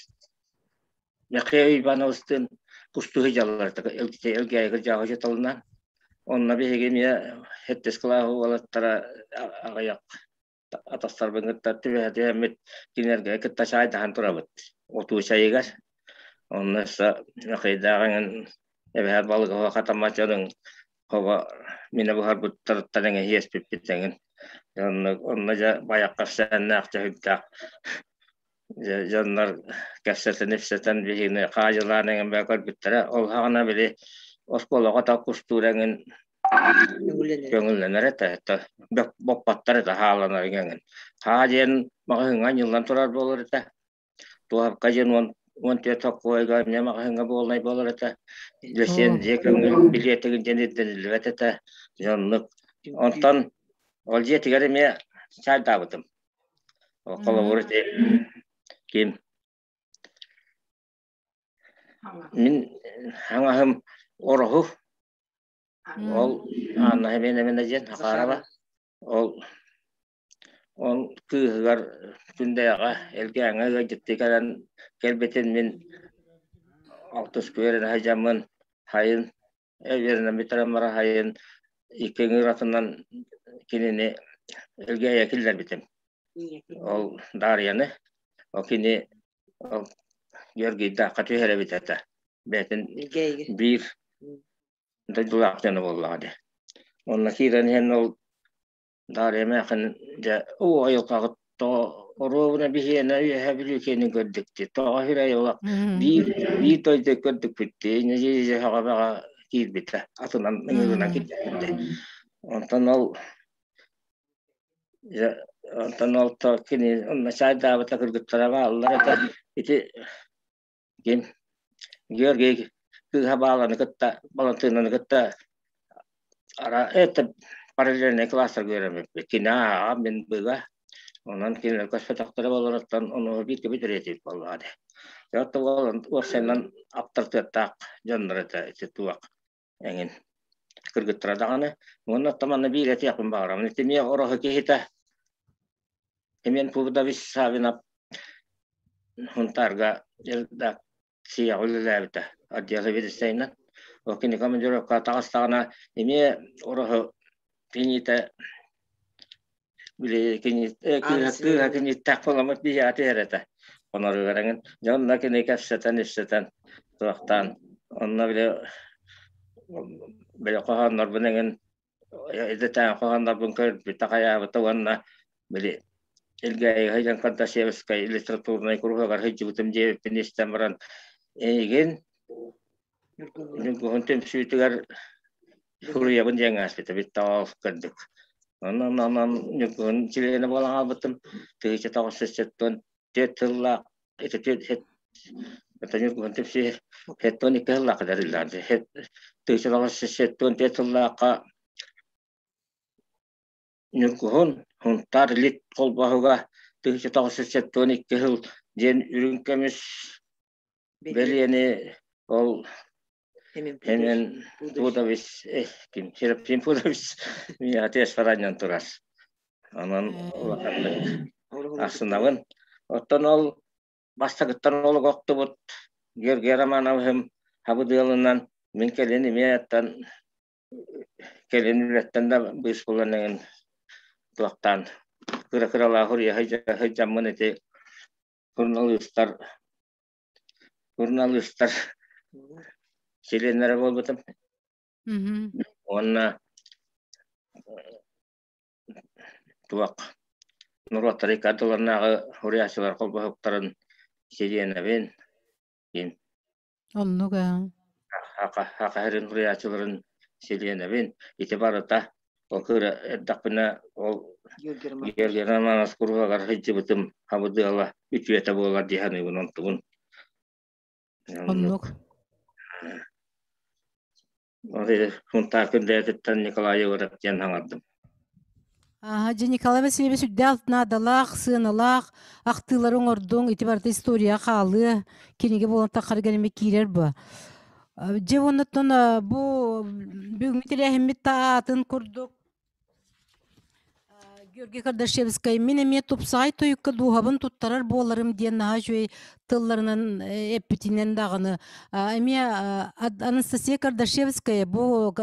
Speaker 5: Михаил Ивановичтыын кустуу сылдьаллар Элгээйи кырдьаҕас учууталынан. Онно биһиги эмиэ сэттис кылаас уолаттара аҕыйах атастарбын кытта түбэһэ түһэммит кинилэргэ кытта чаайдаһан турабыт отуу чайыгар. Онно өссө Михаилдаах эҥин эбэһээт балык хатаммат дьонуҥ хово минэ буһарбыттарыттан эҥин иэспиппит эҥин. Онно онно дьэ байахха сээннээх дьөһүлдээх дьоннор кэпсэтэн-ипсэтэн биһигини хаадьылаан эҥин бээ көрбүттэрэ. Ол саҕана били оскуолаҕа так кустуур эҥин көҥүллэнэр этэ. Боппоттор этэ хааланар эҥин. Хаа диэн маҕаһыыҥҥа анньыллан турар буолар этэ. Туоһапка диэн 14 соккуойга эмиэ маҕаһыыҥҥа буолнай буолар этэ. Лэсиэн дьиэ көҥүл билиэтигин диэн ирдэниллибэт этэ. Дьоннук. Онтон ол дьиэтигэр эмиэ чайдаабытым. Холобур ити ким мин хаҥаһым Ороһу ол Анна Семеновна диэн Хахарова ол ол кыыһыгар Күндэйэҕэ Элгээҥҥэ ыалдьыттыы кэлэн кэлбитин мин алтыс күөрэнэ сылдьаммын сайын үөрэнэн бүтэрэн баран сайын Икки ыҥыратынан кинини Элгээйэ киллэрбитим. Ол Дарьяны, ол кини ол Георгийдаахха түһэрэбит этэ. Бэйэтин биир дойдулаах дьоно буоллаҕа дии. Онно киирэн иһэн ол Дарья эмээхин дьэ оо айылҕаҕыт тоҕо оруобуна биһиэнэ үөһэ Бүлүү киэнин көрдүк дии тоҕо үһүрэй олох биир биир дойду көрдүкпүт дии нэдиэлэ киирбитэ атынан ыҥырынан киирбитэ онтон ол дьэ онтон ол то кини онно чаайдаабыта кыргыттара бааллар этэ ити ким Георгий кыыһа Бааланы кытта Балантыынаны кытта ара это параллельнай класстарга үөрэммиппит. Кини ааҕа, мин быга. Онон кинилэр көспөтөхтөрө буоларыттан ону бииргэ бүтүрүөтүбүт буоллаҕа дии. Дьэ буолан уопсайынан аптарытыаттаах дьоннор этэ ити туох эҥин кыргыттара даҕаны. Уонна оттон манна биир этиэхпин баҕарабын. Ити эмиэ ороһу киһитэ Семен Пудович Савинов Хунтаарга редакцияҕа үлэлээбитэ отдел сэбиэдиссэйинэн. Ол кини командировка таҕыстаҕына эмиэ ороһу киниитэ били кини кыыһа кинииттээх буоламмыт биһиэхэ түһэр этэ. Хоноругар эҥин. Дьэ онно кини кэпсэтэн ипсэтэн туохтаан онно били били хоһооннорбун эҥин Эдэтээҕи хоһооннорбун көрбүтэ хайаабыта уонна били Элгээйигэ сылдьан Кардашевскай литературнай куруһуогар сылдьыбытым диэбиппин истэн баран эйигин Ньургуһун түмсүүтүгэр суруйабын диэн ааспыта бүттэ ол кырдьык. Онон онон Ньургуһун чилиэнэ буолан хаалбытым 1974 сыллаах ити Ньургуһун түмсүү 72 сыллаахха тэриллэҕэ 1974 сыллаахха Ньургуһун Сунтаар Лит холбоһуга 1972 сыл диэн үрүҥ көмүс бэлиэни ол Семен Пудович ким Серафим Пудович миэхэ фаранньан турар. Онон улаханнык ахсынабын. Оттон ол бастакыттан олук охтубут Георгий Романовиһым хабыдыалынан мин кэлин эмиэ кэлин үлэттэн да быыс булан эҥин туохтаан кыра-кыралаах уруйа сылдьаммын ити суруналыыстар суруналыыстар чилиэннэрэ буолбутум. Уонна туох норуоттар икки ардыларынааҕы уруйааччылар холбоһуктарын чилиэнэбин диэн
Speaker 4: Оннук аа.
Speaker 5: Саха сирин суруйааччыларын чилиэнэбин. Ити барыта ол кыра эрдэхпинэ ол Георгий Романов куруһуогар сылдьыбытым хабыдыала үтүөтэ буолар дии саныыбын онтубун.
Speaker 4: Оннук.
Speaker 5: Сунтаар Күндэйэтиттэн Николай Егоров диэн саҥардым.
Speaker 4: Аха, дьэ Николай Васильевич үрдээх наадалаах, сыаналаах ахтыылары оҥордуҥ, ити барыта история хаалыа, кинигэ буолан таххарыгар эмиэ киирэр бу. Дьэ уоннаттан бу бүгүҥҥү тэрээһиммит да аатын курдук Георгий Кардашевскай мин эмиэ тупсаҕай тойукка дууһабын туттарар буоларым диэн наһаа үчүгэй тылларынан эппитинэн даҕаны эмиэ Анастасия Кардашевская бу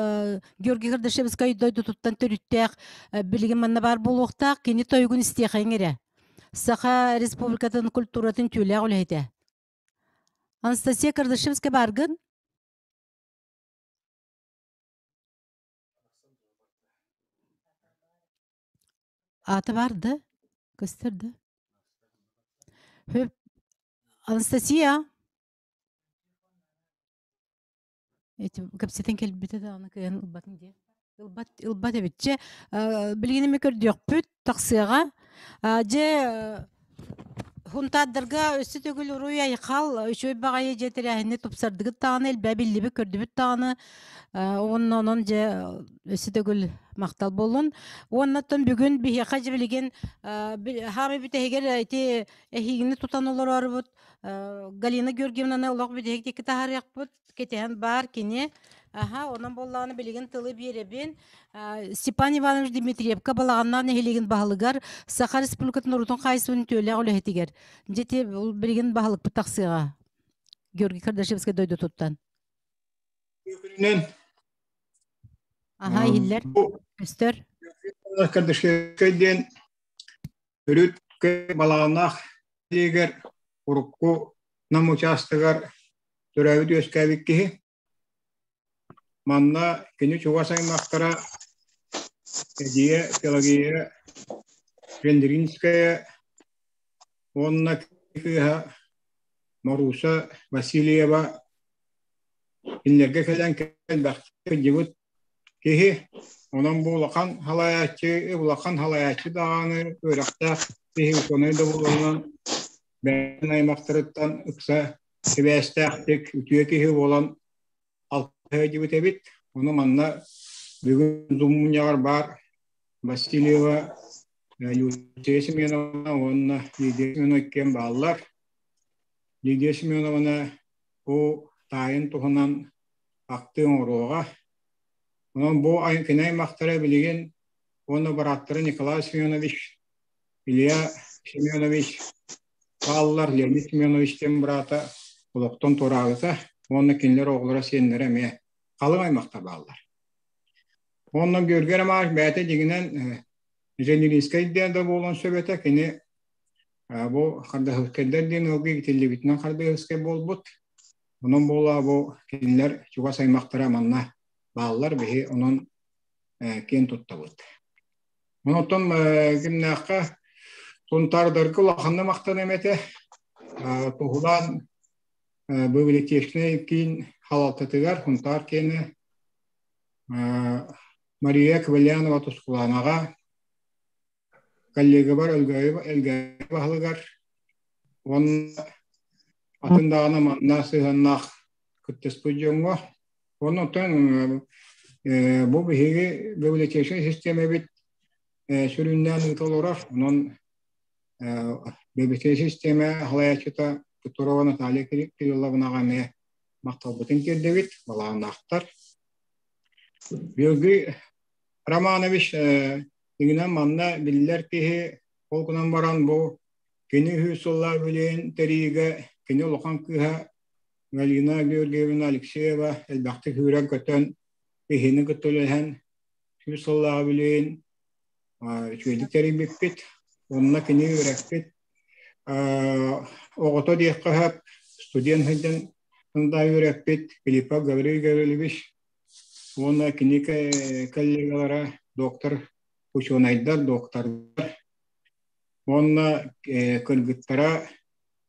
Speaker 4: Георгий Кардашевскай дойдутуттан төрүттээх билигин манна баар буолуохтаах кини тойугун истиэхэйиҥ эрэ Саха Республикатын культуратын түүлээх үлэһитэ Анастасия Кардашевская бааргын? Аата баар да? Көстөр да? Хөп Анастасия Эти кэпсэтэн кэлбитэ даҕаны кыайан ылбатын диэ. Ылбат ылбат эбит. Чэ, билигин эмэ көрдүөхпүт, тахсыаҕа. Дьэ, Хунтаардарга өссө төгүл уруй айхал, үчүгэй баҕайы дьэ тэрээһини тупсардыгыт даҕаны, элбээ биллибит, көрдүбүт даҕаны. Уонна онон дьэ өссө төгүл махтал буоллун. Уонна оттон бүгүн биһиэхэ дьэ билигин хаамай бүтэһигэр ити эһиигини тутан олорорбут Галина Георгиевнаны олох бүтэһик диэки таһаарыахпыт кэтэһэн баар кини. Аха, онон буоллаҕына билигин тылы биэрэбин. Степан Иванович Дмитриевка Балаҕаннаах нэһилиэгин баһылыгар Саха Республикатын норуотун хаһаайыстыбатын үтүөлээх үлэһитигэр. Дьэ билигин баһылыкпыт тахсыаҕа. Георгий Кардашевскай дойдутуттан.
Speaker 3: Күнүнэн.
Speaker 17: Аха, иһиллэр. Көстөр.
Speaker 3: Кардашевскай диэн төрүт балаҕаннаах дьиэгэр урукку Нам учаастагар төрөөбүт үөскээбит киһи. Манна кини чугас аймахтара Эдьиийэ Пелагея Жендринская уонна кыыһа Маруса Васильева кинилэргэ кэлэн элбэхтик сылдьыбыт киһи. Онон бу улахан халайааччы, улахан халайааччы даҕаны үөрэхтээх киһи учуонай да буоларынан бэйэтин аймахтарыттан ыкса сибээстээхтик үтүө киһи буолан алтыһа эбит. Ону манна бүгүн Зум мунньаҕар баар Васильева Люция Семеновна уонна Лидия Семеновна иккиэн бааллар. Лидия Семеновна бу таайын туһунан ахтыы оҥоруоҕа. Онон бу кини аймахтара билигин уонна бырааттара Николай Семенович, Илья Семенович бааллар. Леонид Семенович диэн быраата олохтон туораабыта уонна кинилэр оҕолоро сиэннэрэ эмиэ халыҥ аймахтар бааллар. Уонна Георгий Романович бэйэтэ дьиҥинэн Женеринскэй диэн да буолуон сөп этэ. Кини бу Хардаһыскайдар диэн ыалга иитиллибитинэн Хардаһыскай буолбут. Онон буолаа бу кинилэр чугас аймахтара манна бааллар, биһи онон киэн туттабыт. Онтон кимнээххэ Сунтаардарга улаханна махтаныам этэ. Туһулаан библиотечнай киин халалтатыгар Сунтаар киэнэ Мария Квалянова Тускулаанаҕа, коллегабар Элгээйи баһылыгар уонна атын даҕаны манна сыһыаннаах кыттыспыт дьоҥҥо. Онон оттон бу биһиги библиотечнай систиэмэбит сүрүннээн ыыта олорор. Онон библиотечнай систиэмэ салайааччыта Петрова Наталья Кирилловнаҕа эмиэ махталбытын тиэрдэбит, балааннаахтар. Георгий Романович дьиҥинэн манна биллэр киһи, ол гынан баран бу кини үһүс сыллаах үбүлүөйүн тэрийиигэ кини улахан кыыһа Галина Георгиевна Алексеева элбэхтик сүүрэн-көтөн, киһини кытта үлэлэһэн сүүс сыллаах үбүлүөйүн үчүгэйдик тэрийбиппит. Онно кини үөрэппит оҕото диэххэ сөп, студент сылдьан үөрэппит Филиппов Гаврил Гаврильевич уонна кини коллегалара доктор учуонайдар, доктордар уонна кыргыттара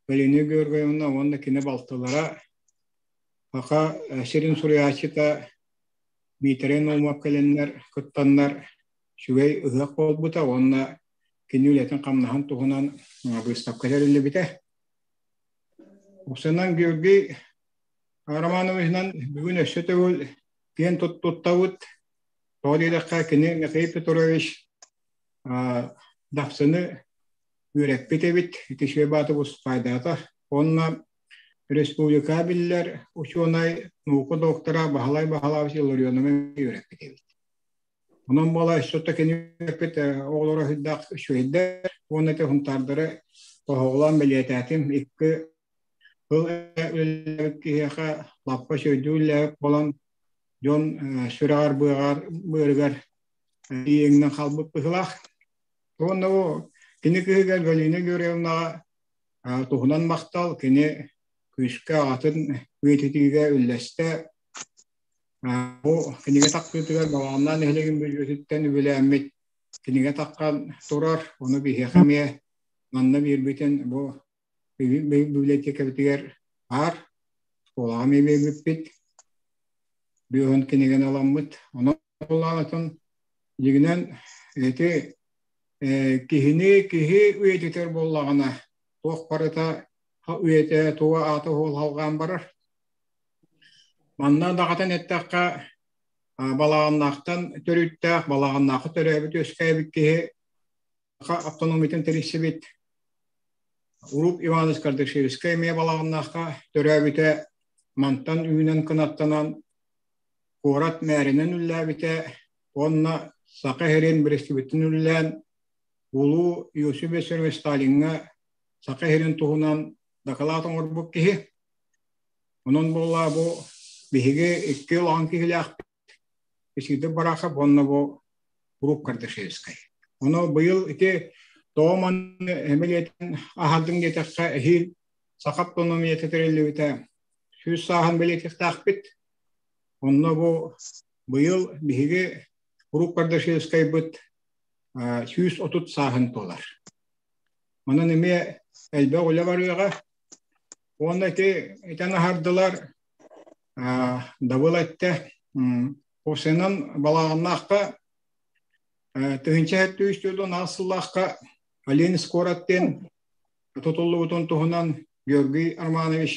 Speaker 3: Галина Георгиевна уонна кини балтылара Саха сирин суруйааччыта Дмитрий Наумов кэлэннэр кыттаннар үчүгэй ыһыах буолбута уонна кини үлэтин-хамнаһын туһунан быыстапка тэриллибитэ. Уксанан Георгий Романовичынан бүгүн өссө төгүл киэн туттабыт. Тоҕо диэтэххэ, кини Михаил Петрович Дапсыны үөрэппит эбит, ити үчүгэй бааты уступайдаата. Уонна республика биллэр учуонай, наука доктора Баһылай Баһылаевич Илларионовы үөрэппит эбит. Онон буола өссө кини үөрэппит оҕолоро сүрдээх үчүгэйдэр уонна ити хунтаардары тоһоҕолоон бэлиэтээтим. Икки тыл үлэлээбит киһиэхэ лаппа сүрдүү үлэлээбит буолан дьон сүрэҕэр быаҕар быарыгар иэҥнэн хаалбыт быһыылаах. Уонна бу кини кыыһыгар Галина Георгиевнаҕа туһунан махтал, кини күүскэ аҕатын үйэтитиигэ үллэстэ. Бу кинигэ тахсыытыгар Балаҕаннаах нэһилиэгин бүддьүөтүттэн үбүлээммит кинигэ таххан турар. Ону биһиэхэ эмиэ манна биэрбитин бу библиотекабытыгар баар. Оскуолаҕа эмиэ биэрбиппит. Бүөһүн кинигэни ыламмыт. Онон атын дьиҥинэн ити киһини киһи үйэтитэр буоллаҕына туох барыта үйэтэ туга аата уһул халҕаан барар. Манна даҕатан эттэххэ, Балаҕаннаахтан төрүттээх, Балаҕаннаахха төрөөбүт үөскээбит киһи автономиятын тэрийсибит Уруп Иванович Кардашевскай эмиэ Балаҕаннаахха төрөөбүтэ, мантан үүнэн кынаттанан куорат мээринэн үллээбитэ уонна Саха сирин бэрэстэбиитин үллээн Улуу Иосиф Виссарионович Сталиҥҥа Саха сирин туһунан дакылаат оҥорбут киһи. Онон буолла бу биһиги икки улахан киһилээхпит. Исидор Барахов уонна бу Курук Кардашевскай. Ону быйыл ити тоҕо манна эмилиэтин аһардым диэтэххэ эһиил саха автономията тэриллибитэ 100 сааһын бэлиэтиэхтээхпит. Онно бу быйыл биһиги Курук Кардашевскайбыт 130 сааһын туолар. Онон эмиэ элбэх үлэ барыаҕа. Уонна ити итэн аһардылар Дабыл эттэ Осенан Балаҕаннаахха 1704 сыллаахха Ленинск куорат диэн тутуллубутун туһунан Георгий Романович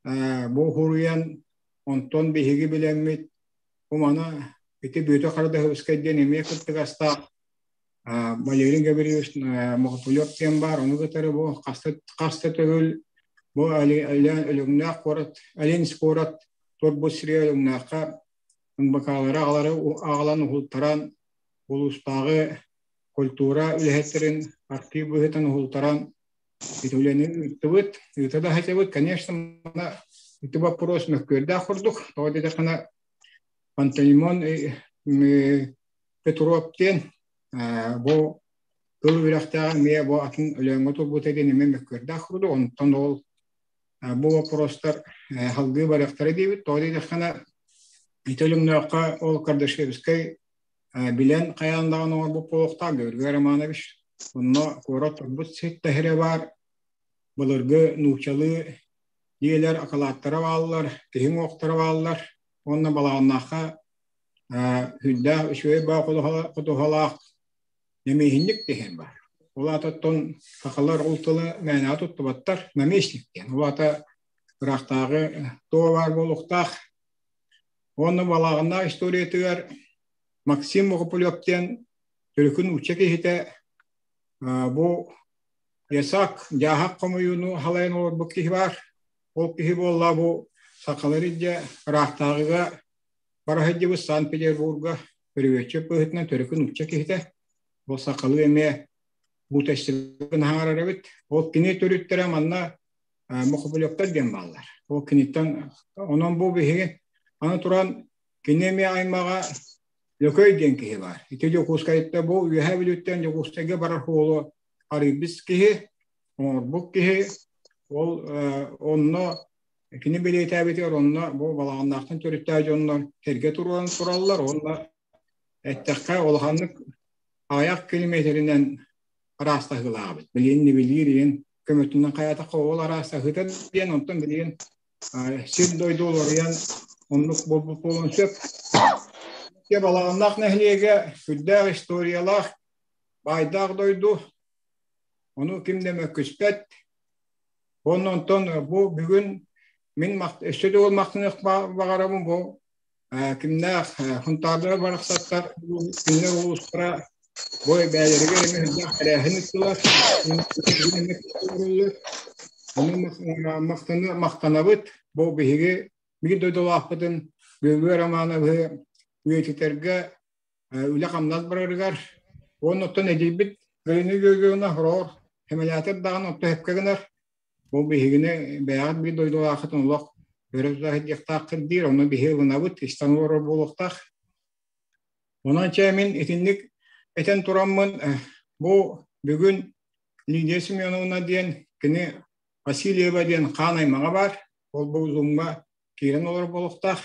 Speaker 3: бу хуруйан онтон биһиги билэммит бу маны ити Бүөтэ Харадаһыбыскай диэн эмиэ кыттыгастаах Валерий Гаврильевич Мохопулев диэн баар, ону кытары бу хаста төгүл бу Өлөҥнөөх куорат, Ленинск куорат турбут сиригэр Өлөҥнөөххө НБК-лары аҕалары аҕалан уһултаран улуустааҕы культура үлэһиттэрин архив быһыытынан уһултаран ити үлэни ыыттыбыт, ыыта да сылдьабыт. Конечно, мана ити боппуруос мөккүөрдээх курдук. Тоҕо диэтэххинэ, Пантелеймон Петров диэн бу тыл үөрэхтээҕэ эмиэ бу атын Өлөөҥҥө турбута диэн эмиэ мөккүөрдээх курдук. Онтон ол бу боппуруостар салгыы барыахтара диэбит. Тоҕо диэтэххинэ, ити Өлөҥнөөххө ол Кардашевскай билэн хайаан даҕаны оҥорбут буолуохтаах Георгий Романович. Онно куорат турбут ситтэһирэ баар. Былыргы нууччалыы дьиэлэр акылааттара бааллар, киһи уҥуохтара бааллар. Уонна Балаҕаннаахха Үрдээх үчүгэй баа ходуһалаах наместник диэн баар. Ол аата оттон сахалар ол тылы мээнэҕэ туттубаттар наместник диэн. Ол аата ыраахтааҕы туо баар буолуохтаах. Уонна Балаҕаннаах историятыгар Максим Мохопулев диэн төрүкү нуучча киһитэ бу Ясак дьааһах хомуйууну халайан олорбут киһи баар. Ол киһи буолла бу сахалар илдьэ ыраахтааҕыга Бара сылдьыбыт Санкт-Петербурга көрүвүөччү быһыытынан төрүкү нуучча киһитэ. Ол сахалыы эмиэ бутестигын аһаарар эбит. Ол кини төрүттэрэ манна Мохобулевтар диэн бааллар. Ол киниттэн онон бу биһиги аны туран кини эмиэ аймаҕа Лөкөй диэн киһи баар. Ити Дьокуускайтта бу Үөһээ Бүлүүттэн Дьокуускайга барар суолу арыйбыт киһи, оҥорбут киһи. Ол онно Кини бэлиэтээбитигэр онно бу балаҕаннаахтан төрүттээх дьоннор сэргэ туруоран тураллар уонна эттэххэ улаханнык аҕыйах километринэн араастаһыылаабыт. Билигин нивелир иһин көмөтүнэн хайаатахха ол араастаһыыта диэн онтон билигин сир-дойду уларыйан оннук буолбут буолуон сөп. Балаҕаннаах нэһилиэгэ сүрдээх историялаах, баайдаах дойду. Ону ким да мөккүспэт. Уонна онтон бу бүгүн мин өссө да ол махтаныах баҕарабын бу кимнээх хунтаардара барахсаттар кинилэр улуустара бу бэйэлэригэр эмиэ элбэх тэрээһин ыыттылар. Ону махтанабыт. Бу биһиги биир дойдулаахпытын Георгий Романовы үйэтитэргэ үлэ-хамнас барарыгар уонна оттон эдьиийбит Галина Георгиевна хороҕор хэмэлээтэр даҕаны отто сөпкө гынар. Бу биһигини бэйэҕит биир дойдулааххытын олох өрө тута сылдьыахтааххыт диир, онно биһи ылынабыт, истэн олорор буолуохтаах. Онон чэ мин итинник этэн тураммын бу бүгүн Лидия Семеновна диэн кини Васильева диэн хаан аймаҕа баар, ол бу Зумҥа киирэн олорор буолуохтаах.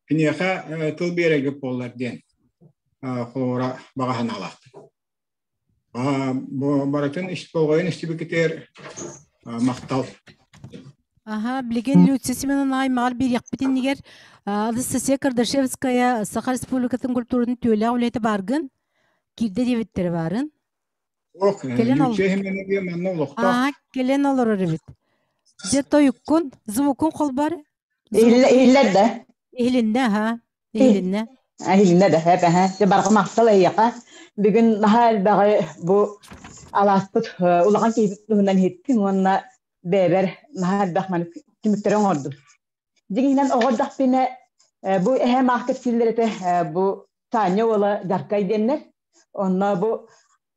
Speaker 3: Киниэхэ тыл биэрэргэ буоллар диэн холобура баҕа санаалаахпын. Барытын болҕойон истибиккитигэр махтал.
Speaker 17: Аха, билигин Люция Семеновна аймаҕар биэриэхпит иннигэр Анастасия Кардашевская Саха Республикатын культуратын түөлээх үлэһитэ бааргын киирдэ диэбиттэрэ баарын.
Speaker 3: Ох, Люция Семеновна манна олохтоох.
Speaker 17: Аа, кэлэн олорор эбит. Дьэ тойуккун, звукун холбар.
Speaker 2: Иһиллэр да?
Speaker 17: Иһилиннэ, аха. Иһилиннэ.
Speaker 2: Иһилиннэ да, эп эһэ. Дьэ барҕа махтал эйиэхэ. Бүгүн наһаа элбэҕи бу алааспыт улахан киһибит туһунан иһиттим уонна бэйэбэр наһаа элбэх маны түмүктэри оҥордум. Дьиҥинэн оҕо эрдэхпинэ бу эһээм аах кэпсииллэр этэ бу Таня уола Жаркай диэннэр. Онно бу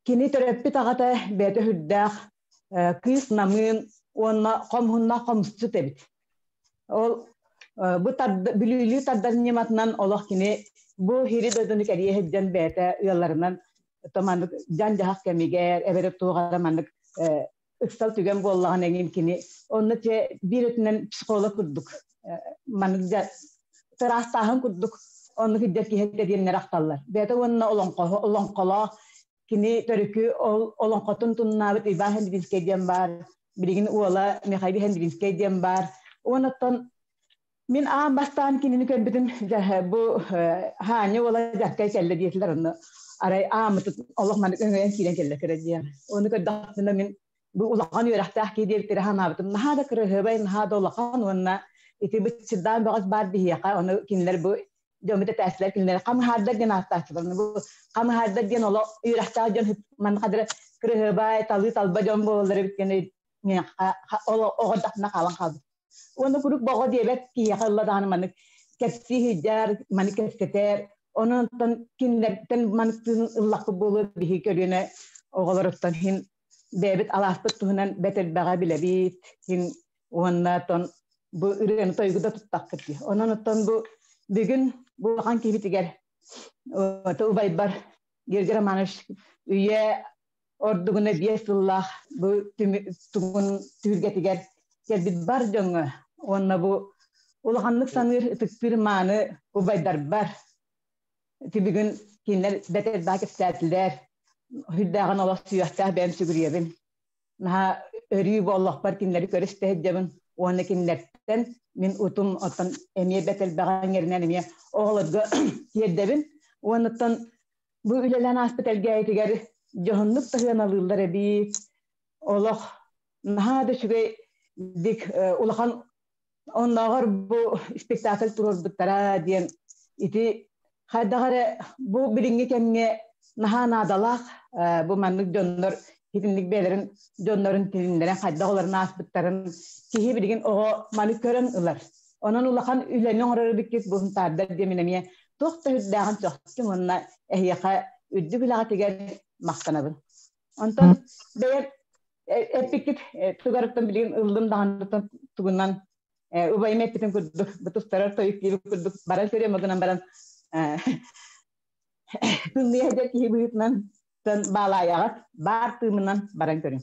Speaker 2: кини төрөппүт аҕата бэйэтэ сүрдээх кыыс намыын уонна хомуһуннаах хомусчут эбит. Ол бу Бүлүүлүү тардар ньыматынан олох кини Бу хири дойдуну кэрийэ сылдьан бэйэтэ ыалларынан маннык дьан-дьаһах кэмигэр эбэтэр туох эрэ маннык ыксал түгэн буоллаҕына эҥин кини онно те биир өттүнэн психолог курдук маннык тыраастааһын курдук оннук идэр киһи диэннэр ахталлар. Бэйэтэ уонна олоҥхолоох кини төрүкү ол олоҥхотун туннаабыт Иван Хендринскэй диэн баар, билигин уола Михаил Хендринскэй диэн баар. Уоннаттан мин аан бастаан кинини көрбүтүм бу Хаанньа уола дьаккай кэллэ диэтилэр онно арай ааммытын олох маннык өҥөйөн киирэн кэллэ кыра диэн. Ону көрдөхпүнэ мин бу улахан үөрэхтээх киһи диэбиттэрэ санаабытым. Наһаа да кыраһыабай, наһаа да улахан уонна ити быччырдаан бөҕөс баар биһиэхэ, ону кинилэр бу дьоммут этээччилэр кинилэр хамыһаардар диэн ааттааччылар. Бу хамыһаардар диэн олох үөрэхтээх дьон манна хадара кыраһыабай, талыы талба дьон буолаллар эбит диэн оҕо хаалан хаалбыт. Уонна куруук боҕо диэбэт киһиэхэ ылла даҕаны маннык кэпсии сылдьар, маннык кэпсэтэр. Онон кинилэртэн маннык тыын ыллахпыт буолуо биһиги көлүөнэ оҕолоруттан хин бэйэбит алааспыт туһунан бэт элбэҕи билэбит хин уонна тон бу ырыаны тойгу да туттахпыт дии. Онон оттон бу бүгүн бу улахан киһибитигэр убайбар Георгий Романович үйэ ордугуна 5 сыллаах бу тугун түһүлгэтигэр кэлбит бар дьоҥҥо уонна бу улаханнык саныыр ытыктыыр мааны убайдарбар ити бүгүн кинилэр бэт элбэх кэпсээтилэр үрдээҕин олох сүөхтээх бэйэм сүгүрүйэбин наһаа өрүү буоллахпар кинилэри көрүстэ сылдьабын уонна кинилэртэн мин утум оттон эмиэ бэт элбэҕи иҥэринэн эмиэ оҕолорго тиэрдэбин уоннаттан бу үлэлээн ааспыт элгээйитигэр дьоһуннук таһыаналыыллар эбии олох наһаа да үчүгэй дик улахан оннооҕор бу спектакль туруорбуттара диэн ити хайдах эрэ бу билиҥҥи кэмҥэ наһаа наадалаах бу маннык дьоннор итинник бэйэлэрин дьоннорун тилиннэрэн хайдах олорон ааспыттарын киһи билигин оҕо маны көрөн ылар. Онон улахан үлэни оҥорор эбиккит бу Сунтаардар диэмин эмиэ туох да үрдээҕин сөхтүм уонна эһиэхэ үрдүк үлэҕитигэр махтанабын. Онтон бэйэм эппиккит тугарыттан билигин ыллым даҕаныттан тугунан убайым эппитин курдук бу тустарар тойук диэбит курдук баран көрүөм гынан баран тымныйа сылдьар киһи быһыытынан баалаайаҕыт баар тыымынан баран көрүҥ.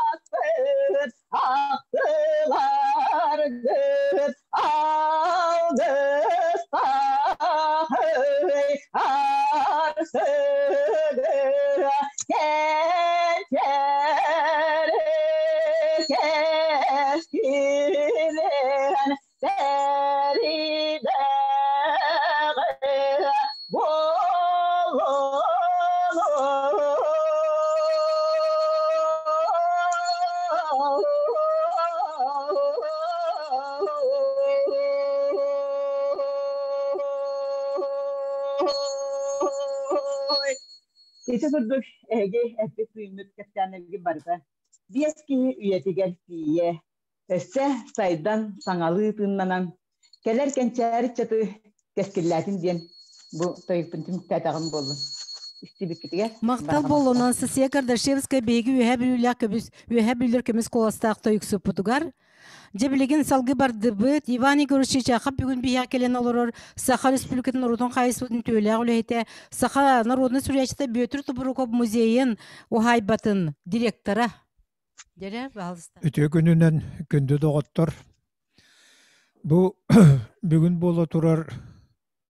Speaker 2: Ахтымаспыт ахтыларгыт алгыстаах арсыгы кэнчээри кэскилэн сэриидэҕи Ити курдук эһиги эппит тыыммыт кэпсээннэргит барыта биэс киһи үйэтигэр тиийэ өссө сайдан саҥалыы тыыннанан кэлэр кэнчээри ыччаты кэскиллээтин диэн бу тойукпун түмүктээтэҕим буоллун. Истибиккитигэр
Speaker 17: Махтал буоллун Анастасия Кардашевская биһиги үөһэ бүлүүлээх көмүс үөһэ бүлүүлэр көмүс куоластаах тойуксуппутугар Дьэ билигин салгыы бардыбыт. Иван Егорович Чичахов бүгүн биһиэхэ кэлэн олорор Саха Республикатын норуотун хаһаайыстыбатын үтүөлээх үлэһитэ, Саха народнай суруйааччыта Бүөтүр Тобуруков музейын уһаайбатын директора. Дьэрэ, баһалыста.
Speaker 7: Үтүө күнүнэн күндү доҕоттор. Бу бүгүн буола турар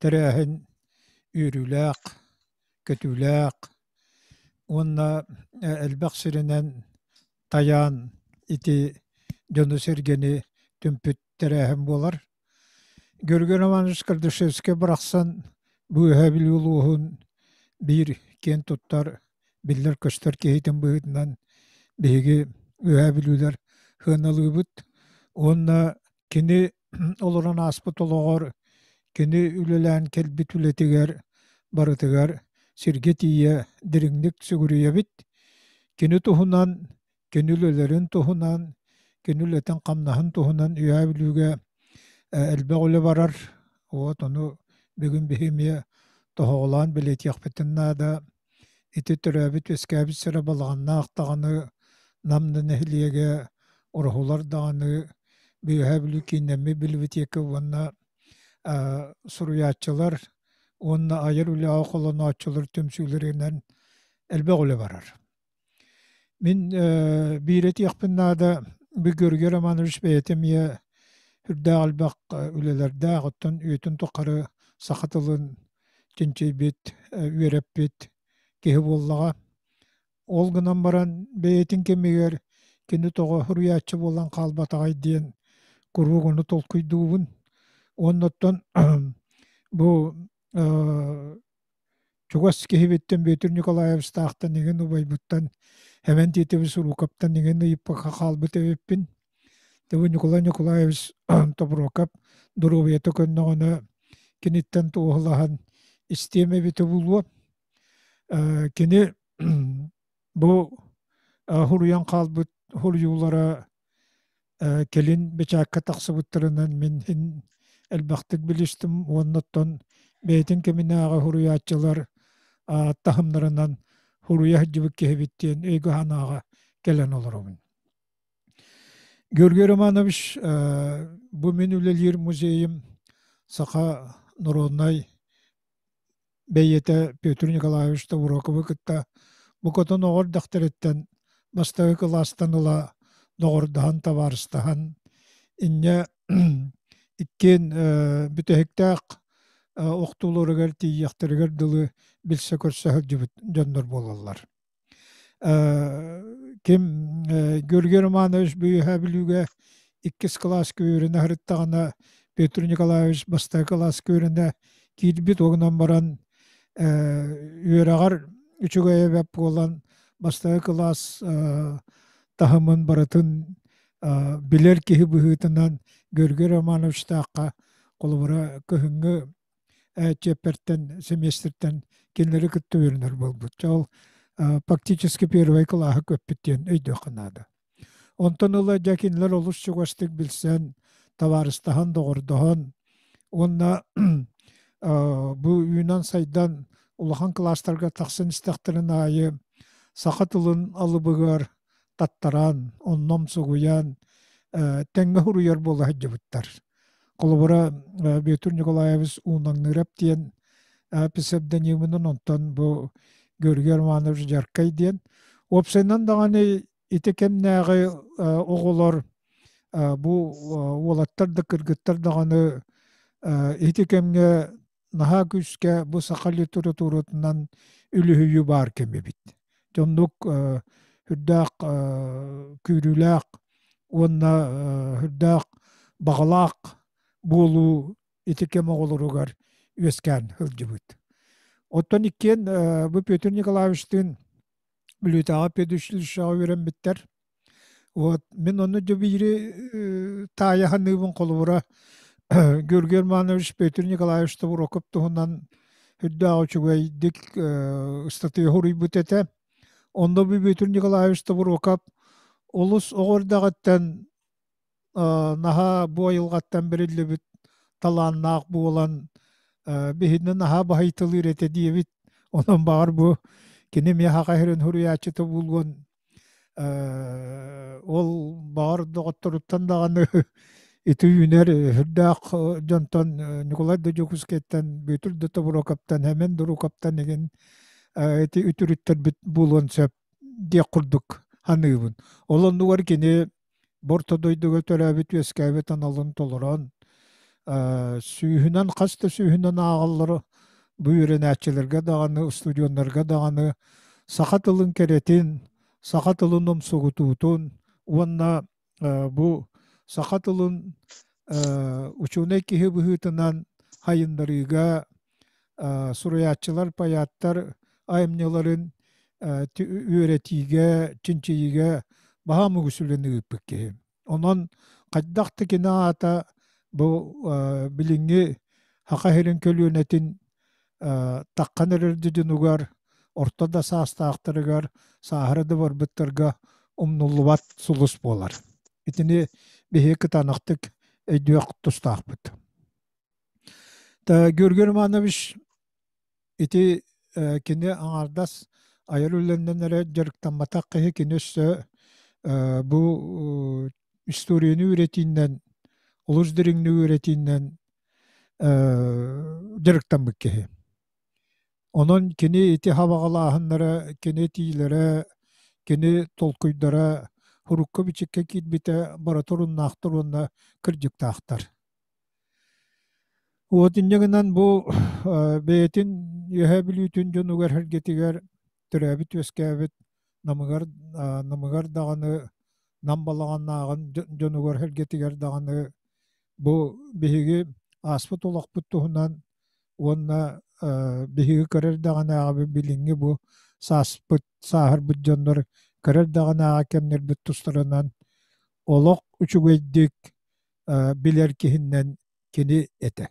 Speaker 7: тэрээһин үөрүүлээх, көтүүлээх уонна элбэх сиринэн тайаан ити дьону-сэргэни түмпүт тэрээһин буолар. Георгий Романович Кардашевскай барахсан бу Үөһээ Бүлүү улууһун биир киэн туттар, биллэр-көстөр киһитин быһыытынан биһиги Үөһээ Бүлүүлэр сыаналыыбыт уонна кини олорон ааспыт олоҕор, кини үлэлээн кэлбит үлэтигэр барытыгар сиргэ тиийэ дириҥник сүгүрүйэбит. Кини туһунан, кини үлэлэрин туһунан, кини үлэтин-хамнаһын туһунан Үөһээ Бүлүүгэ элбэх үлэ барар. Вот ону бүгүн биһи эмиэ тоһоҕолоон бэлиэтиэхпитин наада. Ити төрөөбүт-үөскээбит сирэ балаҕаннаах даҕаны, Нам да нэһилиэгэ, Ороһулар даҕаны, Үөһээ Бүлүү кииннэммит билибитиэкэ уонна суруйааччылар уонна айар үлэҕэ холонооччулар түмсүүлэринэн элбэх үлэ барар. Мин биир этиэхпин наада, бу Георгий Романович бэйэтэ эмиэ үрдээх элбэх үлэлэрдээх, оттон үйэтин тухары саха тылын чинчийбит, үөрэппит киһи буоллаҕа. Ол гынан баран бэйэтин кэмигэр кини тоҕо суруйааччы буолан хаалбатаҕай диэн куруук ону толкуйдуубун. Уонна оттон бу Чугас киһибиттэн Бүөтүр Николаевичтаахтан иҥин убайбыттан Эмэн Тиитэбис Уруукаптан иҥин ыйыппакка хаалбыт эбиппин. Дьэ Николай Николаевич Тобуруокап доруобуйата көннөҕүнэ киниттэн туоһулаһан истиэм эбитэ буолуо. Кини бу суруйан хаалбыт суруйуулара кэлин бэчээккэ тахсыбыттарынан мин иһин элбэхтик билистим уонна оттон бэйэтин кэминээҕи суруйааччылар таһымнарынан суруйа сылдьыбыт киһибит диэн өйгө-санааҕа кэлэн олоробун. Георгий Романович бу мин үлэлиир музейым саха народнай бэйиэтэ Петр Николаевич Тобуруоковы кытта букатын оҕо эрдэхтэриттэн бастакы кылаастан ыла доҕордоһон, табаарыстаһан, инньэ иккиэн бүтэһиктээх охтууларыгар тиийиэхтэригэр дылы билсэ-көрсө сылдьыбыт дьоннор буолаллар. Ким Георгий Романович Бүөһээ Бүлүүгэ иккис кылааска үөрэнэ сырыттаҕына Петр Николаевич бастакы кылааска үөрэнэ киирбит уонунан баран үөрэҕэр үчүгэй эбэп буолан бастакы кылаас таһымын барытын билэр киһи быһыытынан Георгий Романовичтаахха холобура кыһыҥҥы чиэппэртэн, семестртэн кинилэри кытта үөрэнэр буолбут. Дьэ ол практически первый кылааһы көппүт диэн өйдүөххэ наада. Онтон ыла дьэ кинилэр олус чугастык билсэн, табаарыстаһан, доҕордоһон уонна бу үүнэн-сайдан улахан кылаастарга тахсан истэхтэрин аайы саха тылын алыбыгар таттаран, онно умсугуйан тэҥҥэ суруйар буола сылдьыбыттар. Холобура, Бүөтүр Николаевич Уунаҥныырап диэн псевдонимынан онтон бу Георгий Романович Жаркай диэн. Уопсайынан даҕаны ити кэмнээҕи оҕолор бу уолаттар да кыргыттар даҕаны ити кэмҥэ наһаа күүскэ бу саха литературатынан үлүһүйүү баар кэм эбит. Дьоннук үрдээх күүрүүлээх уонна үрдээх баҕалаах буолуу ити кэм оҕолоругар үөскээн сылдьыбыт. Оттон иккиэн бу Петр Николаевичтыын Бүлүүтээҕи педучилищеҕа үөрэммиттэр. Вот мин ону дьэ биири таайа саныыбын холобура Георгий Романович Петр Николаевич Тобуроков туһунан үрдээх үчүгэйдик ыстатыйа суруйбут этэ. Онно бу Петр Николаевич Тобуроков олус оҕо эрдэҕиттэн наһаа бу айылҕаттан бэриллибит талааннаах буолан биһинэ наһаа баһыйталыыр этэ диэбит. Онон баҕар бу кини эмиэ саха сирин суруйааччыта буолуон ол баҕар доҕотторуттан даҕаны ити үүнэр сүрдээх дьонтон Николай да Дьокуускайтан, Бүөтүр да Тобуруокаптан, Хэмэн Дурукаптан игин ити үтүрүттэрбит буолуон сөп диэх курдук саныыбын. Ол оннугар кини бу орто дойдуга төрөөбүт-үөскээбит аналын толорон, сүүһүнэн хас да сүүһүнэн ааҕаллар бу үөрэнээччилэргэ даҕаны, устудьуоннарга даҕаны саха тылын кэрэтин, саха тылын умсугутуутун уонна бу саха тылын учуонай киһи быһыытынан хайыннарыыга суруйааччылар, поэттар айымньыларын үөрэтиигэ, чинчийиигэ баһаам үгүс үлэни ыыппыт киһи. Онон хайдах да кини аата бу билиҥҥи Саха сирин көлүөнэтин таххан эрэр дьонугар, орто да саастаахтарыгар, сааһыра да барбыттарга умнуллубат сулус буолар. Итини биһиги кытаанахтык өйдүөх тустаахпыт. Георгий Романович ити кини аҥаардас айар үлэннэн эрэ дьарыктамматах киһи кини өссө бу историяны үөрэтииннэн олус дириҥник үөрэтииннэн дьарыктаммыт киһи. Онон кини ити хабаҕалааһыннара, кини этиилэрэ, кини толкуйдара урукка-бичиккэ киирбитэ барыта оруннаахтар уонна кырдьыктаахтар. Уот инньэ гынан бу бэйэтин Үөһээ Бүлүүтүн дьонугар-сэргэтигэр төрөөбүт-үөскээбит Намыгар Намыгар даҕаны Нам Балаҕаннааҕын дьонугар-сэргэтигэр даҕаны бу биһиги ааспыт олохпут туһунан уонна биһиги көрөр даҕанааҕы билиҥҥи бу сааспыт сааһырбыт дьоннор көрөр даҕанааҕы кэмнэрбит тустарынан олох үчүгэйдик билэр киһиннэн кини этэ.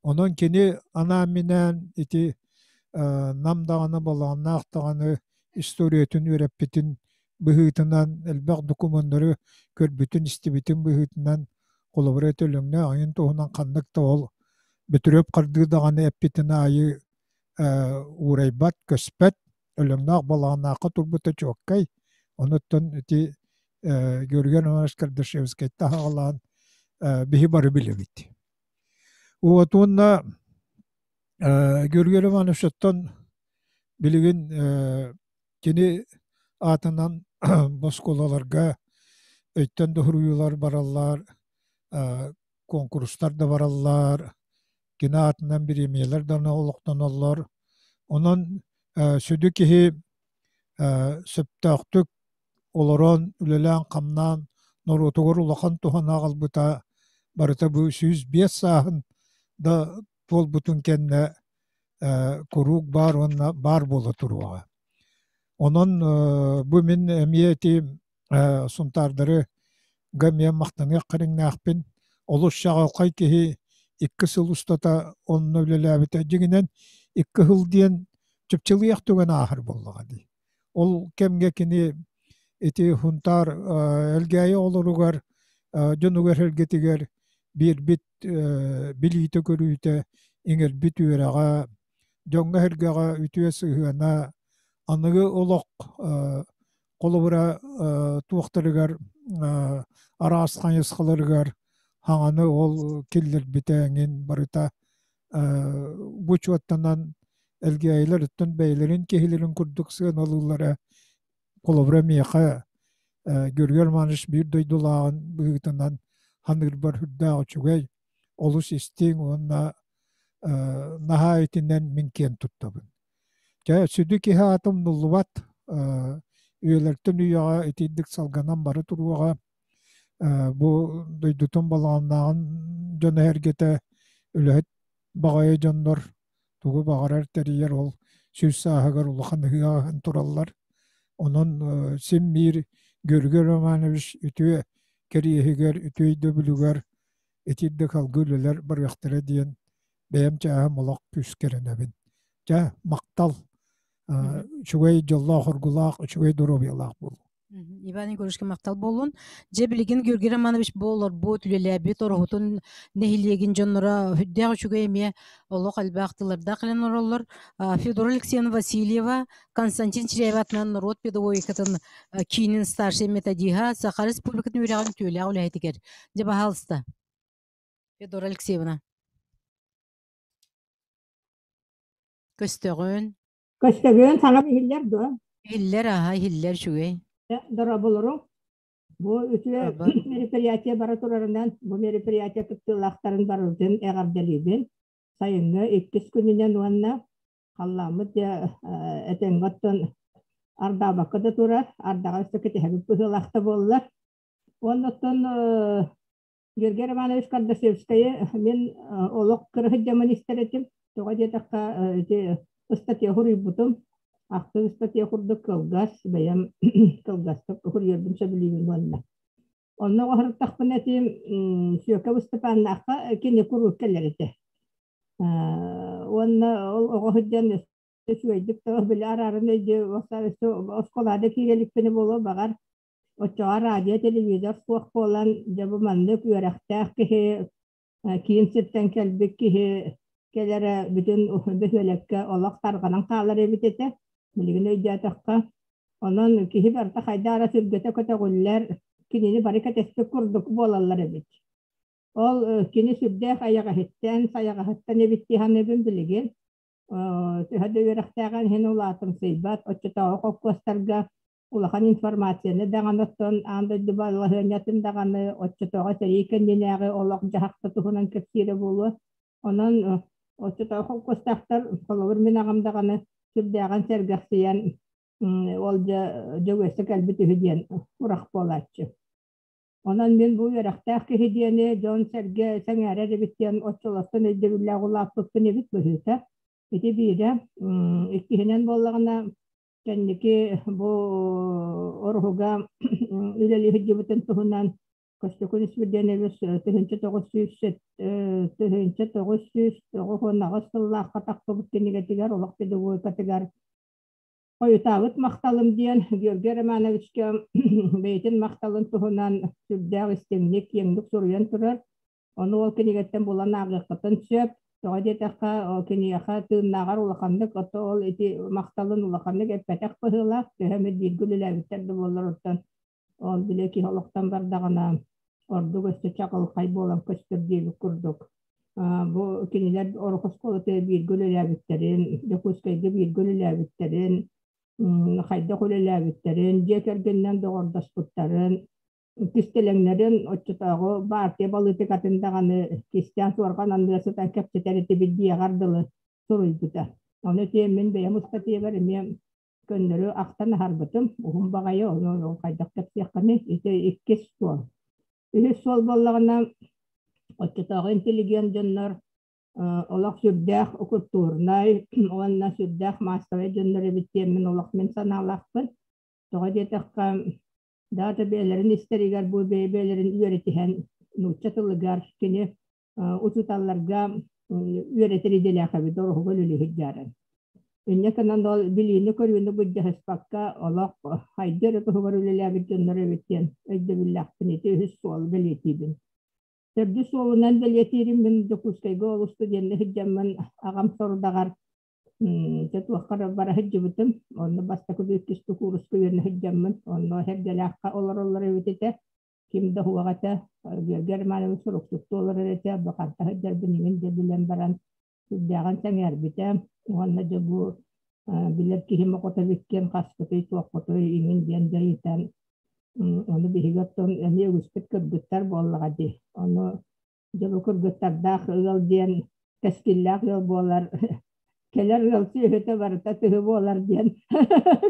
Speaker 7: Онон кини анаан-минээн ити Нам даҕаны, Балаҕаннаах даҕаны историятын үөрэппитин быһыытынан, элбэх докумуоннары көрбүтүн-истибитин быһыытынан, холобура Төлөҥнөөх айын туһунан ханнык да ол Бөтүрүөп хардыы даҕаны эппитин аайы уурайбат, көспөт, Өлөҥнөөх Балаҕаннаахха турбута чуоккай. Онуттан ити Георгий Иванович Кардашевскайтан аҕалаан биһи бары билэбит. Вот уонна Георгий Ивановичтан билигин кини аатынан оскуолаларга өйтөн да суруйуулар бараллар, куонкурустар да бараллар, кини аатынан бириэмийэлэр да олохтоноллор. Онон сүдү киһи сөптөөхтүк олорон, үлэлээн-хамнаан норуотугар улахан туһаны аҕалбыта барыта бу 105 сааһын да туолбутун кэннэ куруук баар уонна баар буола туруоҕа. Онон бу мин эмиэ ити Сунтаардары эмиэ махтаныах кэриҥнээхпин. Олус чаҕылхай киһи икки сыл устата онно үлэлээбитэ. Дьиҥинэн икки сыл диэн чыпчылыйах түгэн ааһар буоллаҕа дии. Ол кэмҥэ кини ити Сунтаар Элгээйи оҕолоругар, дьонугар-сэргэтигэр биэрбит билиитэ-көрүүтэ, иҥэрбит үөрэҕэ, дьоҥҥо-сэргэҕэ үтүө сыһыана, аныгы олох холобура туохтарыгар араас хайысхаларыгар хаҥаны ол киллэрбитэ эҥин барыта бу учуоттанан Элгээйилэр оттон бэйэлэрин киһилэрин курдук сыаналыыллара. Холобура, миэхэ Георгий Романович биир дойдулааҕын быһыытынан ханыырбар сүрдээх үчүгэй, олус истиҥ уонна наһаа итинэн мин киэн туттабын. Дьэ, сүдү киһи аата умнуллубат, үйэлэртэн үйэҕэ итинник салганан бара туруоҕа. Бу дойдутун балаҕаннааҕын дьоно-сэргэтэ үлэһит баҕайы дьоннор тугу баҕарар тэрийэр ол сүүс сааһыгар улахан ыһыах ыһан тураллар. Онон син биир Георгий Романович үтүө кэриэһигэр, үтүө өйдөбүлүгэр итирдик алгыы үлэлэр барыахтара диэн бэйэм чааһым олох күүскэ эрэнэбин. Дьэ, махтал! Үчүгэй дьоллоох-оргулаах, үчүгэй доруобуйалаах буолуу.
Speaker 17: Иван Егоровичка махтал буоллун. Дьэ билигин Георгий Романович бу олорбут, үлэлээбит Ороһутун нэһилиэгин дьонноро сүрдээх үчүгэй эмиэ олох элбэх тыллардаах кэлэн олороллор. Федора Алексеевна Васильева, Константин Чиряев атынан норуот педагогикатын киинин старшай методиһа, Саха Республикатын үөрэҕин үтүөлээх үлэһитигэр. Дьэ, баһаалыста. Федора Алексеевна. Көстөҕүн.
Speaker 8: Көстөбүөн саҥам иһиллэр дуо?
Speaker 17: Иһиллэр, аһа, иһиллэр үчүгэй.
Speaker 8: Дорооболоруҥ. Бу үтүө мероприятие бара турарынан, бу мероприятие кыттыылаахтарын барыбытын эҕэрдэлиибин. Сайыҥҥы иккис күнүнэн уонна халлааммыт дьэ этэҥҥэ оттон ардаабакка да турар, ардаҕа өссө кэтэһэбит быһыылаах да буоллар. Уонна оттон Георгий Романович Кардашевскайы мин олох кыра сылдьаммын истэр этим. Тоҕо диэтэххэ, ити ыстатыйа суруйбутум. Ахтыы ыстатыйа курдук кылгас, бэйэм кылгастык суруйарбын сөбүлүүбүн уонна. Онно оҕоһуруттахпына этим, Сүөкэ Ыстапааннаахха кини куруук кэлэр этэ. Уонна ол оҕо сылдьан үчүгэйдик да били арааран өйдүү оскуолада киирэ иликпинэ буолуо баҕар Оччоҕо радио, телевизор суох буолан, дьэ бу маннык үөрэхтээх киһи, киин сиртэн кэлбит киһи кэлэрэ бүтүн бөһүөлэккэ олох тарҕанан хаалар эбит этэ. Билигин өйдөөтөххө. Онон киһи барыта хайдах эрэ сүргэтэ көтөҕүллэр, кинини бары кэтэспит курдук буолаллар эбит. Ол кини сүрдээх айаҕаһыттан, сайаҕаһыттан эбит дии саныыбын билигин. Төһө да үөрэхтээҕин иһин улаатымсыйбат, оччотооҕу холкуостарга улахан информацияны даҕаны оттон аан дойду балаһыанньатын даҕаны оччотооҕу сэрии кэннинээҕи олох-дьаһах да туһунан кэпсиирэ буолуо. Онон оччотооҕу холкуостаахтар, холобур, мин аҕам даҕаны сүрдээҕин сэргэхсийэн ол дьэ Дьөгүөссэ кэлбит үһү диэн урах буолааччы. Онон мин бу үөрэхтээх киһи диэни дьон-сэргэ сэҥээрэр эбит диэн оччолортон өйдөбүллээх улааппыппын эбит быһыыта. Ити биирэ. Иккиһинэн буоллаҕына, кэнники бу Оруһуга үлэлии сылдьыбытын туһунан Костюкун Испирдиэнэбис 1998 сыллаахха тахсыбыт кинигэтигэр олох педагогикатыгар хойутаабыт махталым диэн Георгий Романовичка бэйэтин махталын туһунан сүрдээх истиҥник, киэҥник суруйан турар. Ону ол кинигэттэн булан ааҕыаххытын сөп. Тоҕо диэтэххэ, киниэхэ тыыннааҕар улаханнык, ото ол ити махталын улаханнык эппэтэх быһыылаах. Төһө эмит бииргэ үлэлээбиттэр да буоллар, оттон ол били киһи олохтон бардаҕына ордук өссө чаҕылхай буолан көстөр диэбит курдук. Бу кинилэр Орох оскуолатыгар бииргэ үлэлээбиттэрин, Дьокуускайга бииргэ үлэлээбиттэрин, хайдах үлэлээбиттэрин, дьиэ кэргэнинэн доҕордоспуттарын, кистэлэҥнэрин оччотооҕу баартыйа балыытыкатын даҕаны кистээн суорҕан анныгар сытан кэпсэтэр этибит диэҕэр дылы суруйбута. Ону ити мин бэйэм ыстатыйабар эмиэ көннөрү ахтан аһарбытым. Уһун баҕайы, ону хайдах кэпсиэххиний? Ити иккис суол. Үһүс суол буоллаҕына, оччотооҕу интеллигент дьоннор олох сүрдээх культурнай уонна сүрдээх маассабай дьоннор эбит диэммин олох мин санаалаахпын. Тоҕо диэтэххэ, Даата бэйэлэрин истэригэр бу бэйэ-бэйэлэрин үөрэтиһэн нуучча тылыгар кини учууталларга үөрэтэр идэлээх эбит ороһуга үлэлиһит дьааран. Инньэ гынан ол билиини-көрүүнү былдьаһыспакка олох хайдыы эрэ туһугар үлэлээбит дьоннор эбит диэн өйдөбүллээхпин ити үһүс суолу бэлиэтиибин. Төрдүс суолунан бэлиэтиирим мин Дьокуускайга ол студенна сылдьаммын аҕам сорудаҕар Дьэ туохха эрэ бара сылдьыбытым. Онно бастакы иккис кууруска үөрэнэ сылдьаммын, онно Сэргэлээххэ олороллор эбит этэ. Ким да суох этэ. Георгий Романович суруксуттуу олорор этэ. Бу ханта сылдьарбын иҥин дьэ билэн баран, сүрдээҕин сэҥээрбитэ. Уонна дьэ бу билэр киһим оҕото эбиккин, хаспытый, туохпутуй иҥин диэн дьайытан, ону биһиги оттон эмиэ үгүспүт кыргыттар буоллаҕа дии. Ону дьэ бу кыргыттардаах ыал диэн кэскиллээх ыал буолар, кэлэр ыал сүөһүтэ барыта тыһы буолар диэн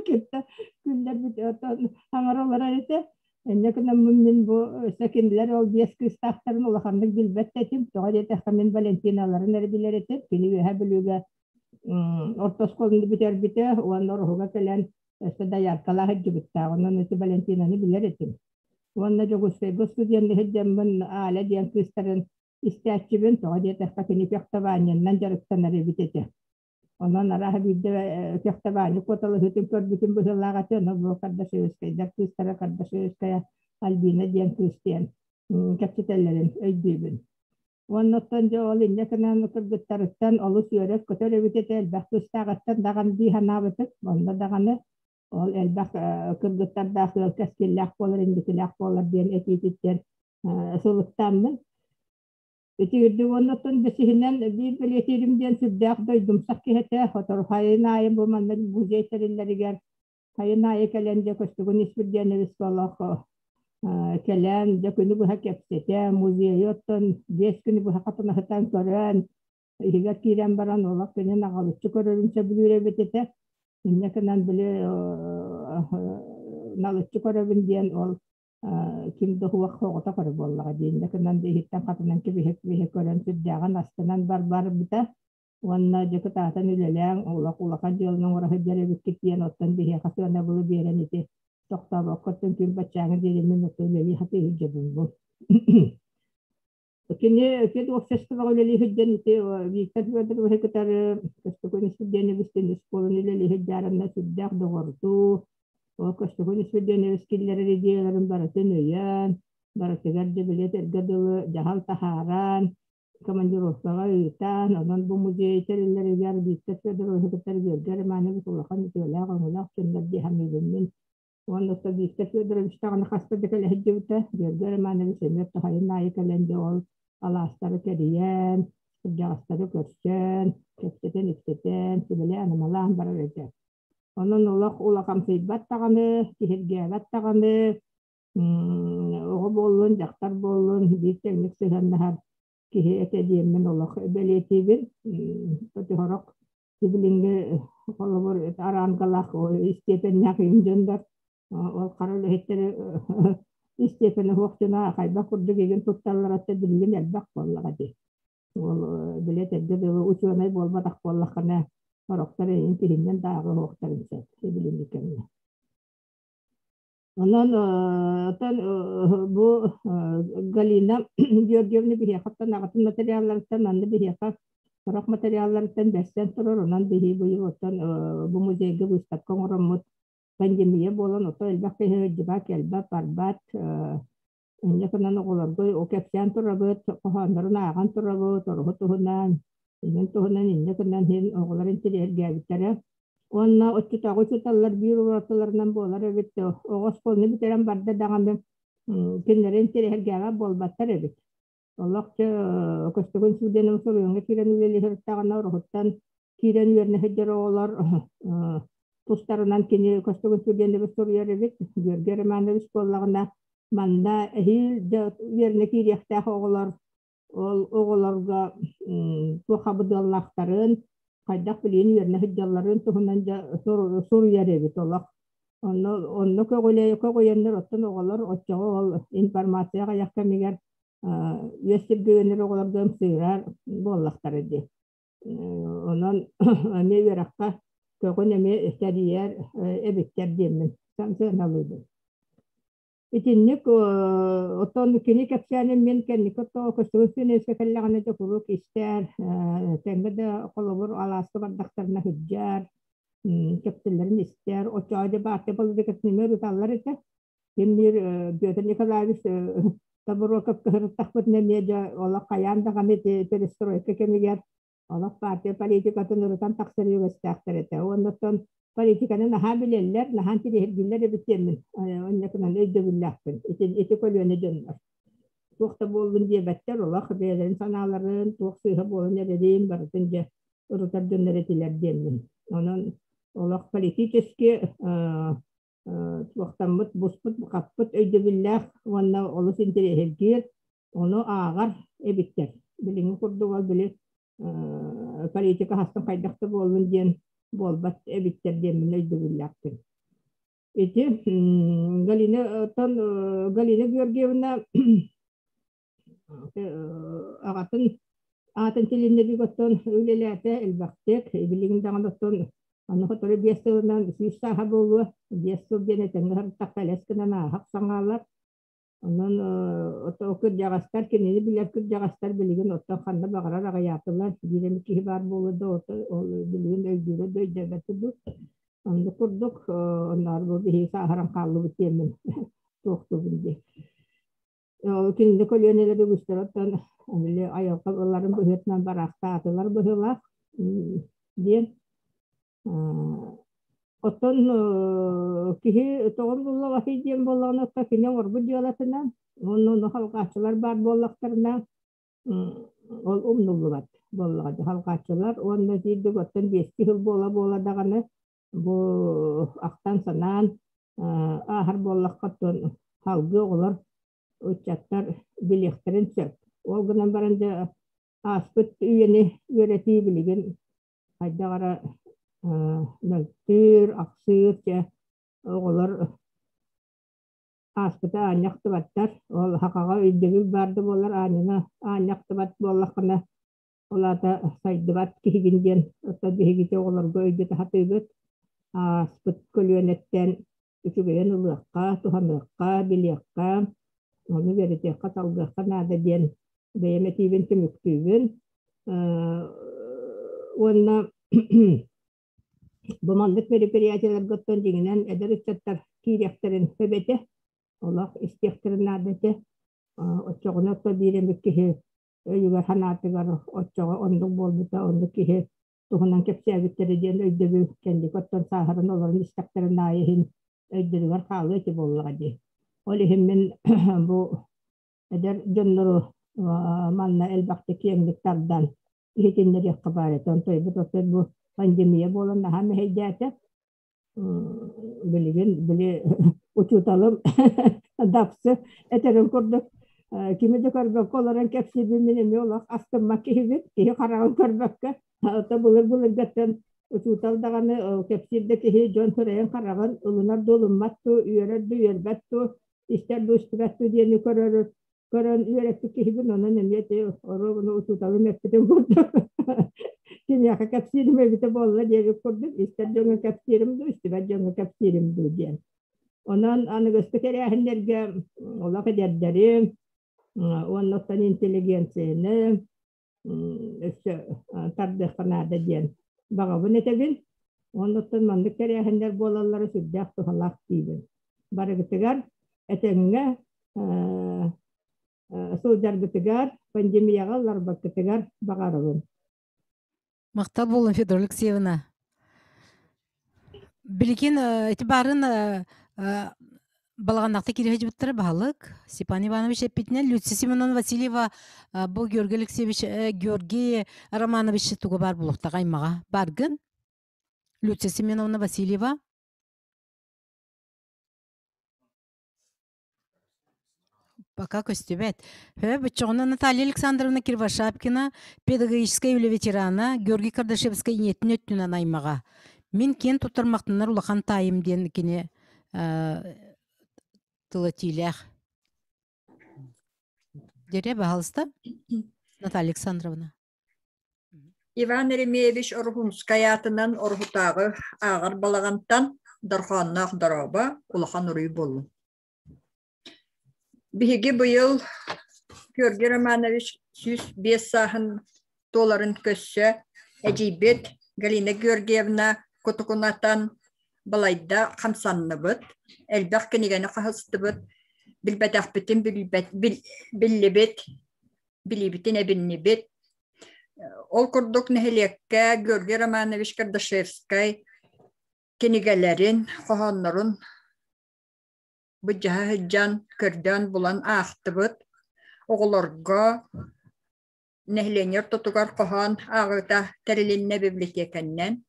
Speaker 8: кытта күллэрбит оттон аҥара олорор этэ. Инньэ гынаммын мин бу өссө кинилэр ол биэс кыыстаахтарын улаханнык билбэт да этим. Тоҕо диэтэххэ мин Валентиналарын эрэ билэр этим. Кини Үөһээ Бүлүүгэ орто оскуоланы бүтэрбитэ уонна Ороһуга кэлэн өссө дояркалаах илдьибиттээх. Онон ити Валентинаны билэр этим. Уонна Дьокуускайга студенныы сылдьаммын Аля диэн кыыстарын истээччибин. Тоҕо диэтэххэ кини фехтованиеннан дьарыктанар эбит этэ. Онон арааһа биирдэ фехтование куоталаһыытын көрбүтүм быһыылаах этэ. Ону бу Кардашевскайдар кыыстара Кардашевская Альбина диэн кыыс диэн кэпсэтэллэрин өйдүүбүн. Уонна оттон дьэ ол инньэ гынан кыргыттарыттан олус үөрэр-көтөр эбит этэ, элбэх кыыстааҕыттан даҕаны дии санаабытым. Онно даҕаны ол элбэх кыргыттардаах ыал кэскиллээх буолар, инникилээх буолар диэн этиититтэн сылыктааммын. Ити үрдүк уонна оттон бэсиһинэн биир бэлиэтиирим диэн сүрдээх дойдумсах киһи этэ. Сотору сайын аайы бу манна музей тэриллэригэр сайын аайы кэлэн дьэ Көстүгүн Испирдиэнэбис олох кэлэн дьэ күнү быһа кэпсэтэ, музейы оттон 5 күнү быһа хатынаһытан көрөн, иһигэр киирэн баран олох кини наҕалыччы көрөрүн сөбүлүүр эбит этэ. Инньэ гынан били налыччы көрөбүн диэн ол ким да суох соҕотох эрэ буоллаҕа дии. Инньэ гынан иһиттэн хатынан кэбиһэ-кэбиһэ көрөн сүрдээҕин астынан барбыта. Уонна дьокутаатан үлэлээн олох улахан дьыаланы оҥоро сылдьар эбиккит диэн оттон биһиэхэ сыанабылы биэрэн ити тохтообокко оттон күн баччааҥҥа диэри мин оттон үлэлии сатыы сылдьабын бу. Кини пед обществоҕа үлэлии сылдьан ити Виктор Федоровиһы кытары Көстөкүүн Испирдиэнэбис оскуоланы үлэлии сылдьарына сүрдээх доҕордуу, ол Көстөкүүн Испирдиэнэбис киллэрэр идеяларын барытын өйөөн, барытыгар дьэ били этэргэ дылы дьаһал таһааран, командировкаҕа ыытан, онон бу музей тэриллэригэр Виктор Федоровиһы кытары Георгий Романович улахан үтүөлээх-өҥөлөөх дьоннор дии саныыбын мин. Уонна Виктор Федорович даҕаны хаста да кэлэ сылдьыбыта. Георгий Романович эмиэ сайын аайы кэлэн дьэ ол алаастары кэрийэн, кырдьаҕастары көрсөн, кэпсэтэн-ипсэтэн, сүбэлээн-амалаан барар этэ. Онон олох улахамсыйбат даҕаны, киһиргээбэт даҕаны, оҕо буоллун, дьахтар буоллун биир тэҥник сыһыаннаһар киһи этэ диэммин олох бэлиэтиибин. Сорох Сибилиҥҥи холобур араанкалаах истиэпэннээх иин дьоннор ол хара үлэһиттэри истиэпэнэ суох дьоно хайдах курдук игин тутталларыттан билигин элбэх буоллаҕа дии. Ол били этэргэ дылы учуонай буолбатах буоллаххына сорохтор эйин киһиннэн да ааҕа суохтарын сөп билиҥҥи кэмҥэ. Онон оттон бу Галина Георгиевна биһиэхэттэн аҕатын материалларыттан манна биһиэхэ сорох материалларыттан бэрсэн турар. Онон биһи быйыл оттон бу музейга выставка оҥороммут пандемия буолан ото элбэх киһи сылдьыбат, кэлбэт, барбат. Инньэ гынан оҕолорго ол кэпсээн турабыт, хоһооннорун ааҕан турабыт, оруһу туһунан, иҥин туһунан инньэ гынан иһин оҕолор интэриэһиргээбиттэрэ. Уонна оччотооҕу учууталлар биир уратыларынан буолар эбит, оҕо оскуоланы бүтэрэн барда даҕаны кинилэри интэриэһиргээбэт буолбаттар эбит. Олох дьэ Көстөкүүн Сүүрдэнин суруйууга киирэн үлэлии сырыттаҕына уруһуттан киирэн үөрэнэ сылдьар оҕолор тустарынан кини Көстөкүүн Сүүрдэнэбит суруйар эбит. Георгий Романович буоллаҕына манна эһиил дьэ үөрэнэ киириэхтээх оҕолор ол оҕолорго туох абыдыаллаахтарын, хайдах билигин үөрэнэ сылдьалларын туһунан дьэ суруйар эбит олох. Онно онно көҕүлэйэннэр оттон оҕолор оччоҕо ол информация аҕыйах кэмигэр үөс сиргэ үөрэнэр оҕолорго ымсыырар буоллахтара дии. Онон эмиэ үөрэххэ көҕүн эмиэ тэрийэр эбиттэр диэммин сыаналыыбын. Итинник оттон кини кэпсээнин мин кэнники оттоо көстүгүн сүнэскэ кэллэҕинэ дьэ куруук истэр, тэҥҥэ да холобур алааска бардахтарына сылдьар, кэпсэллэрин истэр. Оччоҕо дьэ баартыйа политикатын эмиэ ырыталлар этэ. Кимниир Петр Николаевич Тобуруокап кыһырыттахпытына эмиэ дьэ олох хайаан даҕаны ити перестройка кэмигэр олох партия политикатын ырытан тахсар үгэстээхтэр этэ. Уонна оттон политиканы наһаа билэллэр, наһаа интириэһиргииллэр эбит диэммин онньакынан өйдөбүллээхпин. Ити, ити көлүөнэ дьоннор. Туох да буоллун диэбэттэр, олох бэйэлэрин санааларын, туох сыыһа буолан эрэрин барытын дьэ ырытар дьоннор этилэр диэммин. Онон олох политически туохтаммыт, буспут, хаппыт өйдөбүллээх уонна олус интэриэһиргиир, ону ааҕар эбиттэр. Билиҥҥи курдук ол били политика хастан хайдах да буоллун диэн буолбат эбиттэр диэммин өйдөбүллээхпин. Ити Галина оттон Галина Георгиевна аҕатын аатын тилиннэрбит оттон үлэлээтэ элбэхтик. Билигин даҕаны оттон аны сотору 5 сылынан 100 сааһа буолуо. 5 сыл диэн этэҥҥэ сырыттахха элэс гынан ааһах саҥаалар. Онон ото кырдьаҕастар кинини билэр кырдьаҕастар билигин оттон ханна баҕарар аҕыйаатылар. Биир эмит киһи баар буолуо да ото ол билигин өйдүүрэ да өйдөөбөт дуу. Оннук курдук онноор бу биһиги сааһыран хааллыбыт диэммин туохтуубун дии. Кинини көлүөнэлэр үгүстэр оттон били айылҕа ыларын быһыытынан бараахтаатылар быһыылаах диэн. Оттон киһи тоҕо буллаҕасый диэн буоллаҕына, оттон кини оҥорбут дьыалатынан уонна ону халҕааччылар баар буоллахтарына, ол умнуллубат буоллаҕа. Халҕааччылар уонна биирдик оттон биэстии сыл буола-буола даҕаны бу ахтан-санаан ааһар буоллахха, оттон салгыы оҕолор, ыччаттар билиэхтэрин сөп. Ол гынан баран дьэ ааспыт үйэни үөрэтии билигин хайдах эрэ мөлтүүр, ахсыыр, чэ оҕолор ааспыта аанньа ахтыбаттар. Ол хахаҕа өйдөбүл баар да буоллар аанньана аанньа ахтыбат буоллаххына, ол аата сайдыбат киһигин диэн оттон биһигити оҕолорго өйдөтө сатыыбыт. Ааспыт көлүөнэттэн үчүгэйин ылыахха, туһаныахха, билиэххэ, ону үөрэтиэххэ, салгыахха наада диэн бэйэм этиибин түмүктүүбүн. Уонна бу маннык мероприятиеларга оттон дьиҥинэн эдэр ыччаттар киириэхтэрин сөп этэ, олох истиэхтэрин наада этэ. Оччоҕуна оттон биир эмит киһи өйүгэр санаатыгар оччоҕо оннук буолбута, оннук киһи туһунан кэпсээбиттэрэ диэн өйдөбүл кэнники оттон сааһыран олорон истэхтэрин аайы иһин өйдөрүгэр хаалыа этэ буоллаҕа дии. Ол иһин мин бу эдэр дьоннору манна элбэхтик киэҥник тардан иһитиннэриэххэ баар этэ. Онтон оттон бу пандемия буолан наһаа мэһэйдээтэ. Билигин били учууталым Дапсы этэрин курдук кими да көрбөккө олорон кэпсиирбин мин эмиэ олох астыммат киһибин. Киһи хараҕын көрбөккө, ото былыр-былыргаттан учуутал даҕаны кэпсиир да киһи дьон сырайын хараҕын ылынар да ылыммат дуу, үөрэр да үөрбэт дуу, истэр дуу истибэт дуу диэни көрөр көрөн үөрэппит киһибин, онон эмиэ ити оруобуна учууталым эппитин курдук киниэхэ кэпсиирим эбитэ буолла диэбит курдук истэр дьоҥҥо кэпсиирим дуу, истибэт дьоҥҥо кэпсиирим дуу диэн. Онон аныгыскы тэрээһиннэргэ олох эдэрдэри уонна оттон интеллигенцияны өссө тардыахха наада диэн баҕабын этэбин. Оннуттан маннык тэрээһиннэр буолаллара сүрдээх туһалаах диибин. Барыгытыгар этэҥҥэ сылдьаргытыгар, пандемияҕа ылларбаккытыгар баҕарабын.
Speaker 17: Махтал буолун, Федора Алексеевна. Билигин ити баарын балаҕаннахта киирэ сылдьыбыттара баһылык Степан Иванович эппитинэн Люция Семеновна Васильева бу Георгий Алексеевич Георгий Романович туга баар булуохтаах аймаҕа баргын Люция Семеновна Васильева Пока көстүбэт. Хө, быччоҕуна Наталья Александровна Кривошапкина, педагогическай үлэ ветерана, Георгий Кардашевскай ийэтин өттүнэн аймаҕа. Мин киэн туттар махтанар улахан таайым диэн кини тыл этиилээх. Дерэ, баһалыста, Наталья Александровна.
Speaker 10: Иван Еремеевич Ороһуунскай аатынан Ороһутааҕы ааҕар балаҕантан Дорҕоонноох дорообо, улахан уруй буоллун. Биһиги быйыл Георгий Романович 105 сааһын туоларын көрсө эдьиийбит Галина Георгиевна кутукунатан балайда хамсанныбыт, элбэх кинигэни хаһыстыбыт, билбэтэхпитин биллибит, билиибитин эбиннибит. Ол курдук нэһилиэккэ Георгий Романович Кардашевскай кинигэлэрин, хоһооннорун быдьаһа сылдьан, көрдөөн булан аахтыбыт. Оҕолорго Нэһилиэнньэ ортотугар хоһоон ааҕыыта тэрилиннэ библиотеканнан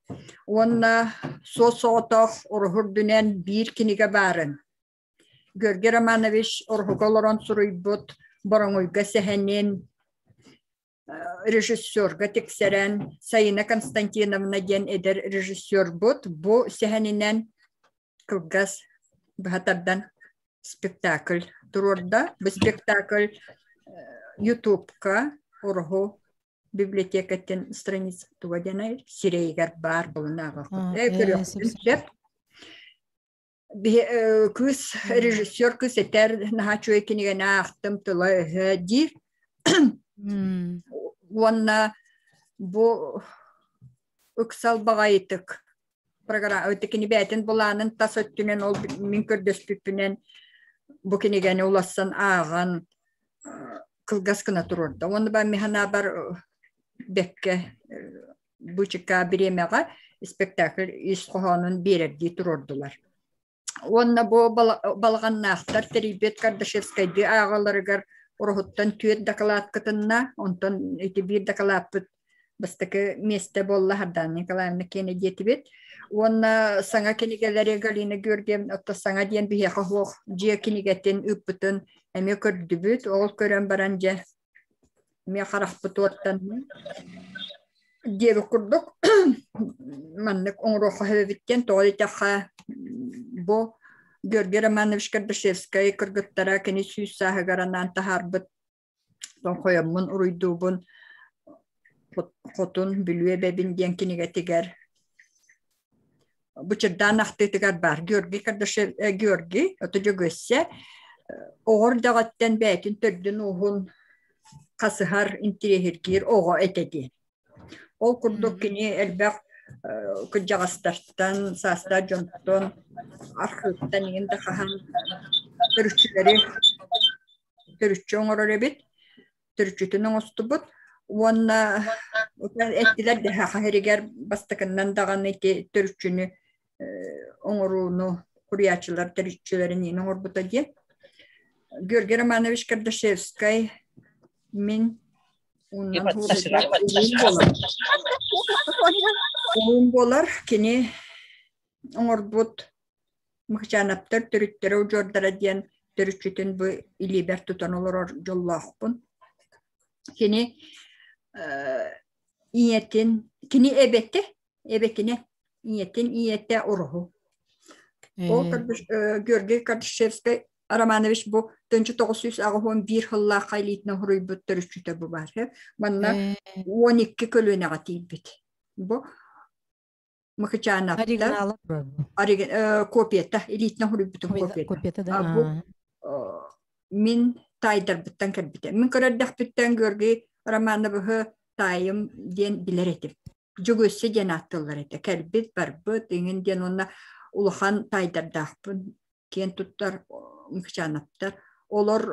Speaker 10: уонна суос-соҕотох уруһу үрдүнэн биир кинигэ баарын Георгий Романович уруһуга олорон суруйбут Бороҥуйга сэһэнин режиссерга тиксэрэн Саина Константиновна диэн эдэр режиссербут бу сэһэнинэн кылгас быһа тардан спектакль туруорда. Бу спектакль Ютубка уруһу библиотекаттан страница туга диэн сирэйигэр баар булун ааҕыахпыт. Көрүөхпүтүн сөп. Кыыс режиссер кыыс этэр наһаа үчүгэй кинигэни аахтым тыла-өһө диир. Уонна бу ыксал баҕайытык программа кини бэйэтин былаанын тас өттүнэн ол мин көрдөспүппүнэн бу кинигэни улассан ааҕан кылгас гына туруорда. Уонна ба миханабар бэккэ бычыка бириэмэҕэ спектакль ис хоһоонун биэрэрдии туруордулар. Уонна бу балаҕаннаахтар тэрийбит Кардашевскайдыы ааҕаларыгар уруһуттан түөрт дакылаат кытынна, онтон ити биир дакылааппыт бастакы миэстэ буолла Хардаана Николаевна киэнэ диэтибит. Уонна саҥа кинигэлэри Галина Георгиевна отто саҥа диэн биһиэхэ суох дьиэ кинигэтин ыыппытын эмиэ көрдүбүт. Ол көрөн баран дьэ эмиэ харахпыт уоттанна диэбит курдук маннык оҥоруохха сөбүттэн тоҕо диэтэххэ бу Георгий Романович Кардашевскай кыргыттара кини сүүс сааһыгар анаан таһаарбыт тоҥхойоммун уруйдуубун хотун Бүлүү эбэбин диэн кинигэтигэр Бычырдаан ахтыытыгар баар Георгий Кардашев Георгий ото Дьөгүөссэ оҕо эрдэҕиттэн бэйэтин төрдүн-ууһун хасыһар, интириэһиргиир оҕо этэ диэн. Ол курдук кини элбэх кырдьаҕастартан, саастаах дьонтон, архыыптан иҥин да хаһан төрүччүлэри төрүччү оҥорор эбит. Төрүччүтүн оҥостубут уонна эттилэр да саха сиригэр бастакыннан даҕаны ити төрүччүнү оҥорууну суруйааччылар төрүччүлэрин иин оҥорбута диэн. Георгий Романович Кардашевскай мин уунан уун буолар кини оҥорбут Мыкчаанаптар төрүттэрэ удьуордара диэн төрүччүтүн бу илиибэр тутан олорор дьоллоохпун. Кини ийэтин, кини эбэтэ, эбэтинэ, ийэтин ийэтэ Ороһу. Ол Георгий Кардашевскай Романович бу 1981 сыллаахха илиитинэн суруйбут төрүччүтэ бу баар. Манна 12 көлүөнэҕэ тиийбит. Бу Мыкычаанаптар копията, илиитинэн суруйбутум копията. Бу мин таайдарбыттан кэлбитэ. Мин көрөрдөхпүттэн Георгий Романовыһы таайым диэн билэр этим. Дьөгүөссэ диэн ааттыыллар этэ. Кэлбит, барбыт, иҥин диэн уонна улахан таайдардаахпын киэн туттар Мыкычаанаптар. Олор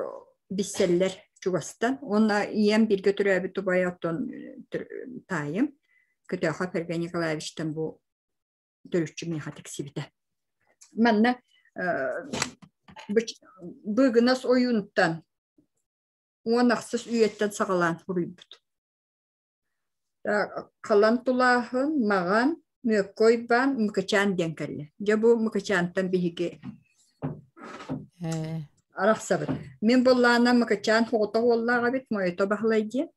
Speaker 10: билсэллэр чугастан. Уонна ийэм бииргэ төрөөбүт убайа оттон таайым Көтөөхөп Эргэн Николаевичтан бу төрүччү миэхэ тиксибитэ. Манна Быыгынас ойуунтан уон ахсыс үйэттэн саҕалаан суруйбут. Халан тулааһын, маҕан, Мүөккө Уйбаан, Мыкычаан диэн кэллэ. Дьэ бу Мыкычаантан биһиги арахсабыт. Мин буоллаҕына Мыкычаан соҕотох уоллаах эбит, Мойото Баһылай диэн.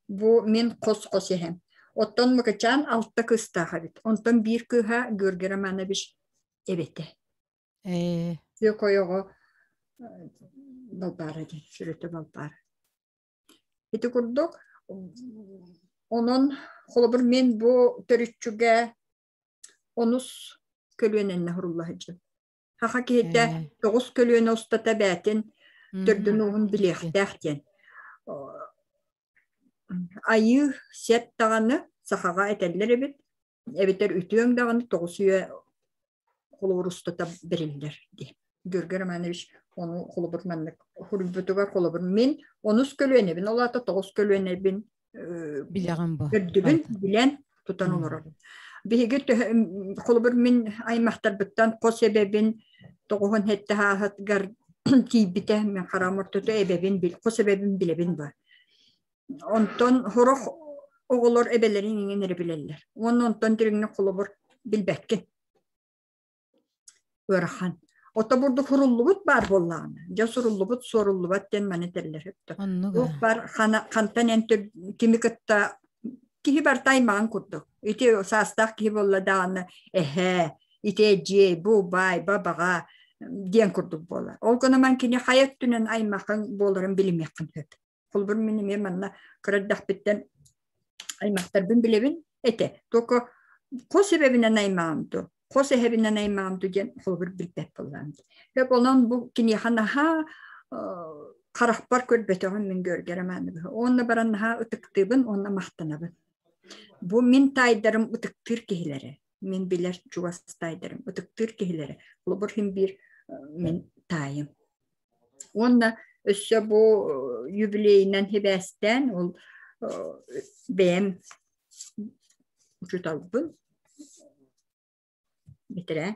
Speaker 10: Бу мин хос-хос эһэм. Оттон Мыкычаан алта кыыстаах эбит. Онтон биир кыыһа Георгий Романович эбэтэ. Сүөк ойоҕо Балбаара диэн, сүрүтэ Балбаара. Ити курдук, онон холобур мин бу төрүччүгэ онус көлүөнэннэ сурулла сылдьабын. Саха киһитэ тоҕус көлүөнэ устата бээтин төрдүн ууһун билиэхтээх диэн. Айыы сет даҕаны сахаҕа этэллэр эбит, эбэтэр үтүөҥ даҕаны тоҕус үйэ холобур устата бэриллэр диэн. Георгий Романович ону холобур маннык суруйбутугар холобур мин онус көлүөнэбин, ол аата тоҕус көлүөнэбин
Speaker 17: билэҕин бу
Speaker 10: көрдүбүн, билэн тутан олоробун. Биһиги холобур мин аймахтарбыттан хос эбэбин тоҕуһун сэттэ сааһытыгар тиийбитэ, мен хараам ортото эбэбин, хос эбэбин билэбин ба. Онтон хорох оҕолор эбэлэрин иҥин эрэ билэллэр. Уонна онтон дириҥник холобур билбэккин. Ыарахан. Ото бурдук суруллубут баар буоллаҕына, дьэ суруллубут суоруллубат диэн маны этэллэр өттө. Туох бар хантан эн кими кытта киһи барта аймаҕын курдук. Ити саастаах киһи буолла даҕаны эһээ, ити эдьиэй, бу баай, бабаҕа диэн курдук буолар. Ол гынан кини хайа өттүнэн аймахын буоларын билимиэххин сөп. Холобур мин эмиэ манна кыра эрдэхпиттэн аймахтарбын билэбин этэ. Только хос эбэбинэн аймаҕым дуу, хос эһэбинэн аймаҕым дуу диэн холобур билбэт буоллаҕым. Сөп онон бу киниэхэ наһаа харахпар көрбөтөҕүм мин Георгий Романовиһы. Уонна баран наһаа ытыктыыбын уонна махтанабын. Бу мин таайдарым ытыктыыр киһилэрэ. Мин билэр чугас таайдарым ытыктыыр киһилэрэ. Холобур иһин биир мин таайым. Уонна өссө бу юбилейынан сибээстээн ол бэйэм учууталбын бэтэрээ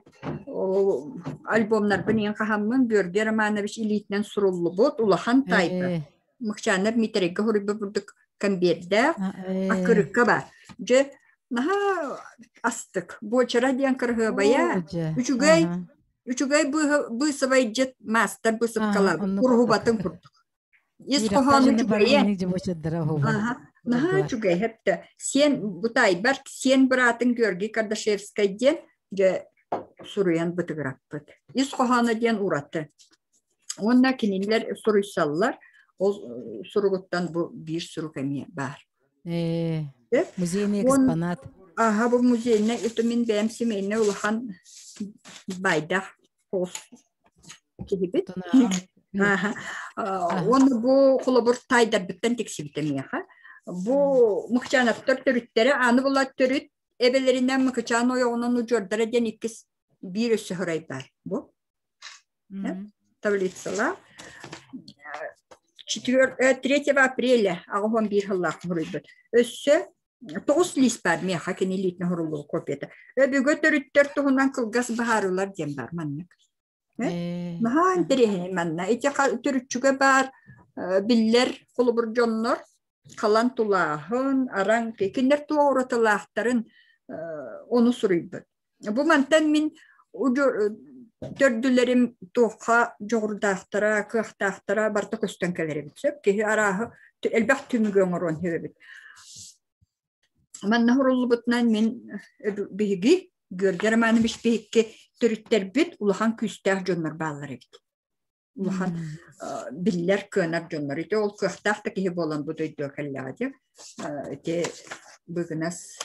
Speaker 10: ол альбомнарбын иэн хаһаммын Георгий Романович илиитинэн суруллубут улахан тайба Мыкчааннар Митэрэйгэ хоруйбут бурдук конвердээх аккырыкка баар. Дьэ наһаа астык. Буочара диэн кырыһыабайа үчүгэй Үчүгэй быысабайдьыт маастар быысапкалаабыт куруһубатын курдук. Ис хоһоону үчүгэйэ. Наһаа үчүгэй хэптэ. Сиэн бутайбар сиэн быраатын Георгий Кардашевскай диэн дьэ суруйан бытыгыраппыт. Ис хоһооно диэн ураты. Уонна кинилэр суруйсаллар. Ол суругуттан бу биир сурук эмиэ баар.
Speaker 17: Музейный экспонат.
Speaker 10: Аха бу музейный это мин бэйэм семейный улахан байдах хос киһибит. Аха. Уонна бу холобур тайдарбыттан тиксибитэ миэхэ. Бу Мыкчановтар төрүттэрэ аны була төрүт эбэлэринэн Мыкычаан ойоҕунан удьуордара диэн иккис биир өссө хырай бар. Бу таблицала 3 апреля аҕыс биир сыллаах суруйбут. Өссө тоҕус лист бар миэхэ кини илиитинэ суруллубут копията. Өбүгэ төрүттэр туһунан кылгас быһаарыылар диэн бар маннык. Наһаа интэриэһинэй манна. Ити төрүччүгэ баар биллэр холобур дьоннор халан тулааһын, араҥ, кинилэр туох уратылаахтарын ону суруйбут. Бу мантан мин төрдүлэрим туохха дьоҕурдаахтара, кыахтаахтара барыта көстөн кэлэр эбит сөп. Киһи арааһы элбэх түмүгү оҥоруон сөп эбит. Манна суруллубутунан мин биһиги Георгий Романович биһикки төрүттэрбит улахан күүстээх дьоннор бааллар эбит. Улахан биллэр кыанар дьоннор. Ити ол кыахтаах да киһи буолан бу дойдуга кэллэҕэ дии. Ити быгынас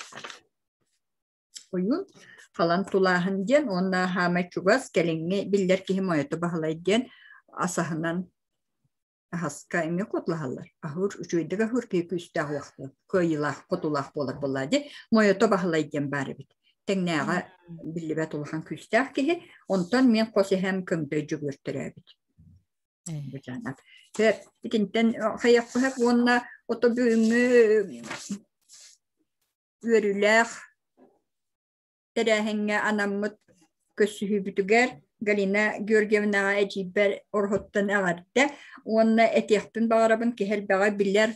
Speaker 10: Ойуун халан тулааһын диэн уонна хаамай чугас кэлиҥҥи биллэр киһи Мойото Баһылай диэн асаһынан аһаска эмиэ куотлаһаллар. Аһыыр үчүгэйдик аһыыр киһи күүстээх уохтаах, кыайыылаах, хотулаах буолар буоллаа дии. Мойото Баһылай диэн баар эбит. Тэҥнээҕэ биллибэт улахан күүстээх киһи. Онтон мин хос эһэм Көҥдөй Дьөгүөр төрөөбүт. Бучанап. Сөп, итинтэн хайахпыһап уонна ото бүгүҥҥү үөрүүлээх тэрээһиҥҥэ анаммыт көрсүһүүбүтүгэр Галина Георгиевнаҕа эдьиийбэр Ороһуттан эҕэрдэ уонна этиэхпин баҕарабын киһи элбэҕи билэр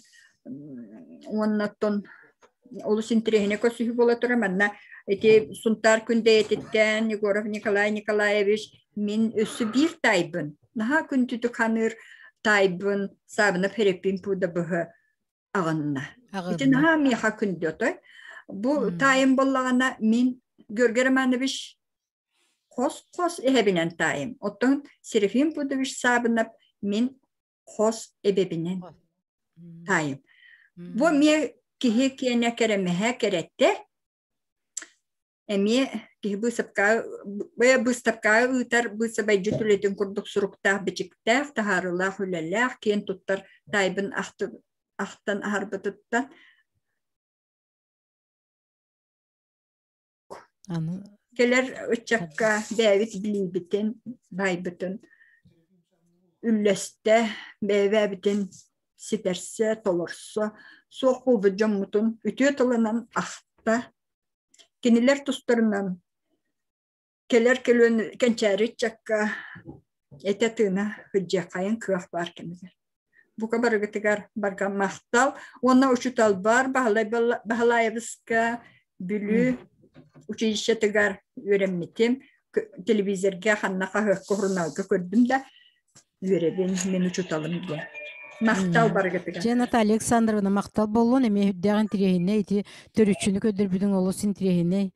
Speaker 10: уонна оттон олус интэриэһинэй көрсүһүү буола турар. Манна ити Сунтаар Күндэйэтиттэн Егоров Николай Николаевич мин өссө биир таайбын наһаа күндүтүк ханыыр таайбын Сабынов Херепин Пудабыһы аҕынна. Ити наһаа миэхэ күндү отой. Бу таайым буоллаҕына мин Георгий Романович хос-хос эһэбинэн таайым. Оттон Серафим Пудович Сабынов мин хос эбэбинэн таайым. Бу эмиэ киһи киэнэ кэрэмэһэ кэрэтэ Эмиэ киһи быыстапкаҕа ыытар быысабайдьыт үлэтин курдук суруктаах-бичиктээх, таһаарыылаах үлэлээх, киэн туттар таайбын ахтан аһарбытыттан кэлэр ыччакка бэйэбит билиибитин, баайбытын үллэстэ, бэйэ-бэйэбитин ситэрсэ, толорсо, суох буолбут дьоммутун үтүө тылынан ахта Кинилэр тустарынан кэлэр көлүөн кэнчээри ыччакка этэ-тыына сылдьыаххайын кыах баар кэмигэр. Бука барыгытыгар барга махтал. Уонна учуталбар Баһылаевска Бүлүү училищетыгар үөрэммитим. Телевизорга ханна хаһыакка журналга көрдүм да үөрэбин мин учуталым диэн. Махтал барыгытыгар.
Speaker 17: Дьэ, Наталья Александровна, махтал буоллун, эмиэ үрдээх интириэһинэй ити төрүччүнү көрдөрбүтүҥ олус интириэһинэй.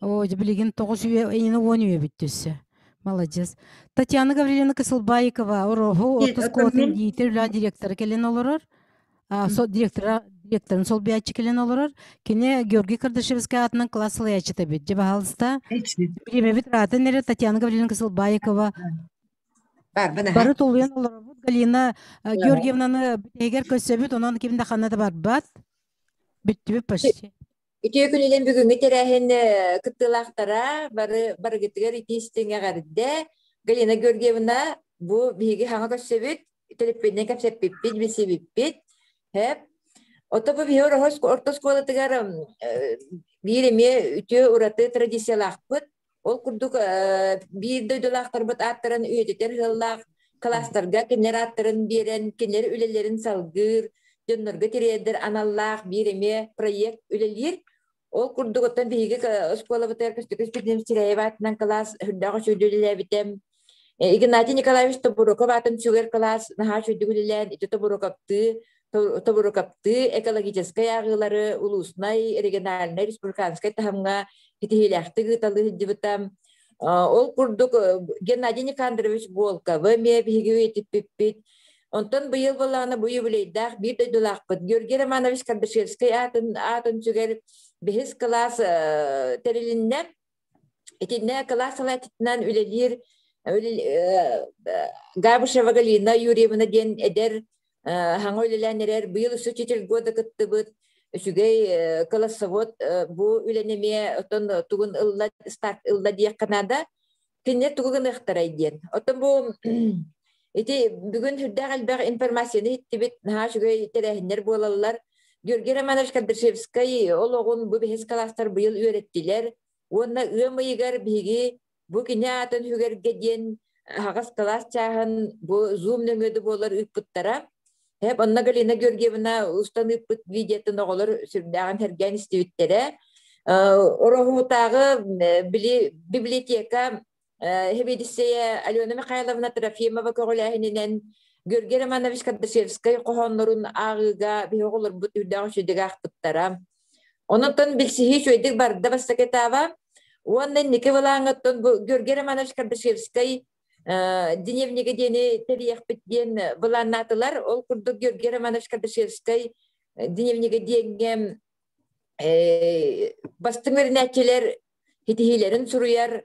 Speaker 17: Оо, дьэ, билигин тоҕус үйэ, эйиэнэ уон үйэ бүттэ өссө. Молодец. Татьяна Гаврильевна Кысылбаикова, Ороһу орто оскуолатын иитэр үлэ директора кэлэн олорор. Директора, директорын солбуйааччы кэлэн олорор. Кини Георгий Кардашевскай аатынан класс салайааччыта эбит. Дьэ, баһаалыста. Бириэмэбит ыраатан эрэр Татьяна Гаврильевна Кысылбаикова. Бары тулуйан олоробут. Галина Георгиевнаны бүтэһигэр көрсөбүт, онон ким да ханна да барбат. Бүттүбүт почти.
Speaker 11: Үтүө күнүнэн бүгүҥҥү тэрээһин кыттыылаахтара бары барыгытыгар итии истиҥ эҕэрдэ. Галина Георгиевна, бу биһиги хаҥа көрсөбүт, төлөппүөннэн кэпсэппиппит, билсибиппит. Хэп. Ото бу биһи орто оскуолатыгар биир эмиэ үтүө ураты традициялаахпыт. Ол курдук биир дойдулаахтарбыт ааттарын үйэтитэр ыаллаах класстарга кинилэр ааттарын биэрэн, кинилэр үлэлэрин салгыыр, дьоннорго тириэрдэр аналлаах биир эмиэ проект үлэлиир. Ол курдук оттон биһиги оскуолабытыгар Көстөкүс Петрович Сирэев аатынан кылаас үрдээх үчүгэй үлэлээбитэ. Игнатий Николаевич Тобуруков аатын сүгэр кылаас наһаа үчүгэйдик үлэлээн, ити Тобуруковтыы Тобуруковтыы экологическай ааҕыылары улууснай, региональнай, республиканскай таһымҥа ситиһиилээхтик ыыталыы сылдьыбыта. Ол курдук Геннадий Никандрович Волковы эмиэ биһиги үйэтиппиппит. Онтон быйыл буоллаҕына бу юбилейдаах биир дойдулаахпыт Георгий Романович Кардашевскай аатын аатын сүгэр бэһис кылаас тэрилиннэ. Итиннэ кылаас салаатытынан үлэлиир Габышева Галина Юрьевна диэн эдэр хаҥа үлэлээн эрэр быйыл өссө учитель года кыттыбыт үчүгэй классовод бу үлэни эмиэ оттон тугун ылла старт ылла диэххэ наада кинилэр тугу гыныахтарай диэн оттон бу ити бүгүн сүрдээх элбэх информацияны иһиттибит наһаа үчүгэй тэрээһиннэр буолаллар Георгий Романович Кардашевскай олоҕун бу бэһис кылаастар быйыл үөрэттилэр уонна ыам ыйыгар биһиги бу кини аатын сүгэргэ диэн аһаҕас кылаас чааһын бу Zoom нөҥүө да буолар ыыппыттара. Хэп онно Галина Георгиевна устан ыыппыт видеотын оҕолор сүрдээҕин сэргээн истибиттэрэ. Ороһуутааҕы били библиотека сэбиэдиссэйэ Алена Михайловна Трофимова көҕүлээһининэн Георгий Романович Кардашевскай хоһооннорун ааҕыыга биһи оҕолорбут үрдээх үчүгэйдик аахпыттара. Онон билсиһии үчүгэйдик барда бастакы этаба. Уонна инники былааҥҥыттан бу Георгий Романович Кардашевскай дневнигэ диэни тэрийэхпит диэн былааннаатылар. Ол курдук Георгий Романович Кардашевскай дневнигэ диэҥҥэ бастыҥ үөрэнээччилэр ситиһиилэрин суруйар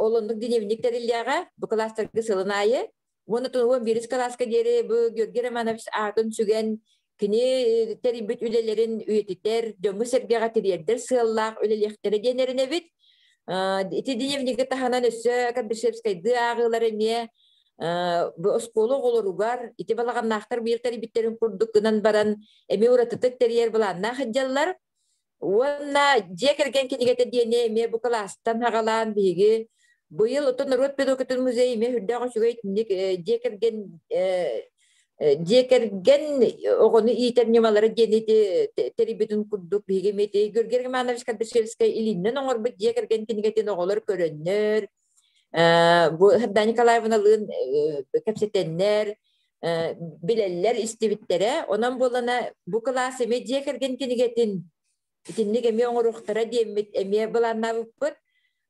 Speaker 11: ол оннук дневник тэриллиэҕэ бу кылаастарга сылын аайы. Уонна туһугун биирис кылааска диэри бу Георгий Романович аатын сүгэн кини тэрийбит үлэлэрин үйэтитэр, дьоҥҥо-сэргэҕэ тириэрдэр сыаллаах үлэлиэхтэрэ диэн эрэнэбит. Ити дневниги таһынан өссө Кардашевскайдыы ааҕыылар эмиэ бу оскуола оҕолоругар ити балаҕаннаахтар быйыл тэрийбиттэрин курдук гынан баран эмиэ уратытык тэрийэр былааннаах сылдьаллар. Уонна дьиэ кэргэн кинигэтэ диэни эмиэ бу кылаастан аҕалаан биһиги быйыл отон норуот педагогикатын музейа эмиэ сүрдээх үчүгэй итинник дьиэ кэргэн оҕону иитэр ньымалара диэни тэрийбитин курдук биһиги эмиэ ити Георгий Романович Кардашевскай илиинэн оҥорбут дьиэ кэргэн кинигэтин оҕолор көрөннөр бу Сардана Николаевналыын кэпсэтэннэр билэллэр, истибиттэрэ. Онон буолана бу кылаас эмиэ дьиэ кэргэн кинигэтин итинник эмиэ оҥоруохтара диэммит эмиэ былааннаабыппыт.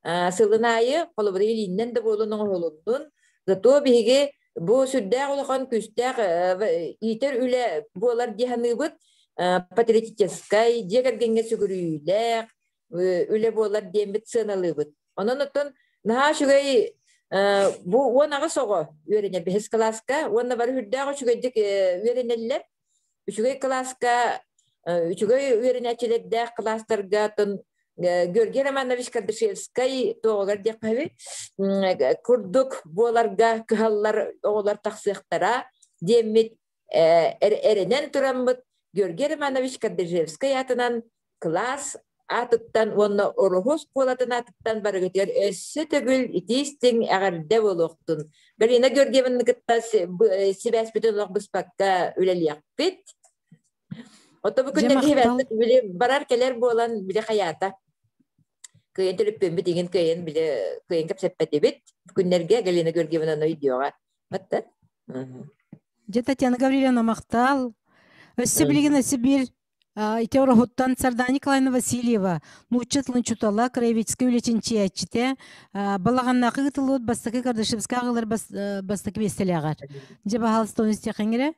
Speaker 11: Сылын аайы холобура илииннэн да буолун оҥоһулуннун. Зато биһиги бу сүрдээх улахан күүстээх иитэр үлэ буолар дии саныыбыт. Патриотическай, дьиэ кэргэҥҥэ сүгүрүйүүлээх үлэ буолар диэммит сыаналыыбыт. Онон оттон наһаа үчүгэй бу 18 оҕо үөрэнэр бэһис кылааска уонна бары үрдээх үчүгэйдик үөрэнэллэр. Үчүгэй кылааска үчүгэй үөрэнээччилэрдээх кылаастарга оттон Георгий Романович Кардашевскай туоҕугар диэххэ курдук буоларга кыһаллар оҕолор тахсыахтара диэммит эрэнэн тураммыт Георгий Романович Кардашевскай аатынан кылаас аатыттан уонна Ороһу оскуолатын аатыттан барыгытыгар өссө төгүл итии-истиҥ эҕэрдэ буолуохтун. Галина Георгиевнаны кытта сибээспитин олох быспакка үлэлиэхпит. Ото бу күннэргэ сибээспит били барар кэлэр буолан били хайаата. Кыайан төлөппүөммүт игин кыайан били кыайан кэпсэппэтибит. Бу күннэргэ Галина Георгиевнаны өйдүөҕэ. Батта.
Speaker 17: Дьэ Татьяна Гаврильевна махтал. Өссө билигин өссө биир ити ороһуттан Сардана Николаевна Васильева нуучча тылын учуутала, краеведческай үлэ чинчийээччитэ, балаҕаннаахы ыытыллыбыт бастакы Кардашевскай аҕалар бастакы миэстэлээҕэр. Дьэ баһаалыста ону истиэхиҥ эрэ.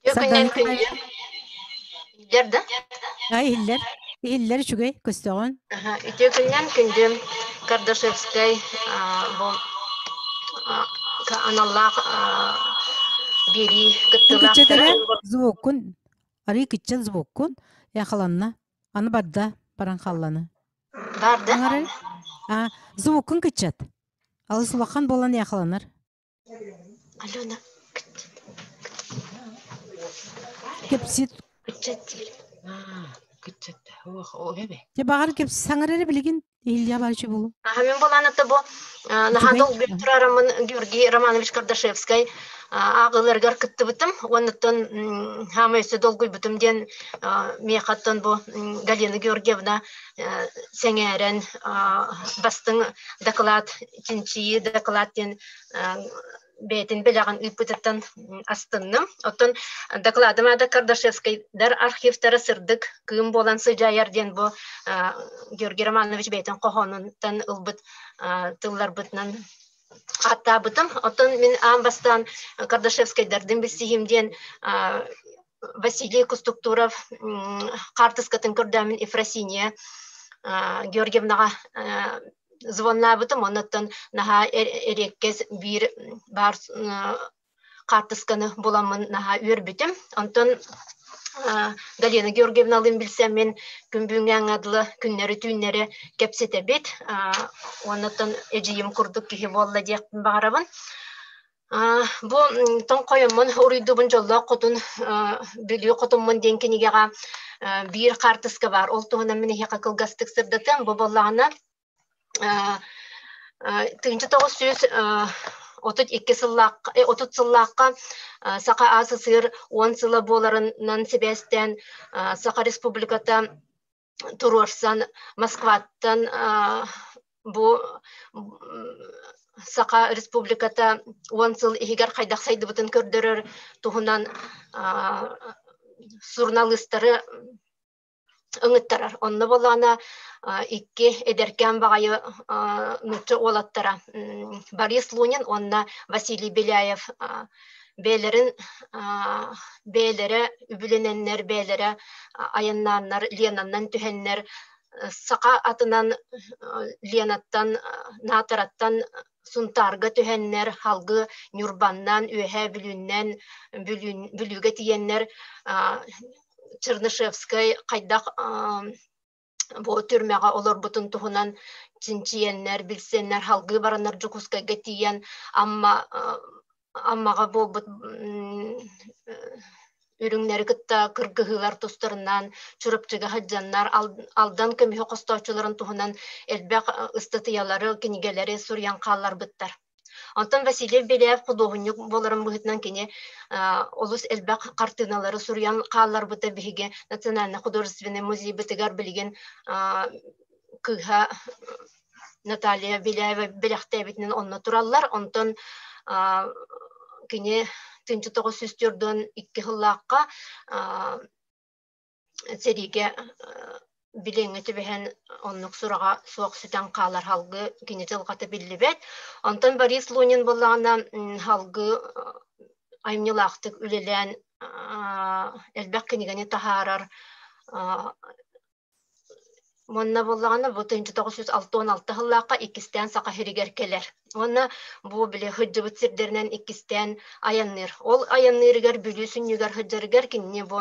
Speaker 12: Үтүө
Speaker 17: Сардана
Speaker 12: күннэн
Speaker 17: Николаевна.
Speaker 12: Иһиллэр да?
Speaker 17: А, иһиллэр. Иһиллэр үчүгэй, көстөҕүн.
Speaker 12: Үтүө күннэн күндүм Кардашевскай бу аналлаах биэрии
Speaker 17: Кыччат
Speaker 12: кыттыылаахтара.
Speaker 17: эрэ звуккун, арыы кыччат звуккун, яхаланна. Аны барда, баран халланы.
Speaker 12: Барда?
Speaker 17: Аңарар? А, звуккун кыччат. Алыс улахан буолан яхаланар.
Speaker 12: Алена,
Speaker 17: Кэпсит.
Speaker 12: Кыччат диир.
Speaker 17: Те баҕар кэпси саҥар эрэ билигин Илья барчы булу.
Speaker 12: Аха мен боланыта бу наһаа долгуйуп турараммын Георгий Романович Кардашевскай ааҕыыларыгар кыттыбытым. Уоннаттан хаамай өссө долгуйбутум диэн миэхэттэн бу Галина Георгиевна сэҥээрэн бастыҥ доклад чинчийии доклад диэн бэйэтин бэлэҕин ыыппытыттан астынным. Оттон докладым аата Кардашевскайдар архивтара сырдык кыым буолан сыдьаайар диэн бу Георгий Романович бэйэтин хоһоонуттан ылбыт тылларбытынан ааттаабытым. Оттон мин аан бастаан Кардашевскайдардын билсиһим диэн Василий Кустуктуров хаартыскатын көрдөөмүн Ефросиния Георгиевнаҕа звоннаабытым, оннуттан наһаа эриэккэс биир баар хаартысканы буламмын наһаа үөрбүтүм. Онтон Галина Георгиевналыын билсэммин күн бүгүҥҥэ дылы күннэри-түүннэри кэпсэтэбит. Оннуттан эдьиийим курдук киһи буолла диэхпин баҕарабын. Бу тоҥхойоммун уруйдуубун дьоллоох хотун Бүлүү хотуммун диэн кинигэҕэ биир хаартыска баар. Ол туһунан мин эһиэхэ кылгастык сырдатыам. Бу буоллаҕына 1932 сыллаах 30 сыллаахха Саха АССР 10 сыла буоларынан сибээстээн Саха Республиката туруорсан Москваттан бу Саха Республиката 10 сыл иһигэр хайдах сайдыбытын көрдөрөр туһунан суруналыыстары ыҥыттарар. Онно буоллаҕына икки эдэркээн баҕайы нуучча уолаттара Борис Лунин уонна Василий Беляев бэйэлэрин бэйэлэрэ үбүлэнэннэр, бэйэлэрэ айаннааннар, Ленаннан түһэннэр саха атынан Ленаттан, Наатараттан Сунтаарга түһэннэр, халгы Ньурбаннан, Үөһээ Бүлүүннэн, Бүлүүгэ тиийэннэр Чернышевскай хайдах бу түрмэҕэ олорбутун туһунан чинчийэннэр, билсэннэр, салгыы бараннар Дьокуускайга тиийэн Амма Аммаҕа буолбут үрүҥнэри кытта кыргыһыылар тустарынан Чурапчыга сылдьаннар Алдан көмүһү хостооччуларын туһунан элбэх ыстатыйалары, кинигэлэри суруйан хаалларбыттар. Онтон Василий Беляев худуоһунньук буоларын быһыытынан кини олус элбэх хартыыналары суруйан хаалларбыта биһиги Национальный художественный музейбытыгар билигин кыыһа Наталья Беляева бэлэхтээбитинэн онно тураллар. Онтон кини 1942 сыллаахха сэриигэ билиҥҥи түбэһэн оннук сураҕа суох сүтэн хаалар халгы кини дьылҕата биллибэт. Онтон Борис Лунин буоллаҕына халгы айымньылаахтык үлэлээн элбэх кинигэни таһаарар Уонна буоллаҕына бу 1966 сыллаахха иккистээн Саха сиригэр кэлэр. Уонна бу били сылдьыбыт сирдэринэн иккистээн айанныыр. Ол айанныырыгар Бүлүү сүнньүгэр сылдьарыгар кинини бу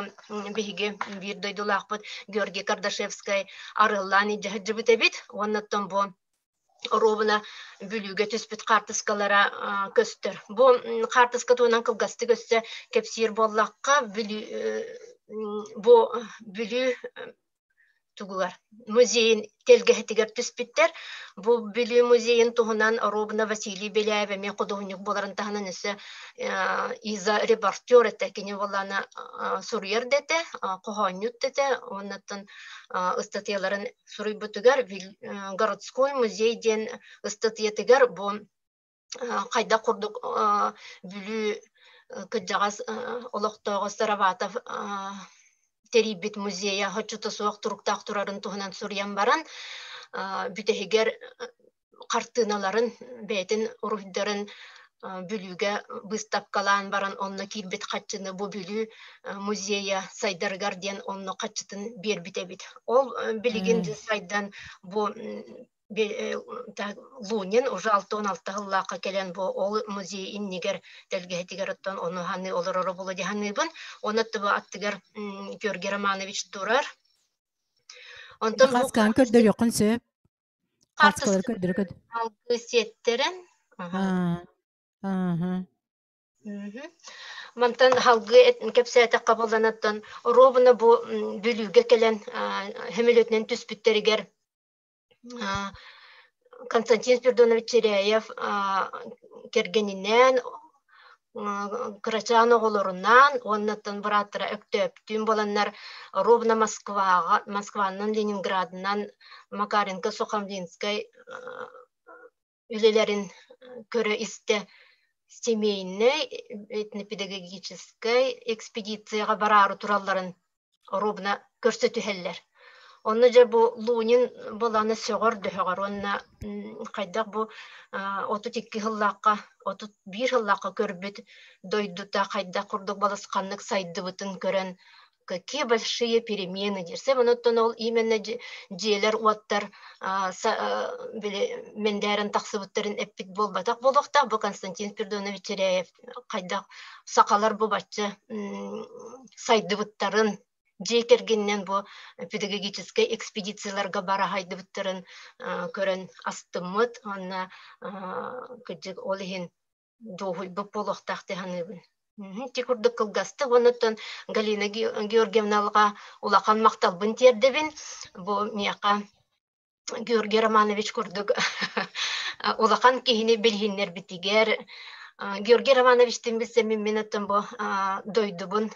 Speaker 12: биһиги биир дойдулаахпыт Георгий Кардашевскай арыаллаан илдьэ сылдьыбыт эбит. Уонна оттон бу оруобуна Бүлүүгэ түспүт хаартыскалара көстөр. Бу хаартыска туһунан кылгастык өссө кэпсиир буоллахха, Бүлүү бу Бүлүү тугугар музейын тэлгэһэтигэр түспүттэр. Бу Бүлүү музейын туһунан Робна Василий Беляев эмиэ худуоһунньук буоларын таһынан өссө Иза репортер этэ, кини буоллаана суруйар да этэ, хоһоонньут да этэ, уоннаттан ыстатыйаларын суруйбутугар городской музей диэн ыстатыйатыгар бу хайдах курдук Бүлүү кырдьаҕас олохтооҕо Староватов тэрийбит музейа соччото суох туруктаах турарын туһунан суруйан баран, бүтэһигэр хартыыналарын, бэйэтин уруһуйдарын Бүлүүгэ быыстапкалаан баран онно киирбит хаччыны бу Бүлүү музейа сайдарыгар диэн онно хаччытын биэрбит эбит. Ол билигин сайдан бу Лунин уже 66 сыллаахха кэлэн бу ол музей иннигэр тэлгэһэтигэр оттон ону ханыы олороро буолуо дии саныыбын. Онно бу аттыгар Георгий Романович турар.
Speaker 17: Онтон Хаскаан көрдөрүөххүн сөп. Хаскалары көрдөрө
Speaker 12: Алгы сиэттэрэн.
Speaker 17: Ааха.
Speaker 12: Мантан халгыы кэпсээтэххэ буолланаттан ровно бу Бүлүүгэ кэлэн сөмөлүөтүнэн түспүттэригэр Константин Спиридонович Чиряев кэргэнинээн, кырачаан оҕолорунаан уоннаттан бырааттара Өктөөптүүн буоланнар ровно Москваҕа, Москванан, Ленинградынан Макаренко Сухомлинскай үлэлэрин көрө-истэ семейнэй этнопедагогическай экспедицияҕа бараары туралларын оруобуна көрсө түһэллэр. Онно дьэ бу Лунин былаана сөҕөр дөһөҕөр уонна хайдах бу 32 сыллаахха 31 сыллаахха көрбүт дойдута хайдах курдук балысханнык сайдыбытын көрөн какие большие перемены диирсэ онуттан ол именно дьиэлэр уоттар били мэндээрэн тахсыбыттарын эппит буолбатах буолуохтаах бу Константин Спиридонович Чиряев хайдах сахалар бу бачча сайдыбыттарын дьиэ кэргэнинэн бу педагогическай экспедицияларга бара сайдыбыттарын көрөн астыммыт уонна кырдьык ол иһин дуоһуйбут буолуохтаах дии саныыбын. Ити курдук кылгастык онуттан Галина Георгиевналга улахан махталбын тиэрдэбин. Бу миэхэ Георгий Романович курдук улахан киһини билиһиннэрбитигэр Георгий Романовичтыын билсэммин мин оттон бу дойдубун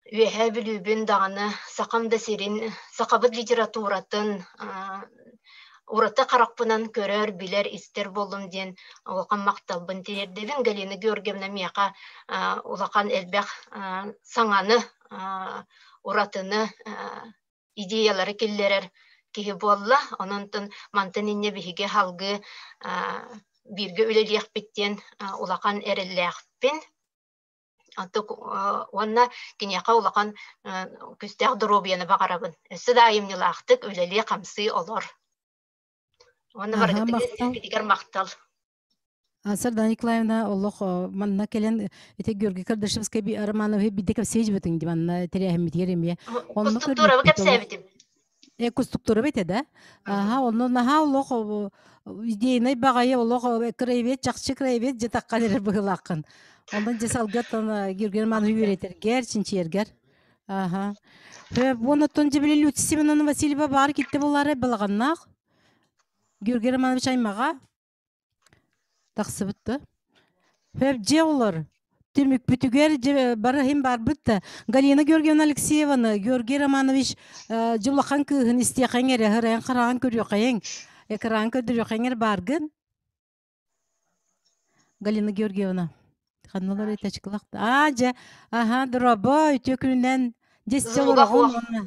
Speaker 12: Үөһээ Бүлүүбүн даҕаны, сахам да сирин, сахабыт литературатын ураты харахпынан көрөр, билэр, истэр буоллум диэн улахан махталбын тириэрдэбин. Галина Георгиевна миэхэ улахан элбэх саҥаны, уратыны идеялары киллэрэр киһи буолла. Онон мантан инньэ биһиги салгыы бииргэ үлэлиэхпит диэн улахан эрэллээхпин. Уонна киниэхэ улахан күүстээх доруобуйаны баҕарабын. Өссө да айымньылаахтык үлэлии-хамсыы олор. Уонна барыгытыгар махтал.
Speaker 17: Сардана Николаевна олох манна кэлэн ити Георгий Кардашевскай Романовы бидде кэпсээбитиҥ ди манна тэрээһиммитигэр эмиэ.
Speaker 12: Онно Кустуктурабы кэпсээбитим.
Speaker 17: Э кустуктура бите да. Аха, онно наһаа олох идейнай баҕайы олох краевед чахчы краевед же таххан эрэр быһыылааххын. Онон же салгаттан Георгий Романович үөрэтэргэр, чинчийэргэр. Аха. Уоннаттан же били Люция Семеновна Васильева баар китте булары балаҕаннаах. Георгий Романович аймаҕа Тахсыбыт да. Хөп дьиэ олор. Түмүкпүтүгэр дьэ бары иһин барбыт да. Галина Георгиевна Алексееваны, Георгий Романович дьэ улахан кыыһын истиэхэҥ эрэ, ырайан хараҕын көрүөххэйиҥ, экран көрдөрүөххэйиҥ эрэ бааргын. Галина Георгиевна, ханналар этачкалах Аа, дьэ, аха, дорообо, үтүө күнүнэн. Дьэ, истэ олороҕун уонна.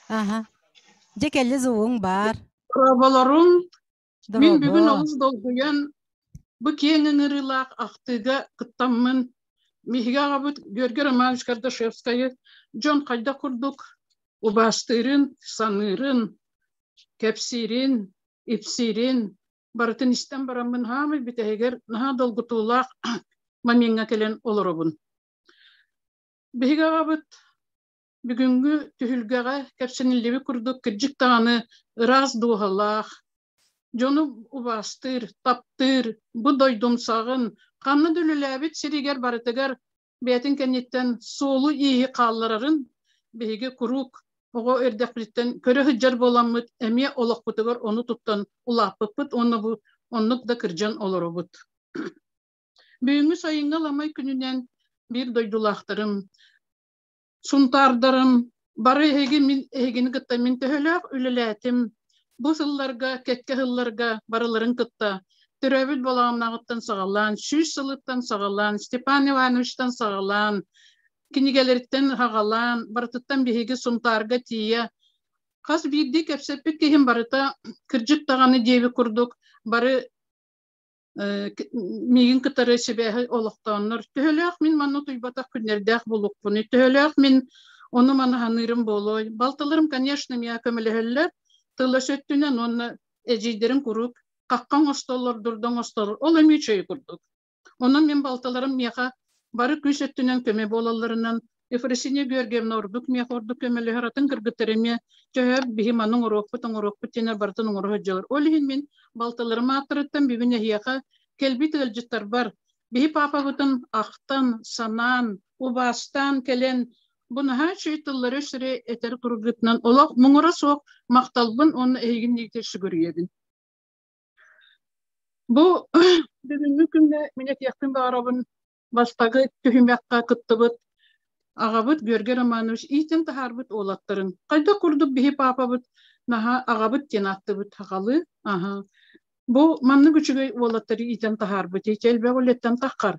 Speaker 17: Аха. Дьэ, кэллэ зугуҥ баар.
Speaker 13: Дорооболорум, Мин бүгүн олус долгуйан, бу киэҥ ыҥырыылаах ахтыыга кыттаммын, биһиги аҕабыт Георгий Романович Кардашевскайы дьон хайдах курдук убаастыырын, саныырын, кэпсиирин, ипсиирин барытын истэн бараммын хаамай бүтэһигэр наһаа долгутуулаах момеҥҥа кэлэн олоробун. Биһиги аҕабыт Бүгүҥҥү түһүлгэҕэ кэпсэниллибит курдук кырдьык даҕаны ыраас дууһалаах, дьону убаастыыр, таптыыр, бу дойдумсаҕын, ханна да үлэлээбит сиригэр барытыгар бэйэтин кэнниттэн суолу-ииһи хаалларарын биһиги куруук оҕо эрдэхпититтэн көрө сылдьар буоламмыт эмиэ олохпутугар ону туттан улааппыппыт уонна бу оннук да кырдьан олоробут. Бүгүҥҥү сайыҥҥы ламай күнүнэн биир дойдулаахтарым, сунтаардарым, бары эһиги мин эһигини кытта мин төһөлөөх үлэлээтим, бу сылларга, кэккэ сылларга барыларын кытта төрөөбүт балаҕаннааҕыттан саҕалаан, 100 сылыттан саҕалаан, Степан Ивановичтан саҕалаан, кинигэлэриттэн аҕалаан, барытыттан биһиги Сунтаарга тиийэ хас биирдии кэпсэппит киһим барыта кырдьык даҕаны диэбит курдук бары миигин кытары сибээһи олохтооннор төһөлөөх мин манна утуйбатах күннэрдээх буолуохпунуй, төһөлөөх мин ону маны саныырым буолуой. Балтыларым, конечно, миэхэ көмөлөһөллөр, тыл-өс өттүнэн уонна эдьиийдэрим куруук хахха оҥостоллор, дурда оҥостоллор, ол эмиэ үчүгэй курдук. Онон мин балтыларым миэхэ бары күүс өттүнэн көмө буолалларынан, Ефросинья Георгиевна ордук миэхэ ордук көмөлөһөр, атын кыргыттар эмиэ төһө биһи маны оҥоруохпут, оҥоруохпут диэнэр барытын оҥоро сылдьаллар. Ол иһин мин балтыларым ааттарыттан бүгүн эһиэхэ кэлбит ыалдьыттарбар биһи паапабытын ахтан, санаан, убаастаан кэлэн бу наһаа үчүгэй тыллары өссө этэр тургутунан олох муҥура суох махталбын уонна эһигин сүгүрүйэбин. Бу бүгүҥҥү күҥҥэ мин этиэхпин баҕарабын бастакы түһүмэххэ кыттыбыт аҕабыт Георгий Романович иитэн таһаарбыт уолаттарын. Хайдах курдук биһи паапабыт наһаа аҕабыт диэн ааттыбыт аҕалыы. Аһа. Бу маннык үчүгэй уолаттары иитэн таһаарбыт. Ити элбэх үлэттэн таххар.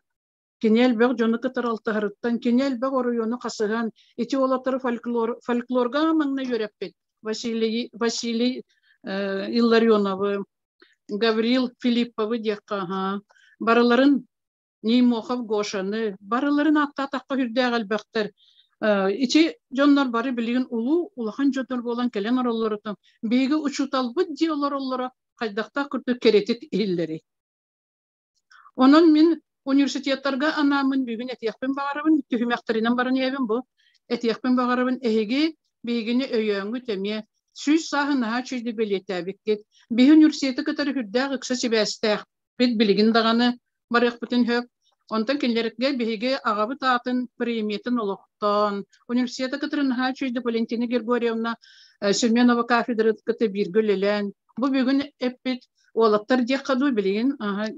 Speaker 13: Кини элбэх дьону кытары алтыһарыттан, кини элбэх оройуону хасыһан, ити уолаттары фольклор, фольклорга маҥнай үөрэппит Василий, Василий э, Илларионовы, Гаврил Филипповы диэххэ аһаа, барыларын Неймохов Гошаны, барыларын ааттаатахха үрдээх элбэхтэр. Ити дьоннор бары билигин улуу улахан дьоннор буолан кэлэн ороллорутун биһиги учууталбыт дии олороллоро хайдахтаах курдук кэрэтик иһиллэрий. Онон мин университеттарга анааммын бүгүн этиэхпин баҕарабын, түһүмэхтэринэн баран иһэбин бу. Этиэхпин баҕарабын, эһиги биһигини өйөөҥҥүт эмиэ 100 сааһын наһаа үчүгэйдик бэлиэтээбиккит. Биһи университеты кытары сүрдээх ыкса сибээстээхпит билигин даҕаны барыахпытын сөп. Онтон кинилэргэ биһиги аҕабыт аатын премиятын олохтоон, университеты кытары наһаа үчүгэйдик Валентина Григорьевна Семенова кафедратын кытта бииргэ үлэлээн, бу бүгүн эппит Уолаттар диэххэ дуу билигин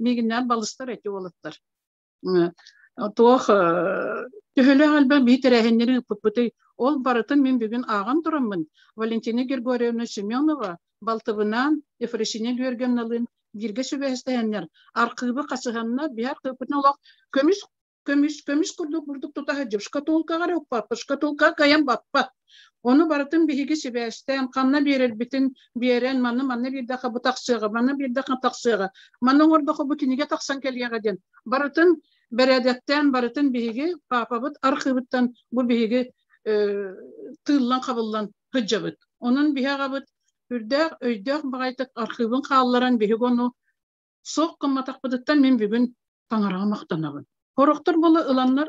Speaker 13: миигиннээн балыстар эти уолаттар. Туох төһөлөөх элбэх биһи тэрээһиннэри ыыппыппытый, ол барытын мин бүгүн ааҕан тураммын Валентина Григорьевна Семенова балтыбынаан Ефросинья Георгиевналыын бииргэ сүбэһистэһэннэр архыыбы хасыһаннар биһи архыыппытын олох көмүс көмүс көмүс курдук бурдук тута сылдьып шкатулкаҕа эрэ укпаппыт шкатулка кыайан баппат ону барытын биһиги сибээстээн ханна биэрэрбитин биэрэн манна манна биэрдэххэ бу тахсыаҕа манна биэрдэххэ тахсыаҕа манна оҥордоххо бу кинигэ тахсан кэлиэҕэ диэн барытын бэрээдэктээн барытын биһиги паапабыт архыыбыттан бу биһиги тыыллан хабыллан сылдьабыт онон биһи аҕабыт үрдээх өйдөөх баҕайытык архыыбын хаалларан биһиги ону Суох гымматахпытыттан мин бүгүн таҥараҕа махтанабын. Сорохтор буола ыланнар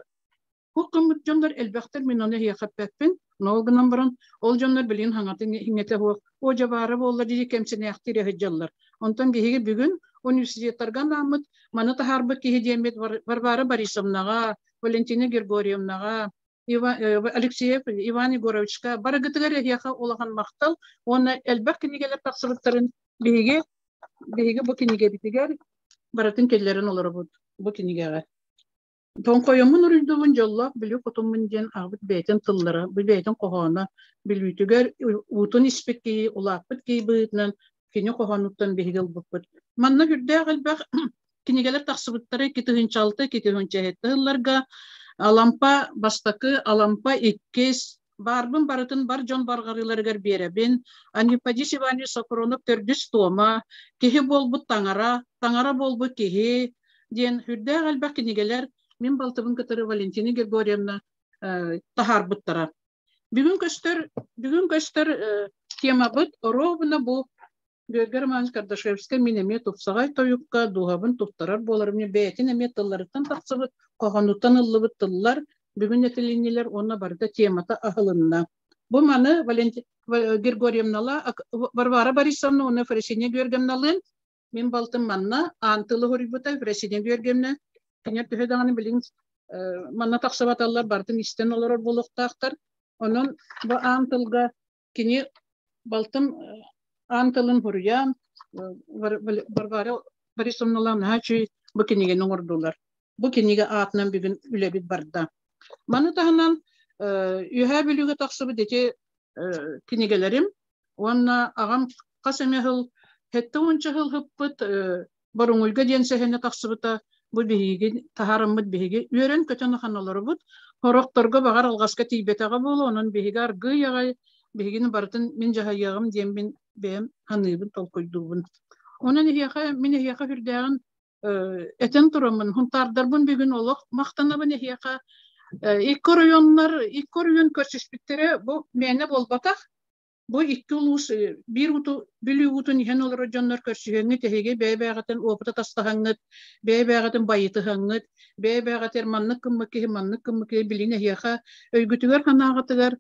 Speaker 13: суох гыммыт дьоннор элбэхтэр, мин ону эһиэхэ эппэппин. Но ол гынан баран, ол дьоннор билигин хаҥатын иҥэтэ суох, оо дьэ баара буолла дии кэмсинээхтиир сылдьаллар. Онтон биһиги бүгүн университеттарга анааммыт, маны таһаарбыт киһи диэммит Варвара Борисовнаҕа, Валентина Григорьевнаҕа, Алексеев Иван Егоровичка барыгытыгар эһиэхэ улахан махтал уонна элбэх кинигэлэр тахсыбыттарын биһиги биһиги бу кинигэбитигэр барытын киллэрэн олоробут бу кинигэҕэ. Тоҥхойоммун уруйдуубун дьоллоох Бүлүү хотуммун диэн аҕабыт бэйэтин тыллара, бу бэйэтин хоһооно Бүлүүтүгэр уутун испит киһи, улааппыт киһи быһыытынан кини хоһоонуттан биһиги ылбыппыт. Манна сүрдээх элбэх кинигэлэр тахсыбыттара 2006 2007 сылларга Алампа бастакы, Алампа иккис, баарбын барытын бар дьон барҕарыыларыгар биэрэбин, Анипадис Иванович Сокрунов төрдүс туома, киһи буолбут таҥара, таҥара буолбут киһи диэн сүрдээх элбэх кинигэлэр мин балтыбын кытары Валентина Григорьевна таһаарбыттара. Бүгүн көстөр, бүгүн көстөр темабыт ровно бу Георгий Романович Кардашевскай мин эмиэ тупсаҕай тойукка дууһабын туттарар буоларым бэйэтин эмиэ тылларыттан тахсыбыт, хоһоонуттан ыллыбыт тыллар бүгүн этилиннилэр уонна барыта темата аһылынна. Бу маны Валентина Григорьевнала Варвара Борисовна уонна Ефросинья Георгиевналыын мин балтым манна аан тылы хоруйбута Ефросинья Георгиевна кинилэр төһө даҕаны билигин манна тахсыбаталлар барытын истэн олорор буолуохтаахтар. Онон бу аан тылга Кини балтым аан тылын хуруйан Варвара Борисовналаах наһаа үчүгэй бу кинигэни оҥордулар. Бу кинигэ аатынан бүгүн үлэбит барда. Маны таһынан Үөһээ Бүлүүгэ тахсыбыт ити кинигэлэрим уонна аҕам хас эмэ сыл 70 сыл ыппыт Боруҥуйга диэн сэһэнэ тахсыбыта бу биһиги таһаарыммыт биһиги үөрэн-көтөн ахан олоробут. Сорохторго баҕар алҕаска тиийбэтэҕэ буолуо, онон биһиги аргыый аҕай биһигини барытын мин дьаһайыаҕым диэн мин бэйэм саныыбын, толкуйдуубун. Онон эһиэхэ мин эһиэхэ сүрдээҕин этэн тураммын, хунтаардарбын бүгүн олох махтанабын эһиэхэ. Икки оройуоннар, икки оройуон көрсүспүттэрэ бу мээнэ буолбатах. Бу икки улуус биир уту Бүлүү уутун иһэн олорор дьоннор көрсүһэҥҥит эһиги бэйэ-бэйэҕитин опыт атастаһаҥҥыт, бэйэ-бэйэҕитин байытыһаҥҥыт, бэйэ-бэйэҕитигэр маннык гыммыт киһи, маннык гыммыт киһи билин эһиэхэ өйгүтүгэр санааҕытыгар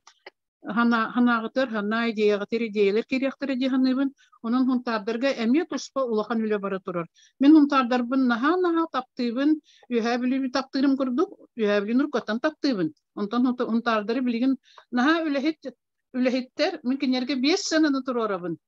Speaker 13: санааҕытыгар санаа идеяҕытыгар идеялар киириэхтэрэ дии саныыбын. Онон хунтаардарга эмиэ туспа улахан үлэ бара турар. Мин хунтаардарбын наһаа-наһаа таптыыбын, Үөһээ Бүлүүнү таптыырым курдук, Үөһээ Бүлүүнү уруккаттан таптыыбын. Онтон хунтаардары билигин наһаа үлэһит үлэһиттэр мин кинилэргэ биэс сыананы туруорабын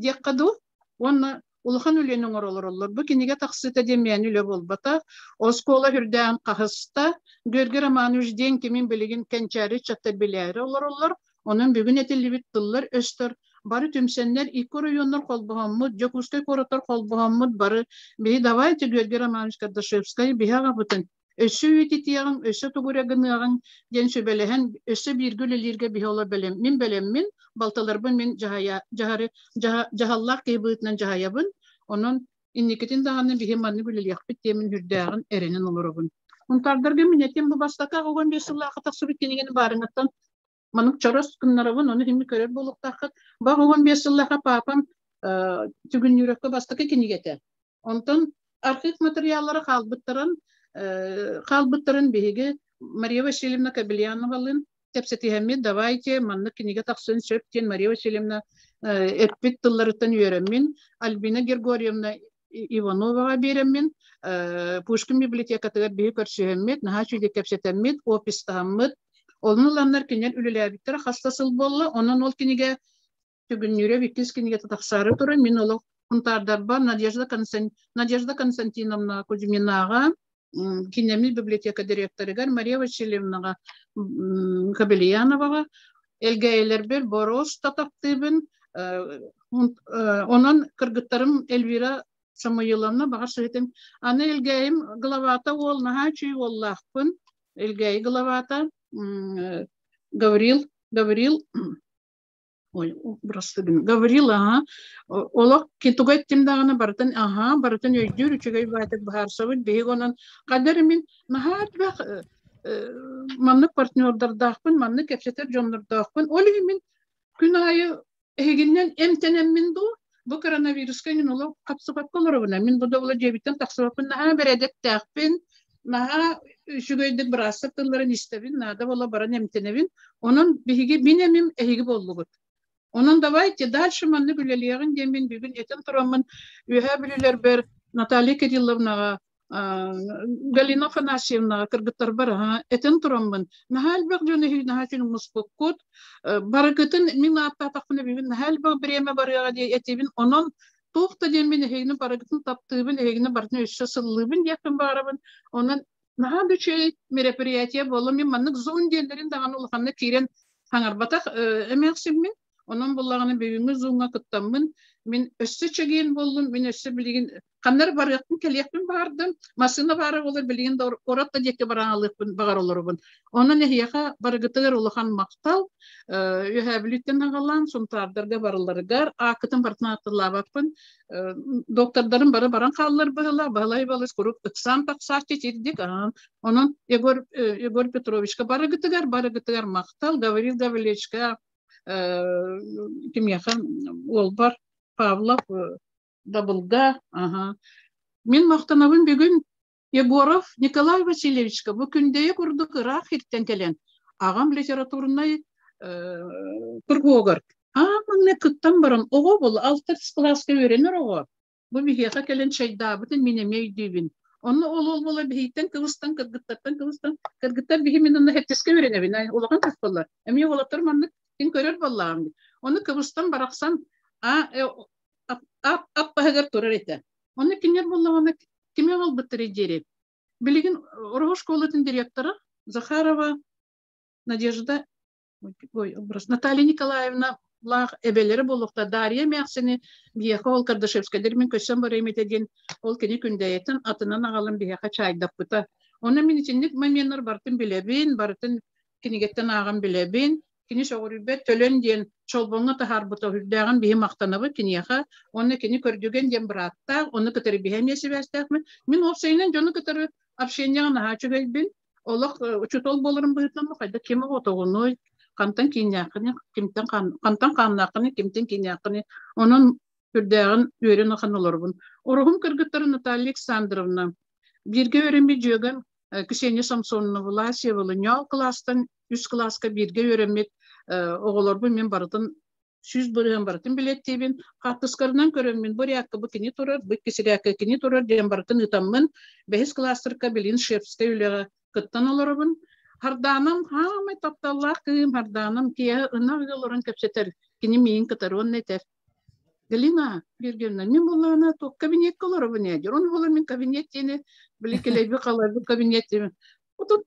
Speaker 13: диэххэ дуу уонна улахан үлэни оҥоро олороллор. Бу кинигэ тахсыыта диэн мээнэ үлэ буолбатах. Оскуола үрдээн хаһыста. Георгий Романович диэн кимин билигин кэнчээри ыччаттар билээри олороллор. Онон бүгүн этиллибит тыллар-өстөр бары түмсэннэр икки оройуоннар холбоһоммут, Дьокуускай куораттар холбоһоммут бары биһи давайте Георгий Романович Кардашевскай биһи аҕабытын өссө үйэтитиэҕиҥ, өссө тугу эрэ гыныаҕыҥ диэн сүбэлэһэн, өссө бииргэ үлэлииргэ биһи олор бэлэм. Мин бэлэммин, балтыларбын мин дьаһайа, дьаһары, дьаһа, дьаһаллаах киһи быһыытынан дьаһайабын. Онон инникитин даҕаны биһи маннык үлэлиэхпит диэмин үрдээҕин эрэнэн олоробун. Мунтаардарга мин этим бу бастакы 15 сыллаахха тахсыбыт кинигэни баарыҥаттан маннык чорос гыннарабын, ону иһин көрөр буолуохтааххыт. Бу 15 сыллаахха паапам Түгүннүүрэккэ бастакы кинигэтэ. Онтон архив материаллара хаалбыттарын хаалбыттарын биһиги Мария Васильевна Кобельяновалыын кэпсэтиһэммит, давайте маннык кинигэ тахсын сөп диэн Мария Васильевна эппит тылларыттан үөрэммин, Альбина Григорьевна Ивановаҕа биэрэммин, Пушкин библиотекатыгар биһи көрсүһэммит, наһаа үчүгэй кэпсэтэммит, опистаһаммыт. Онон ыланнар кинилэр үлэлээбиттэрэ хас да сыл буолла. Онон ол кинигэ Түгүннүүрэп иккис кинигэтэ тахсаары туран, мин олох Хунтаардарбар Надежда, Констан... Надежда Константиновна Кузьминаҕа, кинеми библиотека директорыгар Мария Васильевнаҕа Кобельяноваҕа, Элгээйилэрбэр Борос таптыыбын, онон кыргыттарым Эльвира Самуиловна баҕар сыһытым. Аны Элгээйим главата уол наһаа үчүгэй уоллаахпын. Элгээйи главата Гаврил Гаврил Ой, бырастыгын. Гаврил, аха, олох туга эттим даҕаны барытын аха, барытын өйдүүр үчүгэй баайтык быһаарсабыт. Биһиги онон ханна эрэ мин наһаа элбэх маннык партнердардаахпын, маннык кэпсэтэр дьоннордоохпун. Ол иһин мин күн аайы эһигиннэн эмтэнэммин дуу, бу коронавируска мин олох хапсыбакка олоробун. Мин бу да дьиэбиттэн тахсыбаппын, наһаа бэрэдэктээхпин, наһаа үчүгэйдик быраастар тылларын истэбин, наада буола баран эмтэнэбин. Онон биһиги мин эмим эһиги буоллугут. Онон давайте дальше маннык үлэлиэҕин диэн мин бүгүн этэн тураммын Үөһээ Бүлүүлэрбэр Наталья Кирилловнаҕа Галина Афанасьевнаҕа кыргыттарбар этэн тураммын наһаа элбэх дьон эһиги наһаа үчүн муспуккут барыгытын мин ааттаатахпына бүгүн наһаа элбэх бириэмэ барыаҕа диye этибин онон туох да диэн мин эһигини барыгытын таптыыбын эһигини барытын өссө сыллыыбын диэхпин баҕарабын онон наһаа да үчүгэй мероприятие буолла мин маннык зум диэннэрин даҕаны улаханнык киирэн хаҥарбатах эмээхсиммин Онон буллаҕына бүгүҥҥү зумҥа кыттаммын, мин өссө чэгиэн буоллум, мин өссө билигин ханна эрэ барыахпын, кэлиэхпин баҕардым. Массыына баара буолар билигин да куорат да диэки баран алыахпын баҕар олоробун. Онон эһиэхэ барыгытыгар улахан махтал. Үөһээ Бүлүүттэн аҕалаан Сунтаардарга барыларыгар ааккытын барытын ааттылаабаппын. Доктордарым бары баран хааллар быһыла, Баһылай Балыс куруук ыксаан тахсааччы итирдик. Онон Егор, Егор Петровичка барыгытыгар, барыгытыгар махтал. Гаврил Гаврильевичка кимиэхэ уолбар Павлов Дабылга аха мин махтанабын бүгүн Егоров Николай Васильевичка бу күндэйэ курдук ыраах сиртэн кэлэн аҕам литературнай кургуогар аан маҥнай кыттан баран оҕо буолла алтыс кылааска үөрэнэр оҕо Бу биһиэхэ кэлэн чайдаабытын мин эмиэ өйдүүбүн. Онно ол ол буола биһиттэн кыбыстан, кыргыттартан кыбыстан, кыргыттар биһи мин онно хэттискэ үөрэнэбин, улахан кыыс буоллар. Эмиэ уолаттар маннык кин көрөр буоллаҕым. Оны кыбыстан барахсан а ап ап баһыгар турар этэ. Оны кинилэр буоллаҕына кими оҥолбуттар диэри. Билигин Ороһу школатын директора Захарова Надежда ой, образ Наталья Николаевна лаах эбэлэрэ буолуохта Дарья эмээхсини биһиэхэ ол Кардашевскайдар мин көссөн барыам этэ диэн ол кини күндэйэтин атынан аҕалан биһиэхэ чаайдаппыта. Онно мин итинник моменнар барытын билэбин, барытын кинигэттэн ааҕан билэбин. Кини сөҕүрүйбэт төлөн диэн чолбоҥҥо таһаарбыта үрдээҕин биһи махтанабыт киниэхэ. Уонна кини көрдүгэн диэн бырааттаах, ону кытары биһи эмиэ сибээстээхмин. Мин уопсайынан дьону кытары общениеҕа наһаа үчүгэйбин. Олох учуутал буоларым быһыытынан хайда ким оҕотоҕунуй, хантан кииннээххиний, кимтэн хантан хааннааххыный, кимтэн кииннээххиний. Онон үрдээҕин үөрэн ахан олоробун. Ороһум кыргыттара Наталья Александровна бииргэ үөрэммит дьүөгэм Ксения Самсоновна Власьева Лунёв кылаастан үс кылааска бииргэ үөрэммит оҕолорбун мин барытын 100% барытын билэттиибин. Хаартыскарынан көрөммүн бу рядка бу кини турар, бу иккис рядка кини турар диэн барытын ыытаммын бэһис кылаастарга билин шефскэй үлэҕэ кыттан олоробун. Хардаанам хаамай тапталлаах кыым Хардаанам киэһэ ынах олорон кэпсэтэр кини миин кытары уонна этэр Галина Георгиевна, мин буоллаҕына туох кабинетка олоробун ээ диир. Ону буолан мин кабинет диэни били кэлэйби халайбыт кабинет диэни отут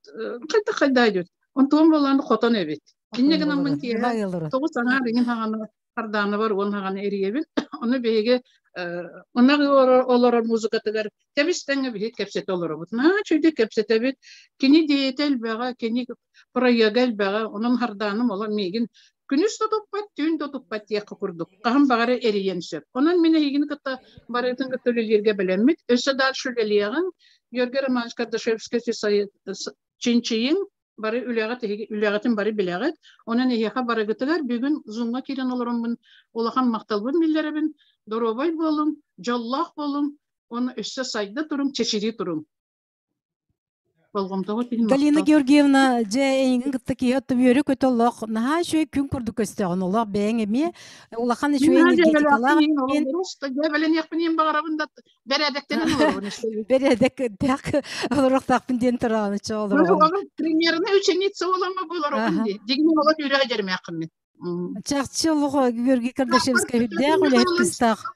Speaker 13: хайдах хайдаа диэт. Онтуон буоллаҕына хотон эбит. Инньэ гынаммын киэһэ тоҕус аҥаар иҥин хаҕана хардаанабар уон хаҕана эрийэбин. Ону биһиги ынах олорор музыкатыгар тэбис-тэҥҥэ биһиги кэпсэтэ олоробут. Наһаа үчүгэйдик кэпсэтэбит. Кини диэйэтэ элбэҕэ, кини проега элбэҕэ. Онон хардааным олор миигин Күнүс да туппат, түүн да туппат диэххэ курдук. Хаһан баҕара эрийэн сөп. Онон мин эһигини кытта барытын кытта үлэлииргэ бэлэммит. Өссө дальше үлэлиэҕиҥ. Георгий Романович Кардашевскай чинчийиҥ. Бары үлэҕит, үлэҕитин бары билэҕит. Онон эһиэхэ барыгытыгар бүгүн Zoom-ҥа киирэн олороммун улахан махталбын биллэрэбин. Доруобай буолуҥ, дьоллоох буолуҥ, уонна өссө сайда туруҥ, чэчирии туруҥ. Болҕомтоҕут иһин
Speaker 17: Галина
Speaker 13: махтал.
Speaker 17: Георгиевна, дьэ эйигин кытта киһи оттон үөрэ-көтө олох наһаа үчүгэй күн курдук көстөҕүн олох бэйэҥ эмиэ улахан
Speaker 13: Мин
Speaker 17: үчүгэй
Speaker 13: наһаа
Speaker 17: энергетикалаах
Speaker 13: дьээбэлээхпин иһин олорбут дьээбэлэниэхпин иһин баҕарабын да бэрээдэктэнэн олоробун истэбин.
Speaker 17: бэрээдэктээх олоруохтаахпын диэн тураҕын оччо олороҕун.
Speaker 13: Оҕом примерно ученица буоламмы бу олоробун дии. Дьиҥинэн олох үөрэҕи дьэрмээххин мин.
Speaker 17: Чахчы олох Георгий Кардашевскай үрдээх үлэһит кыстаах.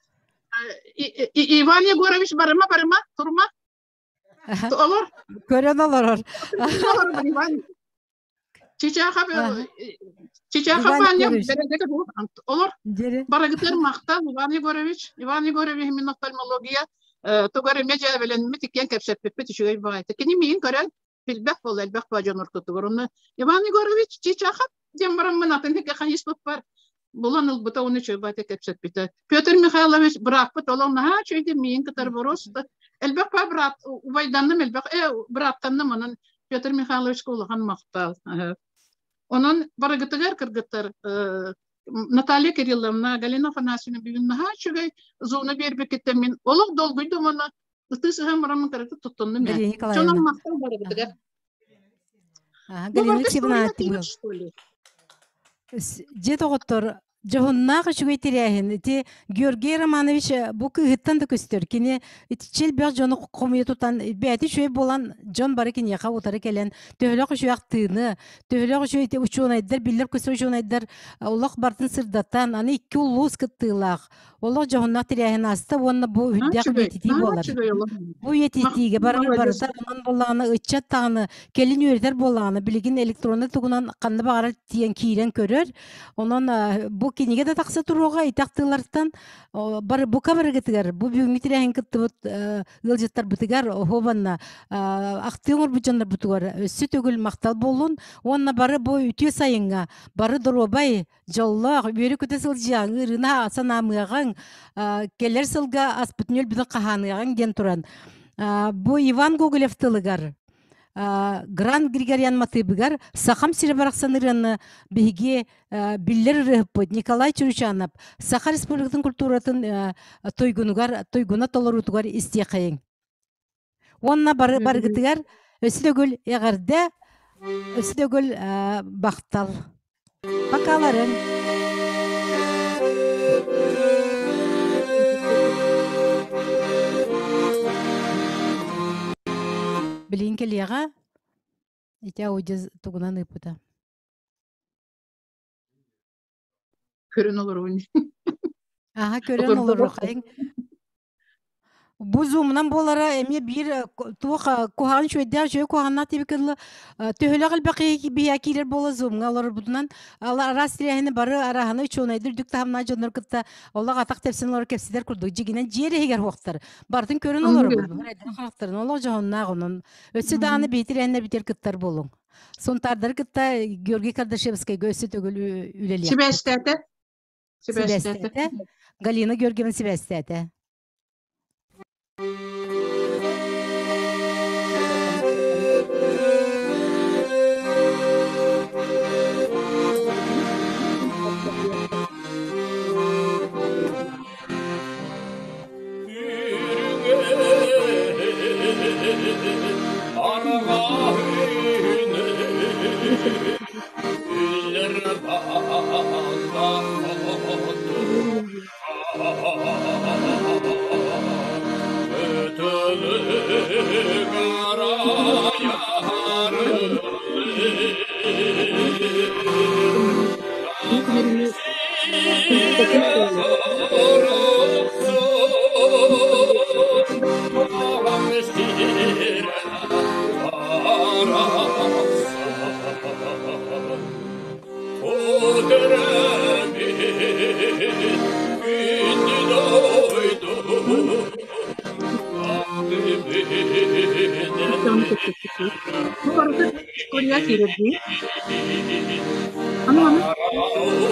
Speaker 13: Иван Егорович барыма барыма турма Олор.
Speaker 17: Көрөн олорор.
Speaker 13: Чичаахап Чичаахап Ваня олор. Барыгытыр махтал Иван Егорович. Иван Егорович мин офтальмология тугар эмэ дьээбэлэммит иккиэн кэпсэппиппит үчүгэй баҕайыта. Кини миигин көрөн билбэх буолла элбэх баа дьон ортотугар. Онно Иван Егорович Чичаахап диэн бараммын атын механизмпар булан ылбыта уонна үчүгэй баҕайытык кэпсэппитэ. Петр Михайлович бырааппыт олох наһаа үчүгэйдик миигин кытары боруоста. Элбэх баа быраат убайданным элбэх бырааттанным онон Петр Михайловичка улахан махтал. Онон барыгытыгар кыргыттар Наталья Кирилловна, Галина Афанасьевна бүгүн наһаа үчүгэй зона биэрбиккиттэн мин олох долгуйдум уонна ытыы сыһан бараммын кыратык туттуннум ээ. Чонон махтал барыгытыгар.
Speaker 17: Галина Алексеевна Дьиэ доҕоттор, дьоһуннаах үчүгэй тэрээһин. Ити Георгий Романович бу кыыһыттан да көстөр. Кини итиччэ элбэх дьону хомуйа тутан, бэйэтэ үчүгэй буолан, дьон бары киниэхэ утары кэлэн, төһөлөөх үчүгэй ахтыыны, төһөлөөх үчүгэй учуонайдар, биллэр көстөр учуонайдар олох барытын сырдатан, аны икки улуус кыттыылаах Олох дьоһуннаах тэрээһин ааста уонна бу үрдээх үйэтитии буолар. Бу үйэтитиигэ бары барыта онон буоллаҕына ыччат даҕаны кэлин үөрэтэр буоллаҕына билигин электроннай тугунан ханна баҕарар тиийэн киирэн көрөр. Онон бу кинигэ да тахса туруоҕа итэх тыллартан бары бука барыгытыгар бу бүгүҥҥү тэрээһин кыттыбыт ыалдьыттарбытыгар оһуобанна ахтыы оҥорбут дьоннорбутугар өссө төгүл махтал буоллун уонна бары бу үтүө сайыҥҥа бары доруобай дьоллоох, үөрэ-көтө сылдьыаҥ, ырына санаамыаҕаҥ, кэлэр сылга аспытын өлбүтүн хаһааныаҕаҥ диэн туран, бу Иван Гоголев тылыгар Гран Григорян матыыбыгар Сахам сирэ барахсан ырыаны биһиги биллэр ырыаһыппыт Николай Чуручанов Саха Республикатын культуратын туйгунугар туйгуна толоруутугар истиэхэйиҥ. Уонна бары барыгытыгар өссө төгүл эҕэрдэ, өссө төгүл бахтал. Бакаларын. Билин кэлиэҕэ ити аудио тугунан ыыппыта.
Speaker 13: Көрөн олоробун.
Speaker 17: Аха көрөн олоруохайыҥ. Бу зумунан буолара эмиэ биир туох куһаҕан үчүгэйдээх үчүгэй куһаҕаннаах диэбиккэ дылы төһөлөөх элбэх киһи биһиэхэ киирэр буола зумҥа олорорбутунан араас тэрээһини бары арааһына учуонайдар үрдүк таһымнаах дьоннор кытта олох атах тэпсэн олорор кэпсэтэр курдук дьигинэн дьиэ эрэ иһигэр уохтар барытын көрөн олоробут харахтарын олох дьоһуннаах онон өссө даҕаны биһи тэрээһиннэрбитигэр кыттар буолуҥ Сунтаардары кытта Георгий Кардашевскайга өссө төгүл үлэлиэхпит.
Speaker 13: Сибээстээтэ.
Speaker 17: Сибээстээтэ. Галина Георгиевна сибээстээтэ.
Speaker 13: Бу барыта Коля киирэрдии. Аны аны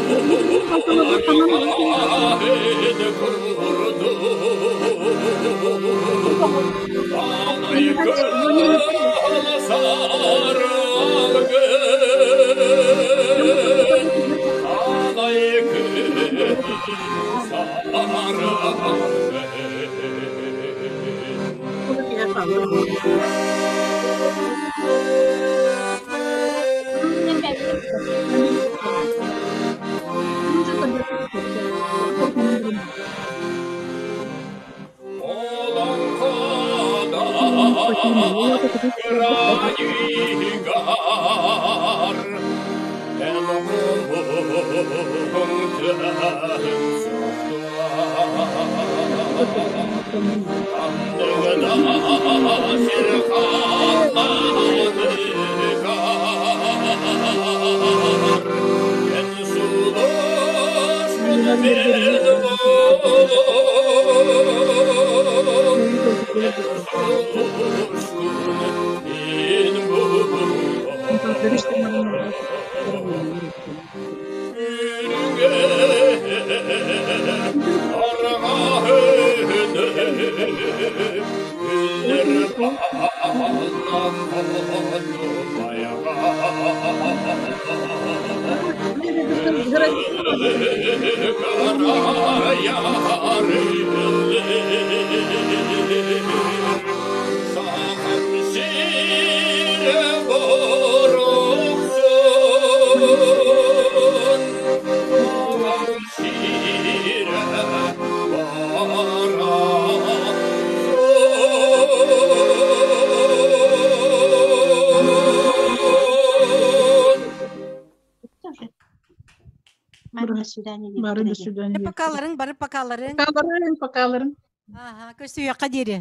Speaker 17: Бары
Speaker 13: До свидания.
Speaker 17: Покаларын, бары покаларын.
Speaker 13: Покаларын, покаларын.
Speaker 17: Ага, көстүйэххэ диэри.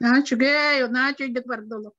Speaker 13: Аа, үчүгэй, онаа үчүгэйдик барды олох.